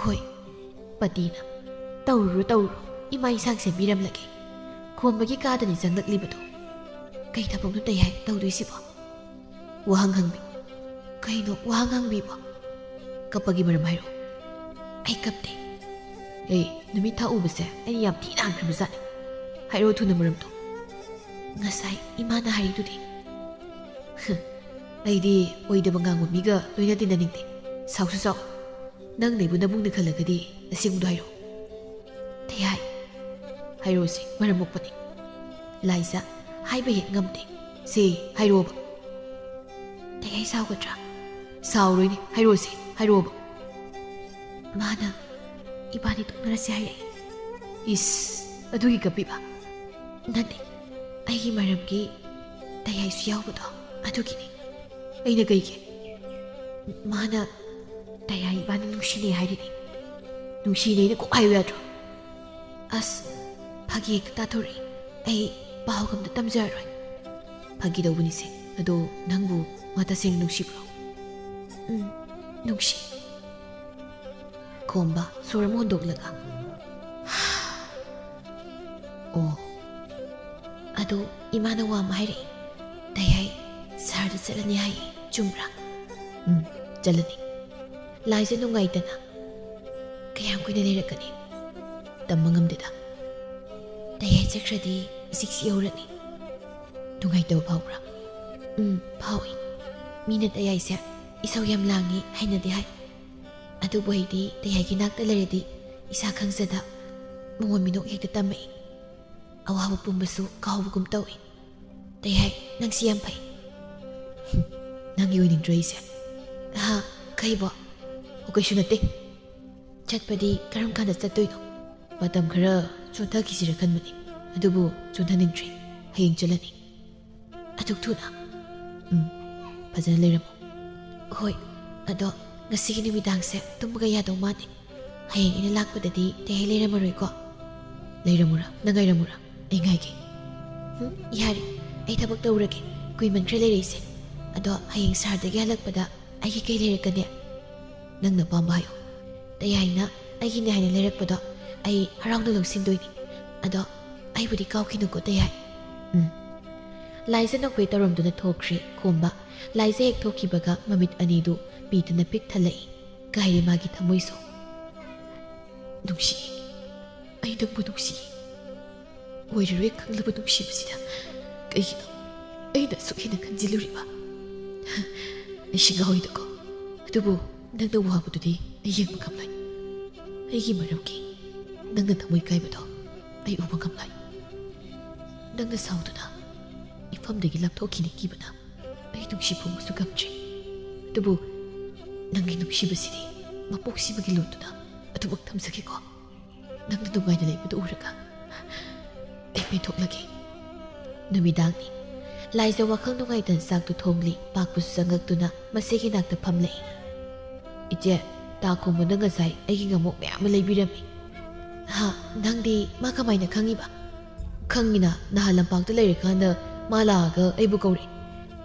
ꯍꯣꯏ꯫ ꯄꯇꯤꯅ, ꯇꯧꯔꯨꯔꯣ, ꯇꯧꯔꯨꯔꯣ꯫ ꯏꯃꯥ ꯏꯟꯁꯥꯡ ꯁꯦꯝꯕꯤꯔꯝꯂꯒꯦ꯫ ꯈꯣꯝꯕꯒꯤ ꯀꯥꯗꯅꯤ ꯆꯪꯂꯛꯂꯤꯕꯗꯣ꯫ ꯀꯩ ꯊꯕꯛꯅꯣ ꯇꯩ ꯍꯥꯏ ꯇꯧꯗꯣꯏꯁꯤꯕꯣ? ꯋꯥꯍꯪ ꯍꯪꯕꯤ꯫ ꯀꯩꯅꯣ ꯋꯥꯍꯪ ꯍꯪꯕꯤꯕꯣ? ꯀꯞꯄꯒꯤ ꯃꯔꯝ ꯍꯥꯏꯔꯛꯑꯣ꯫ ꯑꯩ ꯀꯞꯇꯦ꯫ ꯑꯦ, ꯅꯨꯃꯤꯠ ꯊꯥ ꯎꯕꯁꯦ ꯑꯩꯅ ꯌꯥꯝ ꯊꯤꯅ ꯍꯟꯈ꯭ꯔꯕꯖꯥꯠꯅꯤ꯫ ꯍꯥꯏꯔꯛꯑꯣ ꯊꯨꯅ ꯃꯔꯝꯗꯣ꯫ ꯉꯁꯥꯏ ꯏꯃꯥꯅ ꯍꯥꯏꯔꯤꯗꯨꯗꯤ꯫ ꯑꯩꯗꯤ ꯑꯣꯏꯗꯕ ꯉꯥꯡꯕ ꯃꯤꯒ ꯂꯣꯏꯅ ꯇꯤꯟꯅꯅꯤꯡꯗꯦ꯫ ꯁꯥꯎꯁꯨ ꯁꯥꯎ꯫ ꯅꯪꯅ ꯑꯩꯕꯨ ꯅꯕꯨꯡꯅ ꯈꯜꯂꯒꯗꯤ ꯑꯁꯦꯡꯕꯗꯣ ꯍꯥꯏꯔꯛꯑꯣ꯫ ꯇꯌꯥꯏ, ꯍꯥꯏꯔꯛꯑꯣꯁꯦ, ꯃꯔꯝ ꯃꯣꯛꯄꯅꯤ꯫ ꯂꯥꯏꯖ, ꯍꯥꯏꯕ ꯍꯦꯛ ꯉꯝꯗꯦ꯫ ꯁꯦ, ꯍꯥꯏꯔꯛꯑꯣꯕ꯫ ꯇꯌꯥꯏ ꯁꯥꯎꯒꯗ꯭ꯔꯥ? ꯁꯥꯎꯔꯣꯏꯅꯦ, ꯍꯥꯏꯔꯛꯑꯣꯁꯦ, ꯍꯥꯏꯔꯛꯑꯣꯕ꯫ ꯃꯥꯅ ꯏꯕꯥꯅꯤ ꯇꯣꯛꯅꯔꯁꯦ ꯍꯥꯏꯔꯛꯑꯦ꯫ ꯏꯁ, ꯑꯗꯨꯒꯤ ꯀꯞꯄꯤꯕ? ꯅꯠꯇꯦ, ꯑꯩꯒꯤ ꯃꯔꯝꯒꯤ ꯇꯌꯥꯏꯁꯨ ꯌꯥꯎꯕꯗꯣ ꯑꯗꯨꯒꯤꯅꯤ꯫ ꯑꯩꯅ ꯀꯩꯒꯤ? ꯃꯥꯅ ꯇꯌꯥꯏ ꯏꯕꯥꯅꯤ ꯅꯨꯡꯁꯤꯅꯩ ꯍꯥꯏꯔꯤꯅꯤ꯫ ꯅꯨꯡꯁꯤꯅꯩꯅ ꯀꯣꯛ ꯍꯥꯏꯌꯨ ꯌꯥꯗ꯭ꯔꯣ? ꯑꯁ, ꯐꯥꯒꯤ ꯍꯦꯛꯇ ꯇꯥꯊꯣꯔꯛꯏ꯫ ꯑꯩ ꯄꯥꯎꯒ ꯑꯝꯇ ꯇꯝꯖꯔꯔꯣꯏ꯫ ꯐꯥꯒꯤ ꯇꯧꯕꯅꯤꯁꯦ꯫ ꯑꯗꯣ ꯅꯪꯕꯨ ꯃꯥ ꯇꯁꯦꯡꯅ ꯅꯨꯡꯁꯤꯕ꯭ꯔꯣ? ꯎꯝ, ꯅꯨꯡꯁꯤ꯫ ꯈꯣꯝꯕ ꯁꯣꯔ ꯑꯃ ꯍꯣꯟꯗꯣꯛꯂꯒ, ꯑꯣ꯫ ꯑꯗꯣ ꯏꯃꯥꯅ ꯋꯥ ꯑꯃ ꯍꯥꯏꯔꯛꯏ꯫ ꯇꯌꯥꯏ ꯁꯍꯔꯗ ꯆꯠꯂꯅꯤ ꯍꯥꯏꯌꯦ, ꯆꯨꯝꯕ꯭ꯔꯥ? ꯎꯝ, ꯆꯠꯂꯅꯤ꯫ ꯂꯥꯏꯖ ꯅꯨꯡꯉꯥꯏꯇꯅ, ꯀꯌꯥꯝ ꯀꯨꯏꯅ ꯂꯩꯔꯛꯀꯅꯤ? ꯇꯝꯕ ꯉꯝꯗꯦꯗ꯫ ꯇꯌꯥꯏ ꯆꯠꯈ꯭ꯔꯗꯤ ꯏꯆꯤꯛ ꯆꯤꯛꯍꯧꯔꯅꯤ꯫ ꯅꯨꯡꯉꯥꯏꯇꯕ ꯐꯥꯎꯕ꯭ꯔꯥ? ꯎꯝ, ꯐꯥꯎꯏ꯫ ꯃꯤꯅ ꯇꯌꯥꯏꯁꯦ ꯏꯁꯧ ꯌꯥꯝ ꯂꯥꯡꯉꯤ, ꯍꯩꯅꯗꯦ ꯍꯥꯏ꯫ ꯑꯗꯨꯕꯨ ꯑꯩꯗꯤ ꯇꯌꯥꯏꯒꯤ ꯅꯥꯛꯇ ꯂꯩꯔꯗꯤ ꯏꯁꯥ ꯈꯪꯖꯗ ꯃꯉꯣꯟ ꯃꯤꯅꯣꯛ ꯍꯦꯛꯇ ꯇꯝꯃꯛꯏ꯫ ꯑꯋꯥꯕ ꯄꯨꯝꯕꯁꯨ ꯀꯥꯎꯕꯒꯨꯝ ꯇꯧꯏ꯫ ꯇꯌꯥꯏ, ꯅꯪꯁꯤ ꯌꯥꯝ ꯐꯩ꯫ ꯅꯪꯒꯤ ꯑꯣꯏꯅꯤꯡꯗ꯭ꯔꯣ ꯑꯩꯁꯦ? ꯍꯥ? ꯀꯩꯕꯣ? ꯑꯣ, ꯀꯩꯁꯨ ꯅꯠꯇꯦ꯫ ꯆꯠꯄꯗꯤ ꯀꯔꯝ ꯀꯥꯟꯗ ꯆꯠꯇꯣꯏꯅꯣ? ꯃꯇꯝ ꯈꯔ ꯆꯣꯟꯊꯈꯤꯁꯤꯔ ꯈꯟꯕꯅꯤ, ꯑꯗꯨꯕꯨ ꯆꯣꯟꯊꯅꯤꯡꯗ꯭ꯔꯤ꯫ ꯍꯌꯦꯡ ꯆꯠꯂꯅꯤ꯫ ꯑꯗꯨꯛ ꯊꯨꯅ? ꯎꯝ, ꯐꯖꯅ ꯂꯩꯔꯝꯃꯨ꯫ ꯍꯣꯏ, ꯑꯗꯣ ꯉꯁꯤꯒꯤ ꯅꯨꯃꯤꯗꯥꯡꯁꯦ ꯇꯨꯝꯕꯒ ꯌꯥꯗꯧ ꯃꯥꯟꯗꯦ꯫ ꯍꯌꯦꯡ ꯑꯩꯅ ꯂꯥꯛꯄꯗꯗꯤ ꯇꯌꯥꯏ ꯂꯩꯔꯝꯃꯔꯣꯏꯀꯣ? ꯂꯩꯔꯝꯃꯨꯔꯥ? ꯅꯪ ꯉꯥꯏꯔꯝꯃꯨꯔꯥ? ꯑꯩ ꯉꯥꯏꯒꯦ꯫ ꯎꯝ, ꯌꯥꯔꯦ, ꯑꯩ ꯊꯕꯛ ꯇꯧꯔꯒꯦ꯫ ꯀꯨꯏꯃꯟꯈ꯭ꯔꯦ ꯂꯩꯔꯛꯏꯁꯦ꯫ ꯑꯗꯣ ꯍꯌꯦꯡ ꯁꯍꯔꯗꯒꯤ ꯍꯜꯂꯛꯄꯗ ꯑꯩꯒꯤ ꯀꯩ ꯂꯩꯔꯛꯀꯅꯤ? ꯅꯪꯅ ꯑꯄꯥꯝꯕ ꯍꯥꯏꯌꯨ꯫ ꯇꯌꯥꯏꯅ ꯑꯩꯒꯤꯅꯦ ꯍꯥꯏꯅ ꯂꯩꯔꯛꯄꯗꯣ ꯑꯩ ꯍꯔꯥꯎꯅ ꯂꯧꯁꯤꯟꯗꯣꯏꯅꯤ꯫ ꯑꯗꯣ ꯑꯩꯕꯨꯗꯤ ꯀꯥꯎꯈꯤꯅꯨꯀꯣ, ꯇꯌꯥꯏ꯫ ꯎꯝ꯫ ꯂꯥꯏꯖ ꯅꯣꯛꯐꯦ ꯇꯧꯔꯝꯗꯨꯅ ꯊꯣꯛꯈ꯭ꯔꯦ ꯈꯣꯝꯕ꯫ ꯂꯥꯏꯖ ꯍꯦꯛ ꯊꯣꯛꯈꯤꯕꯒ ꯃꯃꯤꯠ ꯑꯅꯤꯗꯨ ꯄꯤꯗꯨꯅ ꯄꯤꯛ ꯊꯜꯂꯛꯏ꯫ ꯀꯥꯏꯔꯦ ꯃꯥꯒꯤ ꯊꯃꯣꯏꯁꯨ꯫ ꯅꯨꯡꯁꯤ꯫ ꯑꯩ ꯅꯪꯕꯨ ꯅꯨꯡꯁꯤ꯫ ꯑꯣꯏꯔꯔꯣꯏ ꯈꯪꯂꯕ ꯅꯨꯡꯁꯤꯕꯁꯤꯗ ꯀꯩꯒꯤꯅꯣ ꯑꯩꯅ ꯑꯁꯨꯛ ꯍꯦꯟꯅ ꯈꯟꯖꯤꯜꯂꯨꯔꯤꯕ? ꯑꯩ ꯁꯤꯡꯍꯧꯏꯗꯀꯣ꯫ ꯑꯗꯨꯕꯨ ꯅꯪꯅ ꯋꯥꯕꯗꯨꯗꯤ ꯑꯩ ꯌꯦꯡꯕ ꯉꯝꯂꯣꯏ꯫ ꯑꯩꯒꯤ ꯃꯔꯝꯒꯤ ꯅꯪꯅ ꯊꯃꯣꯏ ꯀꯥꯏꯕꯗꯣ ꯑꯩ ꯎꯕ ꯉꯝꯂꯣꯏ꯫ ꯅꯪꯅ ꯁꯥꯎꯗꯨꯅ ꯏꯐꯝꯗꯒꯤ ꯂꯥꯞꯊꯣꯛꯈꯤꯅꯤ ꯀꯤꯕꯅ ꯑꯩ ꯅꯨꯡꯁꯤ ꯐꯣꯡꯕꯁꯨ ꯉꯝꯗ꯭ꯔꯤ꯫ ꯑꯗꯨꯕꯨ ꯅꯪꯒꯤ ꯅꯨꯡꯁꯤꯕꯁꯤꯗꯤ ꯃꯄꯣꯛꯁꯤꯃꯒꯤ ꯂꯣꯟꯗꯨꯅ ꯑꯗꯨꯃꯛ ꯊꯝꯖꯒꯦꯀꯣ꯫ ꯅꯪꯅ ꯅꯨꯡꯉꯥꯏꯅ ꯂꯩꯕꯗꯨ ꯎꯔꯒ ꯑꯩ ꯄꯦꯟꯊꯣꯛꯂꯒꯦ꯫ ꯅꯨꯃꯤꯗꯥꯡꯅꯤ꯫ ꯂꯥꯏꯖ ꯋꯥꯈꯜ ꯅꯨꯡꯉꯥꯏꯇꯅ ꯆꯥꯛꯇꯨ ꯊꯣꯡꯂꯤ꯫ ꯄꯥꯛꯄꯁꯨ ꯆꯪꯉꯛꯇꯨꯅ ꯃꯆꯦꯒꯤ ꯅꯥꯛꯇ ꯐꯝꯂꯛꯏ꯫ "ꯏꯆꯦ, ꯇꯥ ꯈꯣꯡꯕꯅ ꯉꯁꯥꯏ ꯑꯩꯒꯤ ꯉꯥꯃꯣꯛ ꯃꯌꯥꯝ ꯑꯃ ꯂꯩꯕꯤꯔꯝꯃꯤ꯫" "ꯍꯥ? ꯅꯪꯗꯤ ꯃꯥ ꯀꯃꯥꯏꯅ ꯈꯪꯉꯤꯕ?" "ꯈꯪꯉꯤꯅ, ꯅꯍꯥꯟ ꯂꯝꯄꯥꯛꯇ ꯂꯩꯔꯤꯀꯥꯟꯗ ꯃꯥ ꯂꯥꯛꯑꯒ ꯑꯩꯕꯨ ꯀꯧꯔꯛꯏ꯫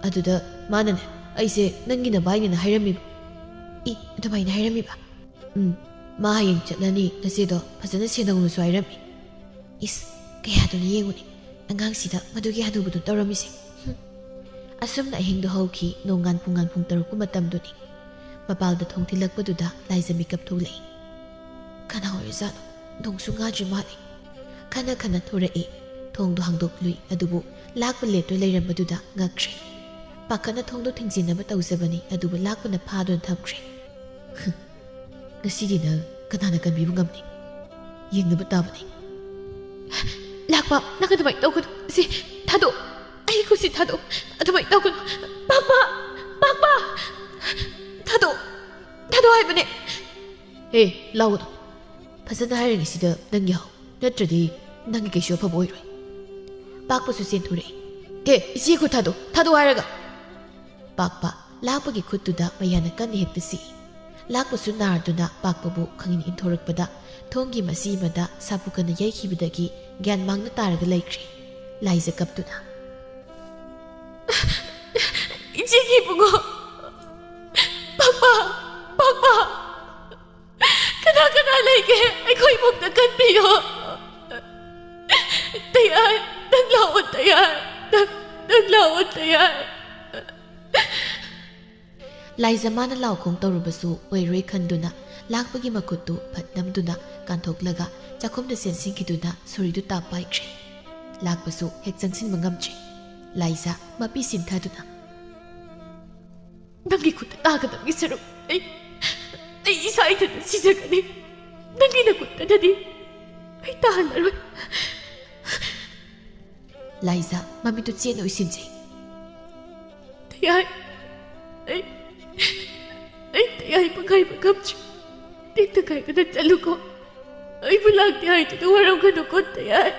ꯑꯗꯨꯗ ꯃꯥꯅꯅꯦ ꯑꯩꯁꯦ ꯅꯪꯒꯤ ꯅꯕꯥꯏꯅꯦꯅ ꯍꯥꯏꯔꯝꯃꯤꯕ꯫" "ꯏ, ꯑꯗꯨꯃꯥꯏꯅ ꯍꯥꯏꯔꯝꯃꯤꯕ?" "ꯎꯝ, ꯃꯥ ꯍꯌꯦꯡ ꯆꯠꯂꯅꯤ, ꯅꯆꯦꯗꯣ ꯐꯖꯅ ꯁꯦꯟꯅꯧꯅꯁꯨ ꯍꯥꯏꯔꯝꯃꯤ꯫" ꯏꯁ, ꯀꯌꯥꯗꯨꯅ ꯌꯦꯡꯉꯨꯅꯦ ꯑꯉꯥꯡꯁꯤꯗ ꯃꯗꯨꯒꯤ ꯍꯅꯨꯕꯗꯨ ꯇꯧꯔꯝꯃꯤꯁꯦ꯫ ꯍꯨꯝ꯫ ꯑꯁꯨꯝꯅ ꯑꯍꯤꯡꯗꯨ ꯍꯧꯈꯤ꯫ ꯅꯣꯡꯉꯥꯟ ꯄꯨꯡꯉꯥꯟ ꯄꯨꯡ ꯇꯔꯨꯛꯀꯤ ꯃꯇꯝꯗꯨꯅꯤ꯫ ꯃꯄꯥꯜꯗ ꯊꯣꯡ ꯊꯤꯜꯂꯛꯄꯗꯨꯗ ꯂꯥꯏꯖ ꯃꯤꯀꯞ ꯊꯣꯛꯂꯛꯏ꯫ "ꯀꯅꯥ ꯑꯣꯏꯔꯖꯥꯠꯅꯣ? ꯅꯣꯡꯁꯨ ꯉꯥꯗ꯭ꯔꯤ ꯃꯥꯜꯂꯦ꯫" ꯈꯟꯅ ꯈꯟꯅ ꯊꯣꯔꯛꯏ꯫ ꯊꯣꯡꯗꯣ ꯍꯥꯡꯗꯣꯛꯂꯨꯏ, ꯑꯗꯨꯕꯨ ꯂꯥꯛꯄ ꯂꯦꯞꯇꯨꯅ ꯂꯩꯔꯝꯕꯗꯨꯗ ꯉꯛꯈ꯭ꯔꯦ꯫ ꯄꯥꯈꯠꯅ ꯊꯣꯡꯗꯣ ꯊꯤꯡꯖꯤꯟꯅꯕ ꯇꯧꯖꯕꯅꯤ, ꯑꯗꯨꯕꯨ ꯂꯥꯛꯄꯅ ꯐꯥꯗꯨꯅ ꯊꯝꯈ꯭ꯔꯦ꯫ "ꯉꯁꯤꯗꯤ ꯅꯪ ꯀꯅꯥꯅ ꯀꯟꯕꯤꯕ ꯉꯝꯅꯤ? ꯌꯦꯡꯅꯕ ꯇꯥꯕꯅꯤ꯫" "ꯂꯥꯛꯄ, ꯅꯪ ꯑꯗꯨꯃꯥꯏꯅ ꯇꯧꯒꯅꯨ꯫ ꯁꯤ ꯊꯥꯗꯣꯛ, ꯑꯩ ꯈꯨꯠꯁꯤ ꯊꯥꯗꯣꯛ꯫ ꯑꯗꯨꯃꯥꯏꯅ ꯇꯧꯒꯅꯨ꯫ ꯄꯥꯛꯄ, ꯄꯥꯛꯄ, ꯊꯥꯗꯣꯛ, ꯊꯥꯗꯣꯛ ꯍꯥꯏꯕꯅꯦ꯫" "ꯍꯦ, ꯂꯥꯎꯒꯅꯨ꯫ ꯐꯖꯅ ꯍꯥꯏꯔꯤꯉꯩꯁꯤꯗ ꯅꯪ ꯌꯥꯍꯧ, ꯅꯠꯇ꯭ꯔꯗꯤ ꯅꯪꯒꯤ ꯀꯩꯁꯨ ꯑꯐꯕ ꯑꯣꯏꯔꯣꯏ꯫" ꯄꯥꯛꯄꯁꯨ ꯆꯦꯟꯊꯣꯔꯛꯏ꯫ "ꯍꯦ, ꯏꯆꯦ ꯈꯨꯠ ꯊꯥꯗꯣꯛ, ꯊꯥꯗꯣꯛ ꯍꯥꯏꯔꯒ!" ꯄꯥꯛꯄ ꯂꯥꯛꯄꯒꯤ ꯈꯨꯠꯇꯨꯗ ꯃꯌꯥꯅ ꯀꯟꯅ ꯍꯦꯛꯇ ꯁꯤꯛꯏ꯫ ꯂꯥꯛꯄꯁꯨ ꯅꯥꯔꯗꯨꯅ ꯄꯥꯛꯄꯕꯨ ꯈꯪꯏꯟ ꯏꯟꯊꯣꯔꯛꯄꯗ ꯊꯣꯡꯒꯤ ꯃꯆꯤ ꯑꯃꯗ ꯁꯥꯐꯨ ꯀꯟꯅ ꯌꯩꯈꯤꯕꯗꯒꯤ ꯒ꯭ꯌꯥꯟ ꯃꯥꯡꯅ ꯇꯥꯔꯒ ꯂꯩꯈ꯭ꯔꯦ꯫ ꯂꯥꯏꯖ ꯀꯞꯇꯨꯅ, "ꯏꯆꯦꯒꯤ ꯏꯕꯨꯡꯉꯣ, ꯄꯥꯛꯄ, ꯄꯥꯛꯄ, ꯀꯅꯥ ꯀꯅꯥ ꯂꯩꯒꯦ? ꯑꯩꯈꯣꯏ ꯏꯃꯨꯡꯗ ꯀꯟꯕꯤꯌꯣ꯫ ꯇꯌꯥꯔ, ꯅꯪ ꯂꯥꯛꯑꯣ ꯇꯌꯥꯔ, ꯅꯪ, ꯅꯪ ꯂꯥꯛꯑꯣ ꯇꯌꯥꯔ꯫" ꯂꯥꯏꯖ ꯃꯥꯅ ꯂꯥꯎ ꯈꯣꯡ ꯇꯧꯔꯨꯕꯁꯨ ꯑꯣꯏꯔꯣꯏ ꯈꯟꯗꯨꯅ ꯂꯥꯛꯄꯒꯤ ꯃꯈꯨꯠꯇꯨ ꯐꯠ ꯅꯝꯗꯨꯅ ꯀꯥꯟꯊꯣꯛꯂꯒ ꯆꯥꯛꯈꯨꯝꯗ ꯆꯦꯟꯁꯤꯟꯈꯤꯗꯨꯅ ꯁꯣꯔꯤꯗꯨ ꯇꯥꯞ ꯄꯥꯏꯈ꯭ꯔꯦ꯫ ꯂꯥꯛꯄꯁꯨ ꯍꯦꯛ ꯆꯪꯁꯤꯟꯕ ꯉꯝꯗ꯭ꯔꯦ꯫ ꯂꯥꯏꯖ ꯃꯄꯤ ꯁꯤꯟꯊꯗꯨꯅ, ꯅꯪꯒꯤ ꯈꯨꯠꯇ ꯇꯥꯒꯗꯕꯒꯤ ꯁꯔꯨꯛ ꯑꯩ, ꯑꯩ ꯏꯁꯥ ꯏꯊꯟꯇ ꯁꯤꯖꯒꯅꯤ꯫ ꯅꯪꯒꯤ ꯅꯈꯨꯠꯇꯅꯗꯤ ꯑꯩ ꯇꯥꯍꯜꯂꯔꯣꯏ꯫ ꯂꯥꯏꯖꯥ ꯃꯃꯤꯠꯇꯨ ꯆꯦꯠꯅ ꯎꯏꯁꯤꯟꯖꯩ꯫ ꯇꯌꯥꯏ, ꯑꯩ, ꯑꯩ ꯇꯌꯥꯏ ꯄꯪꯍꯥꯏꯕ ꯉꯝꯗ꯭ꯔꯦ꯫ ꯇꯦꯛꯇ ꯀꯥꯏꯗꯅ ꯆꯠꯂꯨꯀꯣ꯫ ꯑꯩꯕꯨ ꯂꯥꯛꯇꯦ ꯍꯥꯏꯗꯨꯅ ꯋꯥꯔꯝꯒꯅꯨꯀꯣ, ꯇꯌꯥꯏ꯫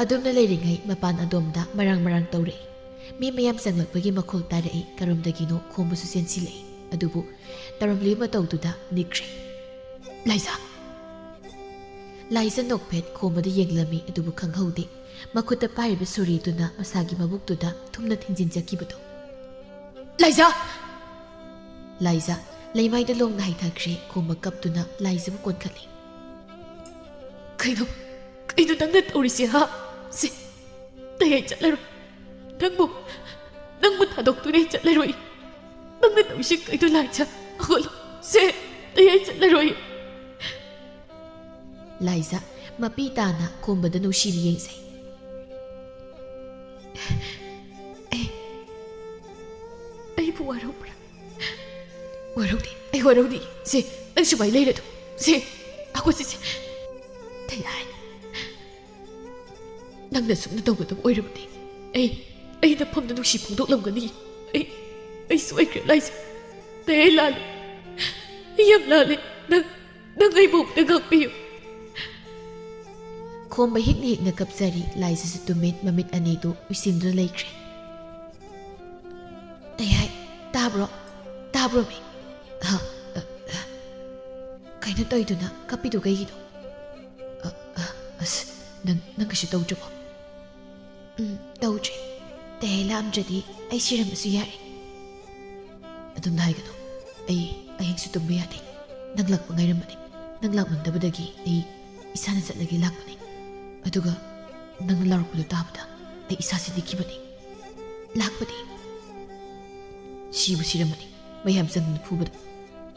ꯑꯗꯨꯝꯅ ꯂꯩꯔꯤꯉꯩ ꯃꯄꯥꯟ ꯑꯗꯣꯝꯗ ꯃꯔꯥꯡ ꯃꯔꯥꯡ ꯇꯧꯔꯛꯏ꯫ ꯃꯤ ꯃꯌꯥꯝ ꯆꯪꯂꯛꯄꯒꯤ ꯃꯈꯣꯜ ꯇꯥꯔꯛꯏ꯫ ꯀꯔꯣꯝꯗꯒꯤꯅꯣ ꯈꯣꯝꯕꯁꯨ ꯆꯦꯟꯁꯤꯜꯂꯛꯏ꯫ ꯑꯗꯨꯕꯨ ꯇꯧꯔꯝꯂꯤꯕ ꯃꯇꯧꯗꯨꯗ ꯅꯤꯛꯈ꯭ꯔꯦ꯫ ꯂꯥꯏꯖꯥ! ꯂꯥꯏꯖꯥ ꯅꯣꯛꯐꯦꯠ ꯈꯣꯝꯕꯗ ꯌꯦꯡꯂꯝꯃꯤ, ꯑꯗꯨꯕꯨ ꯈꯪꯍꯧꯗꯦ꯫ ꯃꯈꯨꯠꯇ ꯄꯥꯏꯔꯤꯕ ꯁꯣꯔꯤꯗꯨꯅ ꯃꯁꯥꯒꯤ ꯃꯕꯨꯛꯇꯨꯗ ꯊꯨꯝꯅ ꯊꯤꯟꯖꯤꯟꯖꯈꯤꯕꯗꯣ꯫ ꯂꯥꯏꯖꯥ! ꯂꯥꯏꯖꯥ ꯂꯩꯃꯥꯏꯗ ꯂꯣꯡꯅ ꯍꯥꯏꯊꯈ꯭ꯔꯦ꯫ ꯈꯣꯝꯕ ꯀꯞꯇꯨꯅ ꯂꯥꯏꯖꯥꯕꯨ ꯀꯣꯟꯈꯠꯂꯤ꯫ ꯀꯩꯅꯣ, ꯀꯩꯅꯣ ꯅꯪꯅ ꯇꯧꯔꯤꯁꯦ, ꯍꯥ? ꯁꯦ, ꯇꯌꯥꯏ ꯆꯠꯂꯔꯣꯏ꯫ ꯅꯪꯕꯨ, ꯅꯪꯕꯨ ꯊꯥꯗꯣꯛꯇꯨꯅ ꯑꯩ ꯆꯠꯂꯔꯣꯏ꯫ ꯅꯪꯅ ꯇꯧꯔꯤꯁꯦ ꯀꯩꯅꯣ, ꯂꯥꯏꯖꯥ? ꯍꯧꯒꯠꯂꯣ꯫ ꯁꯦ, ꯇꯌꯥꯏ ꯆꯠꯂꯔꯣꯏ꯫ ꯂꯥꯏꯖꯥ ꯃꯄꯤ ꯇꯥꯅ ꯈꯣꯝꯕꯗ ꯅꯨꯡꯁꯤꯅ ꯌꯦꯡꯖꯩ꯫ ꯑꯩ, ꯑꯩꯕꯨ ꯋꯥꯔꯧꯕ꯭ꯔꯥ? ꯋꯥꯔꯧꯗꯦ, ꯑꯩ ꯋꯥꯔꯧꯗꯦ꯫ ꯁꯦ, ꯅꯪ ꯁꯨꯃꯥꯏ ꯂꯩꯔꯗꯨ꯫ ꯁꯦ, ꯍꯧꯒꯠꯁꯤ, ꯁꯦ꯫ ꯇꯌꯥꯏ, ꯅꯪꯅ ꯁꯨꯝꯅ ꯇꯧꯒꯗꯕ ꯑꯣꯏꯔꯕꯗꯤ ꯑꯩ, ꯑꯩ ꯅꯐꯝꯗ ꯅꯨꯡꯁꯤ ꯐꯣꯡꯗꯣꯛꯂꯝꯒꯅꯤ꯫ ꯑꯩ, ꯑꯩ ꯁꯣꯏꯈ꯭ꯔꯦ, ꯂꯥꯏꯖꯥ꯫ ꯇꯌꯥꯏ ꯂꯥꯜꯂꯦ꯫ ꯑꯩ ꯌꯥꯝ ꯂꯥꯜꯂꯦ꯫ ꯅꯪ, ꯅꯪ ꯑꯩꯕꯨ ꯑꯃꯨꯛꯇ ꯉꯥꯛꯄꯤꯌꯨ꯫ ꯈꯣꯝꯕ ꯍꯤꯛꯅ ꯍꯤꯛꯅ ꯀꯞꯆꯔꯤ꯫ ꯂꯥꯏꯖꯥꯁꯨ ꯇꯨꯃꯤꯟ ꯃꯃꯤꯠ ꯑꯅꯤꯗꯨ ꯎꯏꯁꯤꯟꯗꯨꯅ ꯂꯩꯈ꯭ꯔꯦ꯫ ꯇꯌꯥꯏ, ꯇꯥꯕ꯭ꯔꯣ? ꯇꯥꯕ꯭ꯔꯣ ꯃꯤ? ꯍꯥ? ꯑ, ꯑ, ꯀꯩꯅꯣ ꯇꯧꯔꯤꯗꯨꯅ? ꯀꯞꯄꯤꯗꯨ ꯀꯩꯒꯤꯅꯣ? ꯑ, ꯑ, ꯑꯁ, ꯅꯪ, ꯅꯪ ꯀꯩꯁꯨ ꯇꯧꯗ꯭ꯔꯕꯣ? ꯎꯝ, ꯇꯧꯗ꯭ꯔꯦ꯫ ꯇꯌꯥꯏ ꯂꯥꯛꯑꯝꯗ꯭ꯔꯗꯤ ꯑꯩ ꯁꯤꯔꯝꯕꯁꯨ ꯌꯥꯔꯦ꯫ ꯑꯗꯨꯝꯅ ꯍꯥꯏꯒꯅꯨ꯫ ꯑꯩ ꯑꯍꯤꯡꯁꯨ ꯇꯨꯝꯕ ꯌꯥꯗꯦ꯫ ꯅꯪ ꯂꯥꯛꯄ ꯉꯥꯏꯔꯝꯕꯅꯦ꯫ ꯅꯪ ꯂꯥꯛꯃꯟꯗꯕꯗꯒꯤ ꯑꯩ ꯏꯁꯥꯅ ꯆꯠꯂꯒꯦ ꯂꯥꯛꯄꯅꯦ꯫ ꯑꯗꯨꯒ ꯅꯪꯅ ꯂꯥꯎꯔꯛꯄꯗꯨ ꯇꯥꯕꯗ ꯑꯩ ꯏꯁꯥꯁꯤ ꯅꯤꯛꯈꯤꯕꯅꯤ꯫ ꯂꯥꯛꯄꯗꯤ ꯁꯤꯕꯨ ꯁꯤꯔꯝꯃꯅꯤ, ꯃꯌꯥꯝ ꯆꯪꯗꯨꯅ ꯐꯨꯕꯗ꯫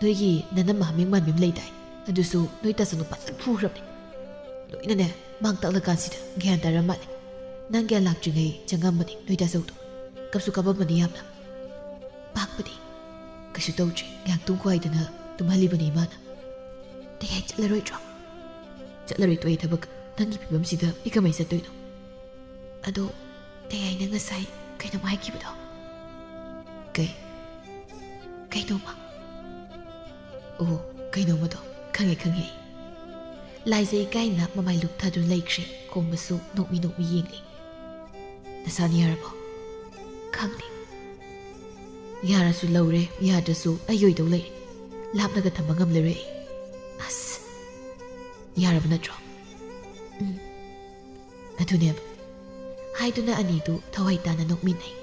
ꯅꯣꯏꯒꯤ ꯅꯅꯝꯃ ꯍꯥꯃꯦꯡ ꯃꯥꯟꯕꯤ ꯑꯃ ꯂꯩꯗꯥꯏ? ꯑꯗꯨꯁꯨ ꯅꯣꯏ ꯇꯥꯆꯧꯅ ꯐꯖꯅ ꯐꯨꯈ꯭ꯔꯕꯅꯤ꯫ ꯂꯣꯏꯅꯅꯦ, ꯃꯥꯡ ꯇꯥꯛꯂꯀꯥꯟꯁꯤꯗ ꯒ꯭ꯌꯥꯟ ꯇꯥꯔ ꯃꯥꯜꯂꯦ꯫ ꯅꯪ ꯒ꯭ꯌꯥꯟ ꯂꯥꯛꯇ꯭ꯔꯤꯉꯩ ꯆꯪꯉꯝꯕꯅꯤ ꯅꯣꯏ ꯇꯥꯆꯧꯗꯣ꯫ ꯀꯞꯁꯨ ꯀꯞꯄꯝꯕꯅꯤ ꯌꯥꯝꯅ꯫ ꯄꯥꯛꯄꯗꯤ ꯀꯩꯁꯨ ꯇꯧꯗ꯭ꯔꯤ, ꯉꯥꯏꯍꯥꯛꯇꯨꯝ ꯈꯣꯏꯗꯅ ꯇꯨꯝꯍꯜꯂꯤꯕꯅꯤ ꯏꯃꯥꯅ꯫ ꯇꯌꯥꯏ ꯆꯠꯂꯔꯣꯏꯗ꯭ꯔꯣ? ꯆꯠꯂꯔꯣꯏ, ꯇꯣꯛꯑꯦ ꯊꯕꯛ꯫ ꯅꯪꯒꯤ ꯐꯤꯕꯝꯁꯤꯗ ꯑꯩ ꯀꯃꯥꯏ ꯆꯠꯇꯣꯏꯅꯣ? ꯑꯗꯣ ꯇꯌꯥꯏꯅ ꯉꯁꯥꯏ ꯀꯩꯅꯣꯝ ꯍꯥꯏꯈꯤꯕꯗꯣ? ꯀꯩ? ꯀꯩꯅꯣꯝꯃ? ꯑꯣ, ꯀꯩꯅꯣꯝꯃꯗꯣ ꯈꯪꯉꯦ, ꯈꯪꯉꯦ ꯑꯩ꯫ ꯂꯥꯏꯖꯩ ꯀꯥꯏꯅ ꯃꯃꯥꯏ ꯂꯨꯞꯊꯗꯨꯅ ꯂꯩꯈ꯭ꯔꯦ꯫ ꯈꯣꯝꯕꯁꯨ ꯅꯣꯛꯃꯤ ꯅꯣꯛꯃꯤ ꯌꯦꯡꯂꯤ꯫ ꯅꯁꯥꯅ ꯌꯥꯔꯕꯣ? ꯈꯪꯗꯦ꯫ ꯌꯥꯔꯁꯨ ꯂꯧꯔꯦ, ꯌꯥꯗ꯭ꯔꯁꯨ ꯑꯩ ꯑꯣꯏꯗꯧ ꯂꯩꯔꯦ꯫ ꯂꯥꯞꯅꯒ ꯊꯝꯕ ꯉꯝꯂꯔꯣꯏ ꯑꯩ꯫ ꯑꯁ, ꯌꯥꯔꯕ ꯅꯠꯇ꯭ꯔꯣ? ꯎꯝ, ꯑꯗꯨꯅꯦꯕ꯫ ꯍꯥꯏꯗꯨꯅ ꯑꯅꯤꯗꯨ ꯊꯋꯥꯏ ꯇꯥꯅ ꯅꯣꯛꯃꯤꯟꯅꯩ꯫